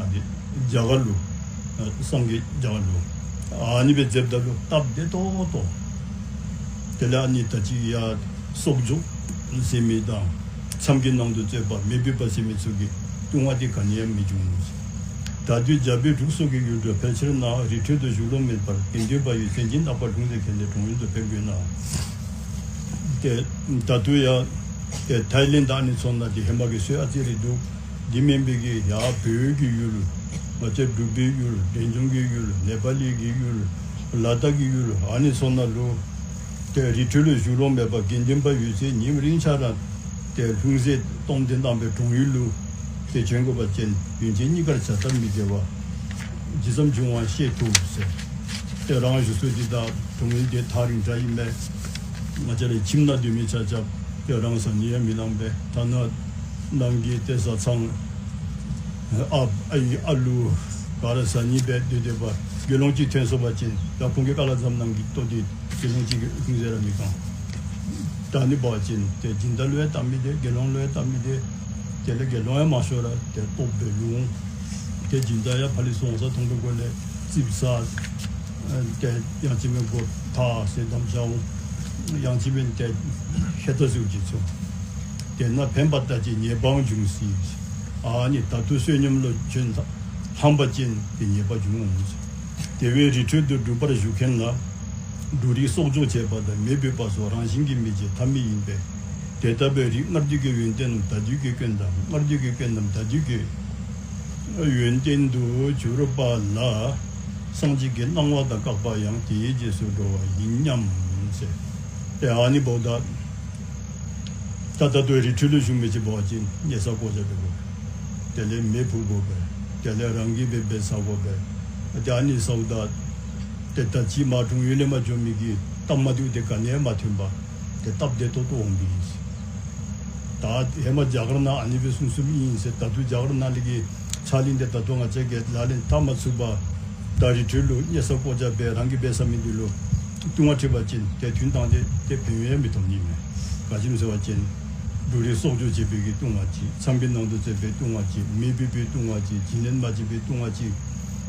ཨ་ནི་རྒྱ་གར་ལུ་ཨ་སངས་རྒྱས་རྒྱ་གར་ལུ་ཨ་ནི་སྦེ་མཛདཔ་ད་ལུ་སྟབས་བདེ་ཏོག་ཏོ། དེ་ལས་ཨ་ནི་ད་ཅི་ཡར་གསོག་འཇོག་ཟེར་མི་དང་མཚམས་ཀྱི་ནང་དུ་རྩོད་པ་མེ་བུད་པ་ཟེར་མི་ཚུ་གི་ལྟུང་བ་འདི་ག་ནི་ཡང་མི་འབྱུང་ངོ་། ད་དུས་བྱ་བའི་འབྲུག་སོགས་ཀྱི་ཡུལ་དུ་ཕལ་ཆེར་ན། རི་ཁྲོད་དུ་བཞུགས་ལོང་མེད་པར་དགེ་འདུན་པ་ཡོད་ཚད་ཉིད་རྣམ་པར་ལྷུང་བཟེད་ཁྱེར་ཏེ་གྲོང་ཡུལ་དུ་ཕེབས་དགོས་ན། ཏེ་ད་ལྟོ་ཡང་ཏེ་ཐའི་ལེནཌ་ཨ་ནི་ཚུ་ནང་འདི་ཧེ་མ་གི་སྲོལ་ཨ་ཙི་རེ་འདུག། འདི་མེན་པའི་གི་ཡར་བོད་ཀྱི་ཡུལ་ང་བཅས་འབྲུག་པའི་ཡུལ་འབྲས་ལྗོངས་ཀྱི་ཡུལ་ནེ་པ་ལི་གི་ཡུལ་ལ་དྭགས་ཀྱི་ཡུལ་ཨ་ནི་ཚུ་ནང་ལུ་ཏེ་རི་ཁྲོད་ལུ་བཞུགས་ལོང་མེད་པར་དགེ་འདུན་པ་ཡོད་ཚད་ཉིནམ་རེ་ཆ་ར་ཏེ་ལྷུང་བཟེད་སྟོང་འདི་བསྣམས་སྦེ་གྲོང་ཡུལ་ལུ་ཏེ་བྱོན་དགོ་པ་ཅིན་ཡུན་ཅན་གཉིས་ཀར་བྱ་སྟབས་མི་བདེ་བ་ཇི་ཙམ་འབྱུང་བ་ཤེས་ཐུབ་ཟེར། ཏེ་རང་བཞུགས་ས་འདི་དང་གྲོང་ཡུལ་འདི་ཐག་རིང་དྲགས་ཨིན་མས། ང་བཅས་རའི་ཁྱིམ་ནང་སྡོད་མི་ཆ་ཁྱབ་ཏེ་རང་ཟ་ནི་ཡང་མི་ལང་པས། ཐ་ན་ནང་གི་ཏེ་བཟའ་ཚང་ཨ་ཨའི་ཨ་ལུ་ག་ར་ཟ་ནི་སྦེ་སྡོད་སྡོདཔ་དགེ་སློང་ཅིག་ཐོན་སོང་པ་ཅིན་ད་ཁོང་གི་ཀ་ལ་ཙམ་ནང་གི་ལྟོ་འདི་དགེ་སློང་ཅིག་གིས་ལྷུང་བཟེད་ར་མི་བཀང་། ད་ཨ་ནི་འབད་བ་ཅིན་ཏེ་སྦྱིན་བདག་ལུ་ཡང་སྟབས་མི་བདེ། དགེ་སློང་ལུ་ཡང་སྟབས་མི་བདེ། དེ་ལས་དགེ་སློང་ཡང་མང་ཤོས་ར་ཏེ་ལྟོཝ་སྦེ་ལོང་། ཏེ་སྦྱིན་བདག་ཡང་ཕར་ལས་སོང་ས་མཐོང་པའི་སྒོ་ལས་ཙིགཔ་ཟ། ཨ་ཏེ་ཡང་ཅིན་མེན་མགོ་ཐག་ཟེར་བསྡམ་བཞག་འོང་། ཡང་ཅིན་མེན་ཏེ་ཤ་ཐག་ཟེར་ཅིག་ཚུ། དེ་ན་ཕན་པ་ལྟ་ཅི་ཉེས་པའང་འབྱུང་སྲིད། ཨ་ནི་ད་ལྟོ་བསོད་སྙོམས་ལུ་བྱོན་ལྷང་པ་ཅིན་ཏེ་ཉེས་པ་འབྱུང་འོང་། དེ་བས་རི་ཁྲོད་དུ་འབྲུག་པར་བཞུགས་མཁན་ལ་འབྲུ་རིགས་གསོག་འཇོག་བྱེད་པ་དང་མེ་བུད་པ་སོགས་རང་བཞིན་གྱིས་མི་བྱེད་ཐབས་མེད་ཡིན་པས། དེ་ལྟ་བས་རིགས་སྔར་དུས་ཀྱི་ཡོན་ཏན་རྣམས་ད་དུས་ཀྱི་སྐྱོན་དང་སྔར་དུས་ཀྱི་སྐྱོན་རྣམས་ད་དུས་ཀྱི་ཡོན་ཏན་དུ་གྱུར་པ་ལ་སངས་རྒྱས་ཀྱི་གནང་བ་དང་བཀག་པ་ཡང་དེའི་རྗེས་སུ་འགྲོ་བ་ཡིན་སྙམ་ཟེར། ཏེ་ཨ་ནི་འབདཝ་ད་ད་ད་ལྟོ་རི་ཁྲོད་ལུ་བཞུགས་མི་ཅིག་འབད་བ་ཅིན་ཉལ་ས་སྒོ་ལྕགས་འབད་དགོ་པས། དེ་ལས་མེ་ཕུ་དགོ་པས། དེ་ལས་རང་གིས་འབད་འབད་ཟ་དགོ་པས། ཏེ་ཨ་ནི་ཟཝ་ད་ཏེ་ད་ཅི་མར་གྲོང་ཡུལ་ལས་མར་འགྱོ་མི་གི་སྟབས་མ་བདེཝ་དེ་ག་ནི་ཡང་མ་ཐོན་པར་ཏེ་སྟབས་བདེ་ཏོག་ཏོ་འོང་པའི་ཨིན། ད་ཧེ་མ་རྒྱ་གར་ནང་ཨ་ནི་སྦེ་གསུངས་གསུངསམ་ཨིན་ཟེར། ད་ལྟོ་རྒྱ་གར་ནང་ལས་ཀྱི་ཕྱག་ལེན་དེ་ད་ལྟོ་ང་བཅས་ཀྱིས་ལག་ལེན་འཐབ་མ་ཚུགས་པར་ད་རི་ཁྲོད་ལུ་ཉལ་ས་སྒོ་ལྕགས་འབད་རང་གིས་འབད་ཟ་མི་འདི་ལུ་ལྟུང་བ་འཁྲིད་པ་ཅིན་ཏེ་དོན་དག་དེ་ཏེ་ཕན་ཡོན་མི་ཐོབ་ནི་མས། ག་ཅི་སྨོ་ཟེར་བ་ཅིན་འབྲུ་རིགས་གསོག་འཇོག་བྱེད་པའི་གི་ལྟུང་བ་ཅིག། མཚམས་ཀྱི་ནང་དུ་རྩོད་པའི་ལྟུང་བ་ཅིག། མེ་བུད་པའི་ལྟུང་བ་ཅིག། བྱིན་ལེན་མ་བྱིན་པའི་ལྟུང་བ་ཅིག།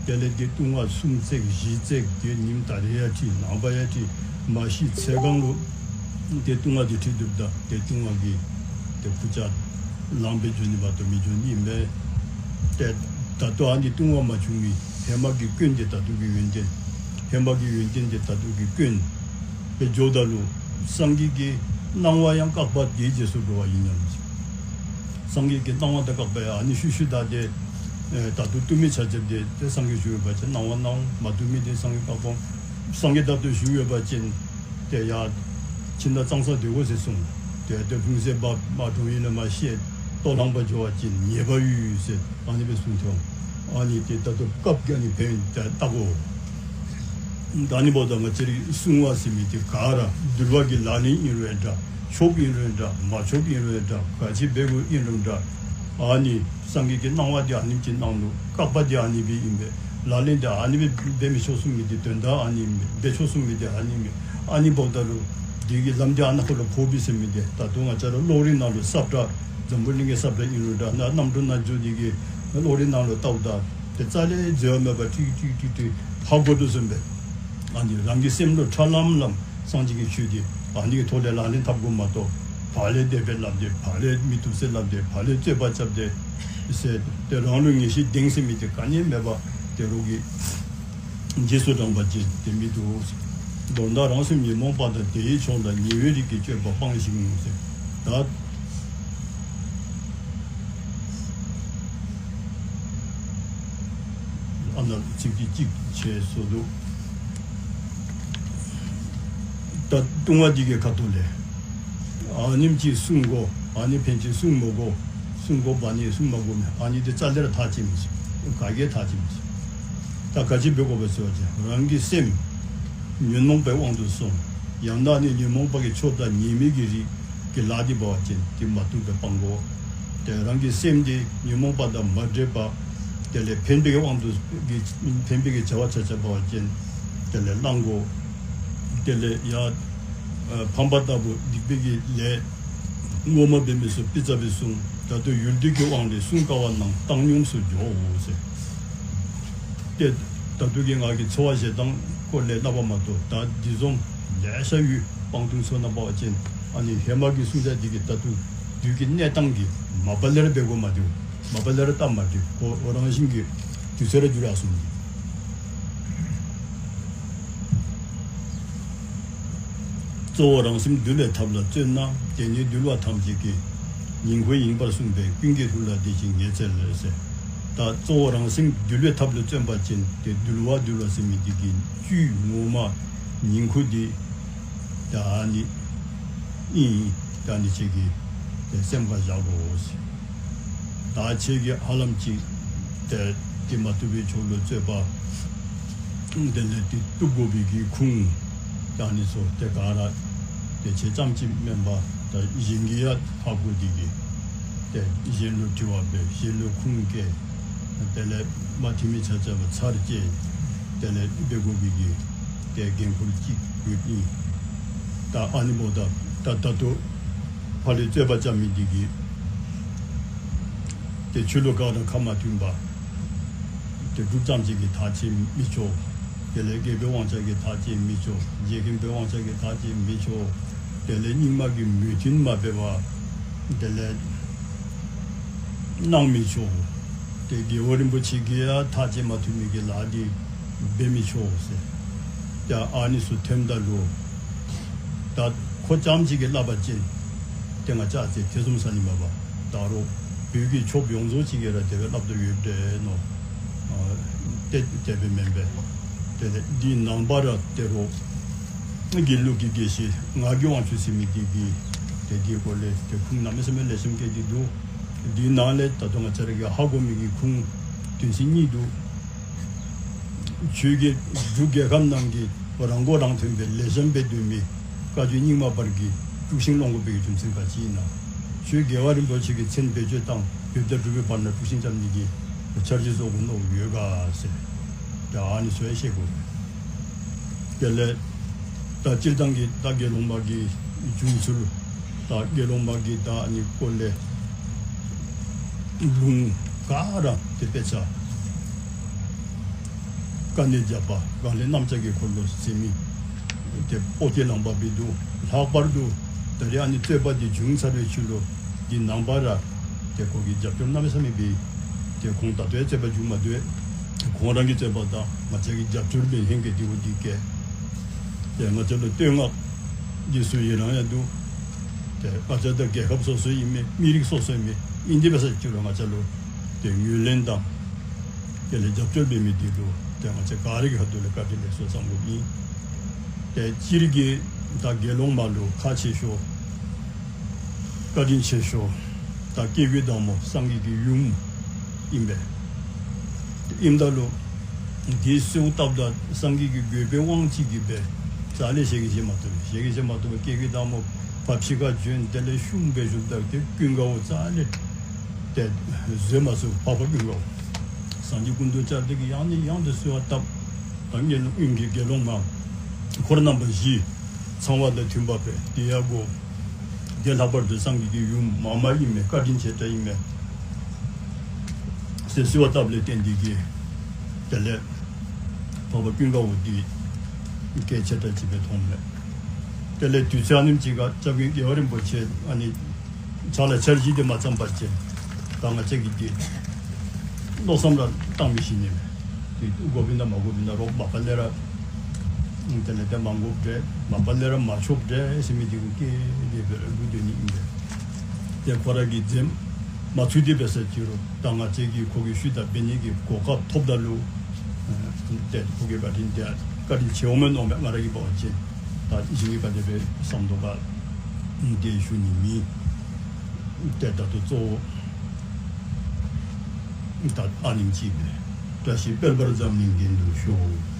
དེ་ལས་ཏེ་ལྟུང་བ་གསུམ་བརྩེགས་བཞི་བརྩེགས་ཏེ་ཉིནམ་ད་རིས་ཡང་འཁྲིད་ནངས་པ་ཡང་འཁྲིད་མ་ཤི་ཚེ་གང་ལུ་ཏེ་ལྟུང་བ་འདི་འཁྲིད་སྡོདཔ་ད་ཏེ་ལྟུང་བ་གི་ཏེ་ཁུར་ཆ་ལངམ་སྦེ་འགྱོ་ནི་མ་གཏོགས་མི་འགྱོ་ནི་མས། ཏེ་ད་ལྟོ་ཨ་ནི་ལྟུང་བ་མ་བྱུང་མི་ཧེ་མ་གི་སྐྱོན་དེ་ད་ལྟོ་གི་ཡོན་ཏན། ཧེ་མ་གི་ཡོན་ཏན་དེ་ད་ལྟོ་གི་སྐྱོན་སྦེ་འགྱོཝ་ད་ལུ་སངས་རྒྱས་ཀྱི་གནང་བ་ཡང་བཀག་པ་དེའི་རྗེས་སུ་འགྲོ་བ་ཡིན་སྙམ་ཟེར། སངས་རྒྱས་ཀྱི་གནང་བ་དང་བཀག་པ་ཡང་ཨ་ནི་ཤུལ་ཤུལ་བདའ་སྟེ་ཨེ་ད་ལྟོ་བཏུབ་མི་ཆ་ཁྱབ་དེ་ཏེ་སངས་རྒྱས་བཞུགས་ཡོད་པ་ཅིན་གནང་བ་གནང་། མ་བཏུབ་མི་དེ་སངས་རྒྱས་བཀག་འོང་། སངས་རྒྱས་ད་ལྟོ་བཞུགས་ཡོད་པ་ཅིན་ཏེ་ཡར་ཁྱིམ་ནང་གཙང་སར་སྡོད་དགོ་ཟེར་གསུངས། ཏེ་ཏེ་ལྷུང་བཟེད་འབག་མར་གྲོང་ཡུལ་ལས་མར་བཤལ་ལྟོ་ལྷང་པར་འགྱོ་བ་ཅིན་ཉེས་པ་ཡོད་ཟེར་ཨ་ནི་སྦེ་གསུངས་ཏེ་འོང་། ཨ་ནི་ཏེ་ད་ལྟོ་སྐབས་ཀྱི་ཨ་ནི་ཕན་ཡོན་ད་བལྟ་དགོ། ད་ཨ་ནི་འབདཝ་ད་ང་བཅས་རའི་སྲུང་བ་ཟེར་མི་དེ་ག་ར་འདུལ་བ་གི་ལག་ལེན་ཨིན་རུང་འདྲ། ཆོསཔ་ཨིན་རུང་འདྲ། མ་ཆོསཔ་ཨིན་རུང་འདྲ། ག་ཅི་འབད་དགོཔ་ཨིན་རུང་འདྲ། ཨ་ནི་སངས་རྒྱས་ཀྱི་གནང་བ་འདི་ཨ་ནེམ་ཅིག་གནང་ནུག། བཀག་པ་འདི་ཨ་ནི་སྦེ་ཨིན་པས། ལག་ལེན་འདི་ཨ་ནི་སྦེ་འབད་མི་ཆོག་གསུངས་མི་འདི་དོན་དག་ཨ་ནི་ཨིན་པས། འབད་ཆོག་གསུངས་མི་འདི་ཨ་ནི་ཨིན་པས། ཨ་ནི་འབདཝ་ད་ལུ་འདི་གི་ལམ་འདི་ཨ་ནཱ་ཁོ་ལུ་ཕོག་པས་ཟེར་མི་འདི་ད་ལྟོ་ང་བཅས་ར་གློག་རིག་ནང་ལུ་ས་བཀྲ་འཛམ་བུ་གླིང་གི་ས་བཀྲ་ཨིན་རུང་འདྲ་ནཱ་རྣམ་གྲོལ་རྣལ་འབྱོར་འདི་གི་གློག་རིག་ནང་ལུ་བལྟཝ་ད་ཏེ་རྩ་ལས་འཛོལ་བ་མེད་པར་ཀྲིག་ཀྲིག་ཀྲིག་ཀྲིག་ཧ་གོ་དོ་བཟུམ་སྦེ་ཨ་ནི་རང་གི་སེམས་ལུ་ཁྲ་ལམ་ལམ་སངས་རྒྱས་ཀྱི་ཆོས་འདི་ཨ་ནི་གི་ཐོག་ལས་ལག་ལེན་འཐབ་དགོ་མ་གཏོགས་ཕར་ལས་དེ་སྦེ་སླབ་སྟེ་ཕར་ལས་མི་བཏུབ་ཟེར་སླབ་སྟེ་ཕར་ལས་རྩོད་པ་རྐྱབ་སྟེ་ཟེར་ཏེ་རང་ལུ་ངེས་ཤེས་ལྡན་ཟེར་མི་འདི་ག་ནི་མེད་པར་ཏེ་རོགས་ཀྱི་རྗེས་སུ་འབྲང་བ་ཅིན་དེ་མི་འདུག། མདོར་ན་རང་སེམས་ཉོན་མོངས་པ་དང་དེ་ཡི་ཕྱོགས་ལ་ཉེ་བའི་རིགས་ཀྱི་སྤྱོད་པ་སྤང་ཞིང་ཟེར། ད་ཨ་ནཱ་ཚིགས་བཅད་གཅིག་བྱས་སོ་འདུག། ད་ལྟུང་བ་འདི་གི་ཁ་ཐུག་ལས་ཨ་ནེམ་ཅིག་བསྲུང་དགོ། ཨ་ནི་ཕན་ཅིག་བསྲུང་མི་དགོ། བསྲུང་དགོ་པ་ནི་བསྲུང་མ་དགོ་མི་ཨ་ནི་འདི་རྩ་ལས་ར་ཐག་བཅད་མི་ཆོག། ག་གིས་ཐག་བཅད་མི་ཆོག། ད་ག་ཅི་འབད་དགོ་པས་ཟེར་བ་ཅིན་རང་གི་སེམས་ཉོན་མོངས་པའི་དབང་དུ་སོང་། ཡང་ན་ནི་ཉོན་མོངས་པ་གི་ཕྱོགས་དང་ཉེས་དམིགས་ཀྱི་རིགས་ཀྱི་ལཱ་འདི་འབད་བ་ཅིན་དེ་མ་བཏུབ་པར་སྤང་དགོ། ཏེ་རང་གི་སེམས་འདི་ཉོན་མོངས་པ་དང་མ་འདྲེས་པར་དེ་ལས་ཕན་པའི་དབང་དུ་གི་ཕན་པའི་གི་བྱ་བ་ཆ་ཁྱབ་འབད་བ་ཅིན་དེ་ལས་བླང་དགོ། དེ་ལས་ཡང་ཨ་ཕམ་པ་ལྟ་བུ་སྡིག་པའི་གི་ལས་ངོ་མ་འབད་མི་ཚུ་པི་ཙ་སྦེ་བསྲུང་། ད་ལྟོ་ཡུལ་དུས་ཀྱི་དབང་ལས་བསྲུང་དཀའ་བ་རྣམས་བཏང་སྙོམས་སུ་འཇོག་ཟེར། ཏེ་ད་ལྟོ་གི་ང་གིས་འཚོ་བ་བཞེས་ཐངས་སྐོར་ལས་སླབ་པ་མ་གཏོགས་ད་འདི་བཟུམ་ལེ་ཤ་ཡོད། སྤང་ཐུང་ཚུ་ནང་འབད་བ་ཅིན་ཨ་ནི་ཧེ་མ་གི་བསྲུང་བྱ་འདི་གིས་ད་ལྟོ་དུས་ཀྱི་གནས་སྟངས་ཀྱིས་མ་པ་ལས་ར་འབད་དགོ་མ་འདི་མ་པ་ལས་ར་སྟབས་མ་བདེ་ཁོ་རང་བཞིན་གྱིས་དུས་ཚོད་ར་འགྱུར་ཡར་སོང་། གཙོ་བོ་རང་སེམས་འདུལ་བའི་ཐབས་ལ་བརྩོན་ན། དེ་ནི་འདུལ་བ་ཐམས་ཅད་ཀྱི། ཉིང་ཁུ་ཡིན་པར་གསུངས་པས་ཀུན་གྱི་ཐུགས་ལ་དེ་བཞིན་ངེས་འཚལ་ཟེར། ད་གཙོ་བོ་རང་སེམས་འདུལ་བའི་ཐབས་ལ་བརྩོན་པ་ཅིན་ཏེ་འདུལ་བ་འདུལ་བ་ཟེར་མི་འདི་གི་བཅུད་ངོ་མ་ཉིང་ཁུ་འདི་ད་ཨ་ནི་ཨིན། ད་ཨ་ནི་ཁྱེད་ཀྱིས་ཏེ་སེམས་ཁར་བཞག་དགོ་ཟེར། ད་ཁྱེད་ཀྱིས་ཧ་ལམ་ཅིག་ཏེ་དེ་མ་བཏུབ་པའི་ཕྱོགས་ལུ་རྩོད་པ་དེ་ལས་ཏེ་བཏུབ་དགོ་པའི་གི་ཁུངས་ད་ཨ་ནི་ཚུ་ཏེ་ག་ར་ཏེ་ཁྱེད་རྐྱངམ་ཅིག་མེན་པར་ད་གཞན་གྱིས་ཡང་ཧ་གོ་སྟེ་གིས་ཏེ་གཞན་ལུ་དྲི་བ་འབད། གཞན་ལུ་ཁུངས་བཀལ། དེ་ལས་མ་མཐུན་མི་ཆ་ཁྱབ་ཚར་བཅད། དེ་ལས་འབད་དགོ་པའི་གི་ཏེ་འགན་ཁུར་ཅིག་ཡོདཔ་ཨིན། ད་ཨ་ནི་འབདཝ་ད་ད་ད་ལྟོ་ཕར་ལས་རྩོད་པ་རྐྱབ་མི་འདི་གིས་ཏེ་ཆོས་ལུགས་ག་ར་ཁ་མ་མཐུན་པར་ཏེ་འབྲུག་རྐྱངམ་ཅིག་གིས་ཐག་བཅད་མི་ཆོག། དེ་ལས་རྒྱལ་པོའི་དབང་ཆ་གིས་ཐག་བཅད་མི་ཆོག། རྗེ་མཁན་པོའི་དབང་ཆ་གིས་ཐག་བཅད་མི་ཆོག། དེ་ལས་རྙིང་མ་གིས་མོས་མཐུན་མ་འབད་བར་དེ་ལས་གནང་མི་ཆོག། ཏེ་རྒྱལ་བ་རིན་པོ་ཆེ་གིས་ཡང་ཐག་བཅད་མ་ཐུབ་མི་གི་ལཱ་འདི་འབད་མི་ཆོག་ཟེར། ཏེ་ཨ་ནི་ཚུ་ཐོནམ་ད་ལུ་ད་ཁོ་རྐྱངམ་ཅིག་གིས་སླབ་པ་ཅིན་ཏེ་ང་བཅས་ཨ་ཙི་ཐེ་ཚོམ་ཟ་ནི་མས་པ། ད་རུང་བོད་ཀྱི་ཆོསཔ་ཡོངས་རྫོགས་ཅིག་གིས་ར་དེ་སྦེ་སླབ་དོ་ཡོདཔ་འདྲས་མནོ། ཨ་ཏེ་དེ་སྦེ་མེན་པས། ཏེ་འདི་ནང་པ་ར་ཏེ་རོགས་དགེ་ལུགས་ཀྱི་དགེ་བཤེས་ངག་གི་དབང་ཕྱུག་ཟེར་མི་འདི་གིས་ཏེ་འདིའི་སྐོར་ལས་ཏེ་ཁུངས་གནམ་མེད་ས་མེད་ལེགས་ཤོམ་བཀལ་ཏེ་འདུག། འདི་ནང་ལས་ད་ལྟོ་ང་བཅས་ར་གིས་ཧ་གོ་མི་གི་ཁུངས་དོན་ཚན་གཉིས་འདུག། ཆོས་ཀྱི་འབྲུག་རྒྱལ་ཁབ་ནང་གི་རང་མགོ་རང་ཐོན་པའི་ལེགས་ཤོམ་སྦེ་སྡོད་མི་བཀའ་བརྒྱུད་རྙིང་མ་བར་གྱི་དཀྲུགས་ཤིང་སློང་དགོ་པའི་གི་རྒྱུ་མཚན་ག་ཅི་ཨིན་ན། ཆོས་རྒྱལ་བ་རིན་པོ་ཆེ་གི་མཚན་བེད་སྤྱོད་བཏང་བོད་དང་འབྲུག་པའི་བར་ན་དཀྲུགས་ཤིང་རྐྱབ་ནི་གི་འཆར་གཞི་བཟོ་དགོ་མནོ་ཡོད་ག་ཟེར། ད་ཨ་ནི་ཚུ་ཡང་ཤེས་དགོ། དེ་ལས་ད་སྤྱིར་བཏང་གི་ད་དགེ་སློང་པ་གི་བྱུང་ཚུལ་ད་དགེ་སློང་པ་གི་ད་ཨ་ནི་སྐོར་ལས་ལུང་ག་ར་ཏེ་དཔེ་ཆ་དཀའ་གནད་བརྒྱ་པ་གང་ལས་གནམ་ལྕགས་ཀྱི་འཁོར་ལོ་ཟེར་མི་ཏེ་ཨོ་རྒྱན་ལུང་པ་སྦེ་འདུག། ལྷག་པར་དུ་ད་རེས་ཨ་ནི་རྩོད་པ་འདི་བྱུང་ཚར་བའི་ཤུལ་ལུ་འདི་ནང་པ་ར་ཏེ་ཁོ་གིས་རྒྱབ་སྐྱོར་གནམ་མེད་ས་མེད་འབད། ཏེ་ཁོང་ད་ལྟོ་ཡང་རྩོད་པ་བྱུང་མ་བཏུབ། ཁོང་རང་གི་རྩོད་པ་དང་ང་བཅས་ཀྱིས་རྒྱབ་སྐྱོར་འབད་ཧེང་སྐལ་འདི་འོ་འདི་སྐལ། ཏེ་ང་བཅས་ལུ་བསྟོད་བསྔགས་འདི་ཚུ་ཡི་རང་ཡང་འདུག། ཏེ་ང་བཅས་ད་རྒྱལ་ཁབ་སོ་སོ་ཨིན་མས། མི་རིགས་སོ་སོ་ཨིན་མས། ཨིན་དེ་འབད་ས་ཅིག་རུང་ང་བཅས་ལུ་ཏེ་ངོས་ལེན་དང་དེ་ལས་རྒྱབ་སྐྱོར་འབད་མི་འདི་ལུ་ཏེ་ང་བཅས་ག་ར་གི་ཁ་ཐུག་ལས་བཀའ་དྲིན་ལེགས་སོ་བསམ་དགོཔ་ཨིན། ཏེ་སྤྱིར་གྱིས་ད་དགེ་སློང་མ་ལུ་ཁག་ཆེ་ཤོས་བཀའ་དྲིན་ཆེ་ཤོས་ད་སྐྱེ་དགུའི་བདག་མོ་སངས་རྒྱས་ཀྱི་ཡུམ་ཨིན་པས། ཨིནམ་ད་ལུ་འདི་གསོལཝ་བཏབ་ད་སངས་རྒྱས་ཀྱི་དགོས་པའི་དབང་ཅིག་གིས་སྦེ་རྩ་ལས་ཞལ་གྱིས་བཞེས་མ་བཏུབ། ཞལ་གྱིས་བཞེས་མ་བཏུབ་པར་སྐྱེ་དགུའི་བདག་མོ་བར་ཕྱི་ཁར་བྱོན། དེ་ལས་ཤུམ་སྦེ་བཞུགསཔ་ད་ཏེ་ཀུན་དགའ་བོ་རྩ་ལས་ ཏེ་བཟོད་མ་ཚུགས་འཕགས་པ་ཀུན་དགའ་བོ་སངས་རྒྱས་ཀུན་འདུས་བཅར་ཏེ་གིས་ཡང་ནས་ཡང་དུ་གསོལ་བ་བཏབ། ད་ངན་སློང་གི་དགེ་སློང་མ་འཁོར་རྣམ་པ་བཞི་ཚངས་པ་དང་མཐུན་པ་སྦེ་དེ་ཡང་དགོ། དེ་ལྷག་པར་དུ་སངས་རྒྱས་ཀྱི་ཡུམ་མ་མ་ཨིན་མས། བཀའ་དྲིན་ཆེ་དྲགས་ཨིན་མས་ཟེར་གསོལ་བ་བཏབ་ལས་བརྟེན་ཏེ་གིས་དེ་ལས་འཕགས་པ་ཀུན་དགའ་བོ་འདི་གལ་ཆེ་དྲགས་ཅིག་སྦེ་མཐོང་མས། དེ་ལས་དུས་ཚོད་ཨ་ནེམ་ཅིག་ཁར་སྐྱབས་མགོན་རྒྱལ་བ་རིན་པོ་ཆེ་ཨ་ནི་ཕྱག་ལཱ་འཆར་གཞི་འདི་མ་བརྩམས་པ་ཅིན་ད་ང་བཅས་ཀྱིས་འདི་མནོ་བསམ་ར་བཏང་མི་ཤེས་ནི་མས། འདི་དགོཔ་ཨིན་ན་མ་དགོཔ་ཨིན་ན་རོགས་མ་པ་ལས་ར་དེ་ལས་ཏེ་མ་དགོཔ་འདྲས་མ་པ་ལས་ར་མ་ཆོགཔ་འདྲས་ཟེར་མི་འདི་གུ་སྐྱེ་དེ་སྦེ་ར་འགྱོ་དོ་ནི་ཨིན་པས། ཏེ་ཁོ་ར་གིས་འཛེམ་མ་ཚུགས་ཏེ་འབད་ས་ཅིག་རུང་ད་ང་བཅས་ཀྱིས་ཁོ་གི་ཤུལ་བདའ་འབད་ནི་གི་གོ་སྐབས་ཐོབ་ད་ལུ་ཨ་ཏེ་ཁོ་གི་བཀའ་དྲིན་དེ་བཀའ་དྲིན་ཆེ་འོང་མས་མནོཝ་མས། ང་ར་གིས་འབད་བ་ཅིན་ད་གཞན་གྱིས་ག་དེ་སྦེ་བསམ་དོ་ག་ཏེ་ཞུ་ནི་མེད། ཏེ་ད་ལྟོ་གཙོ་བོ་ད་ཨ་ནེམ་ཅིག་སྦེ་བཀྲ་ཤིས་དཔལ་འབར་འཛམ་གླིང་རྒྱན་དུ་ཤོག།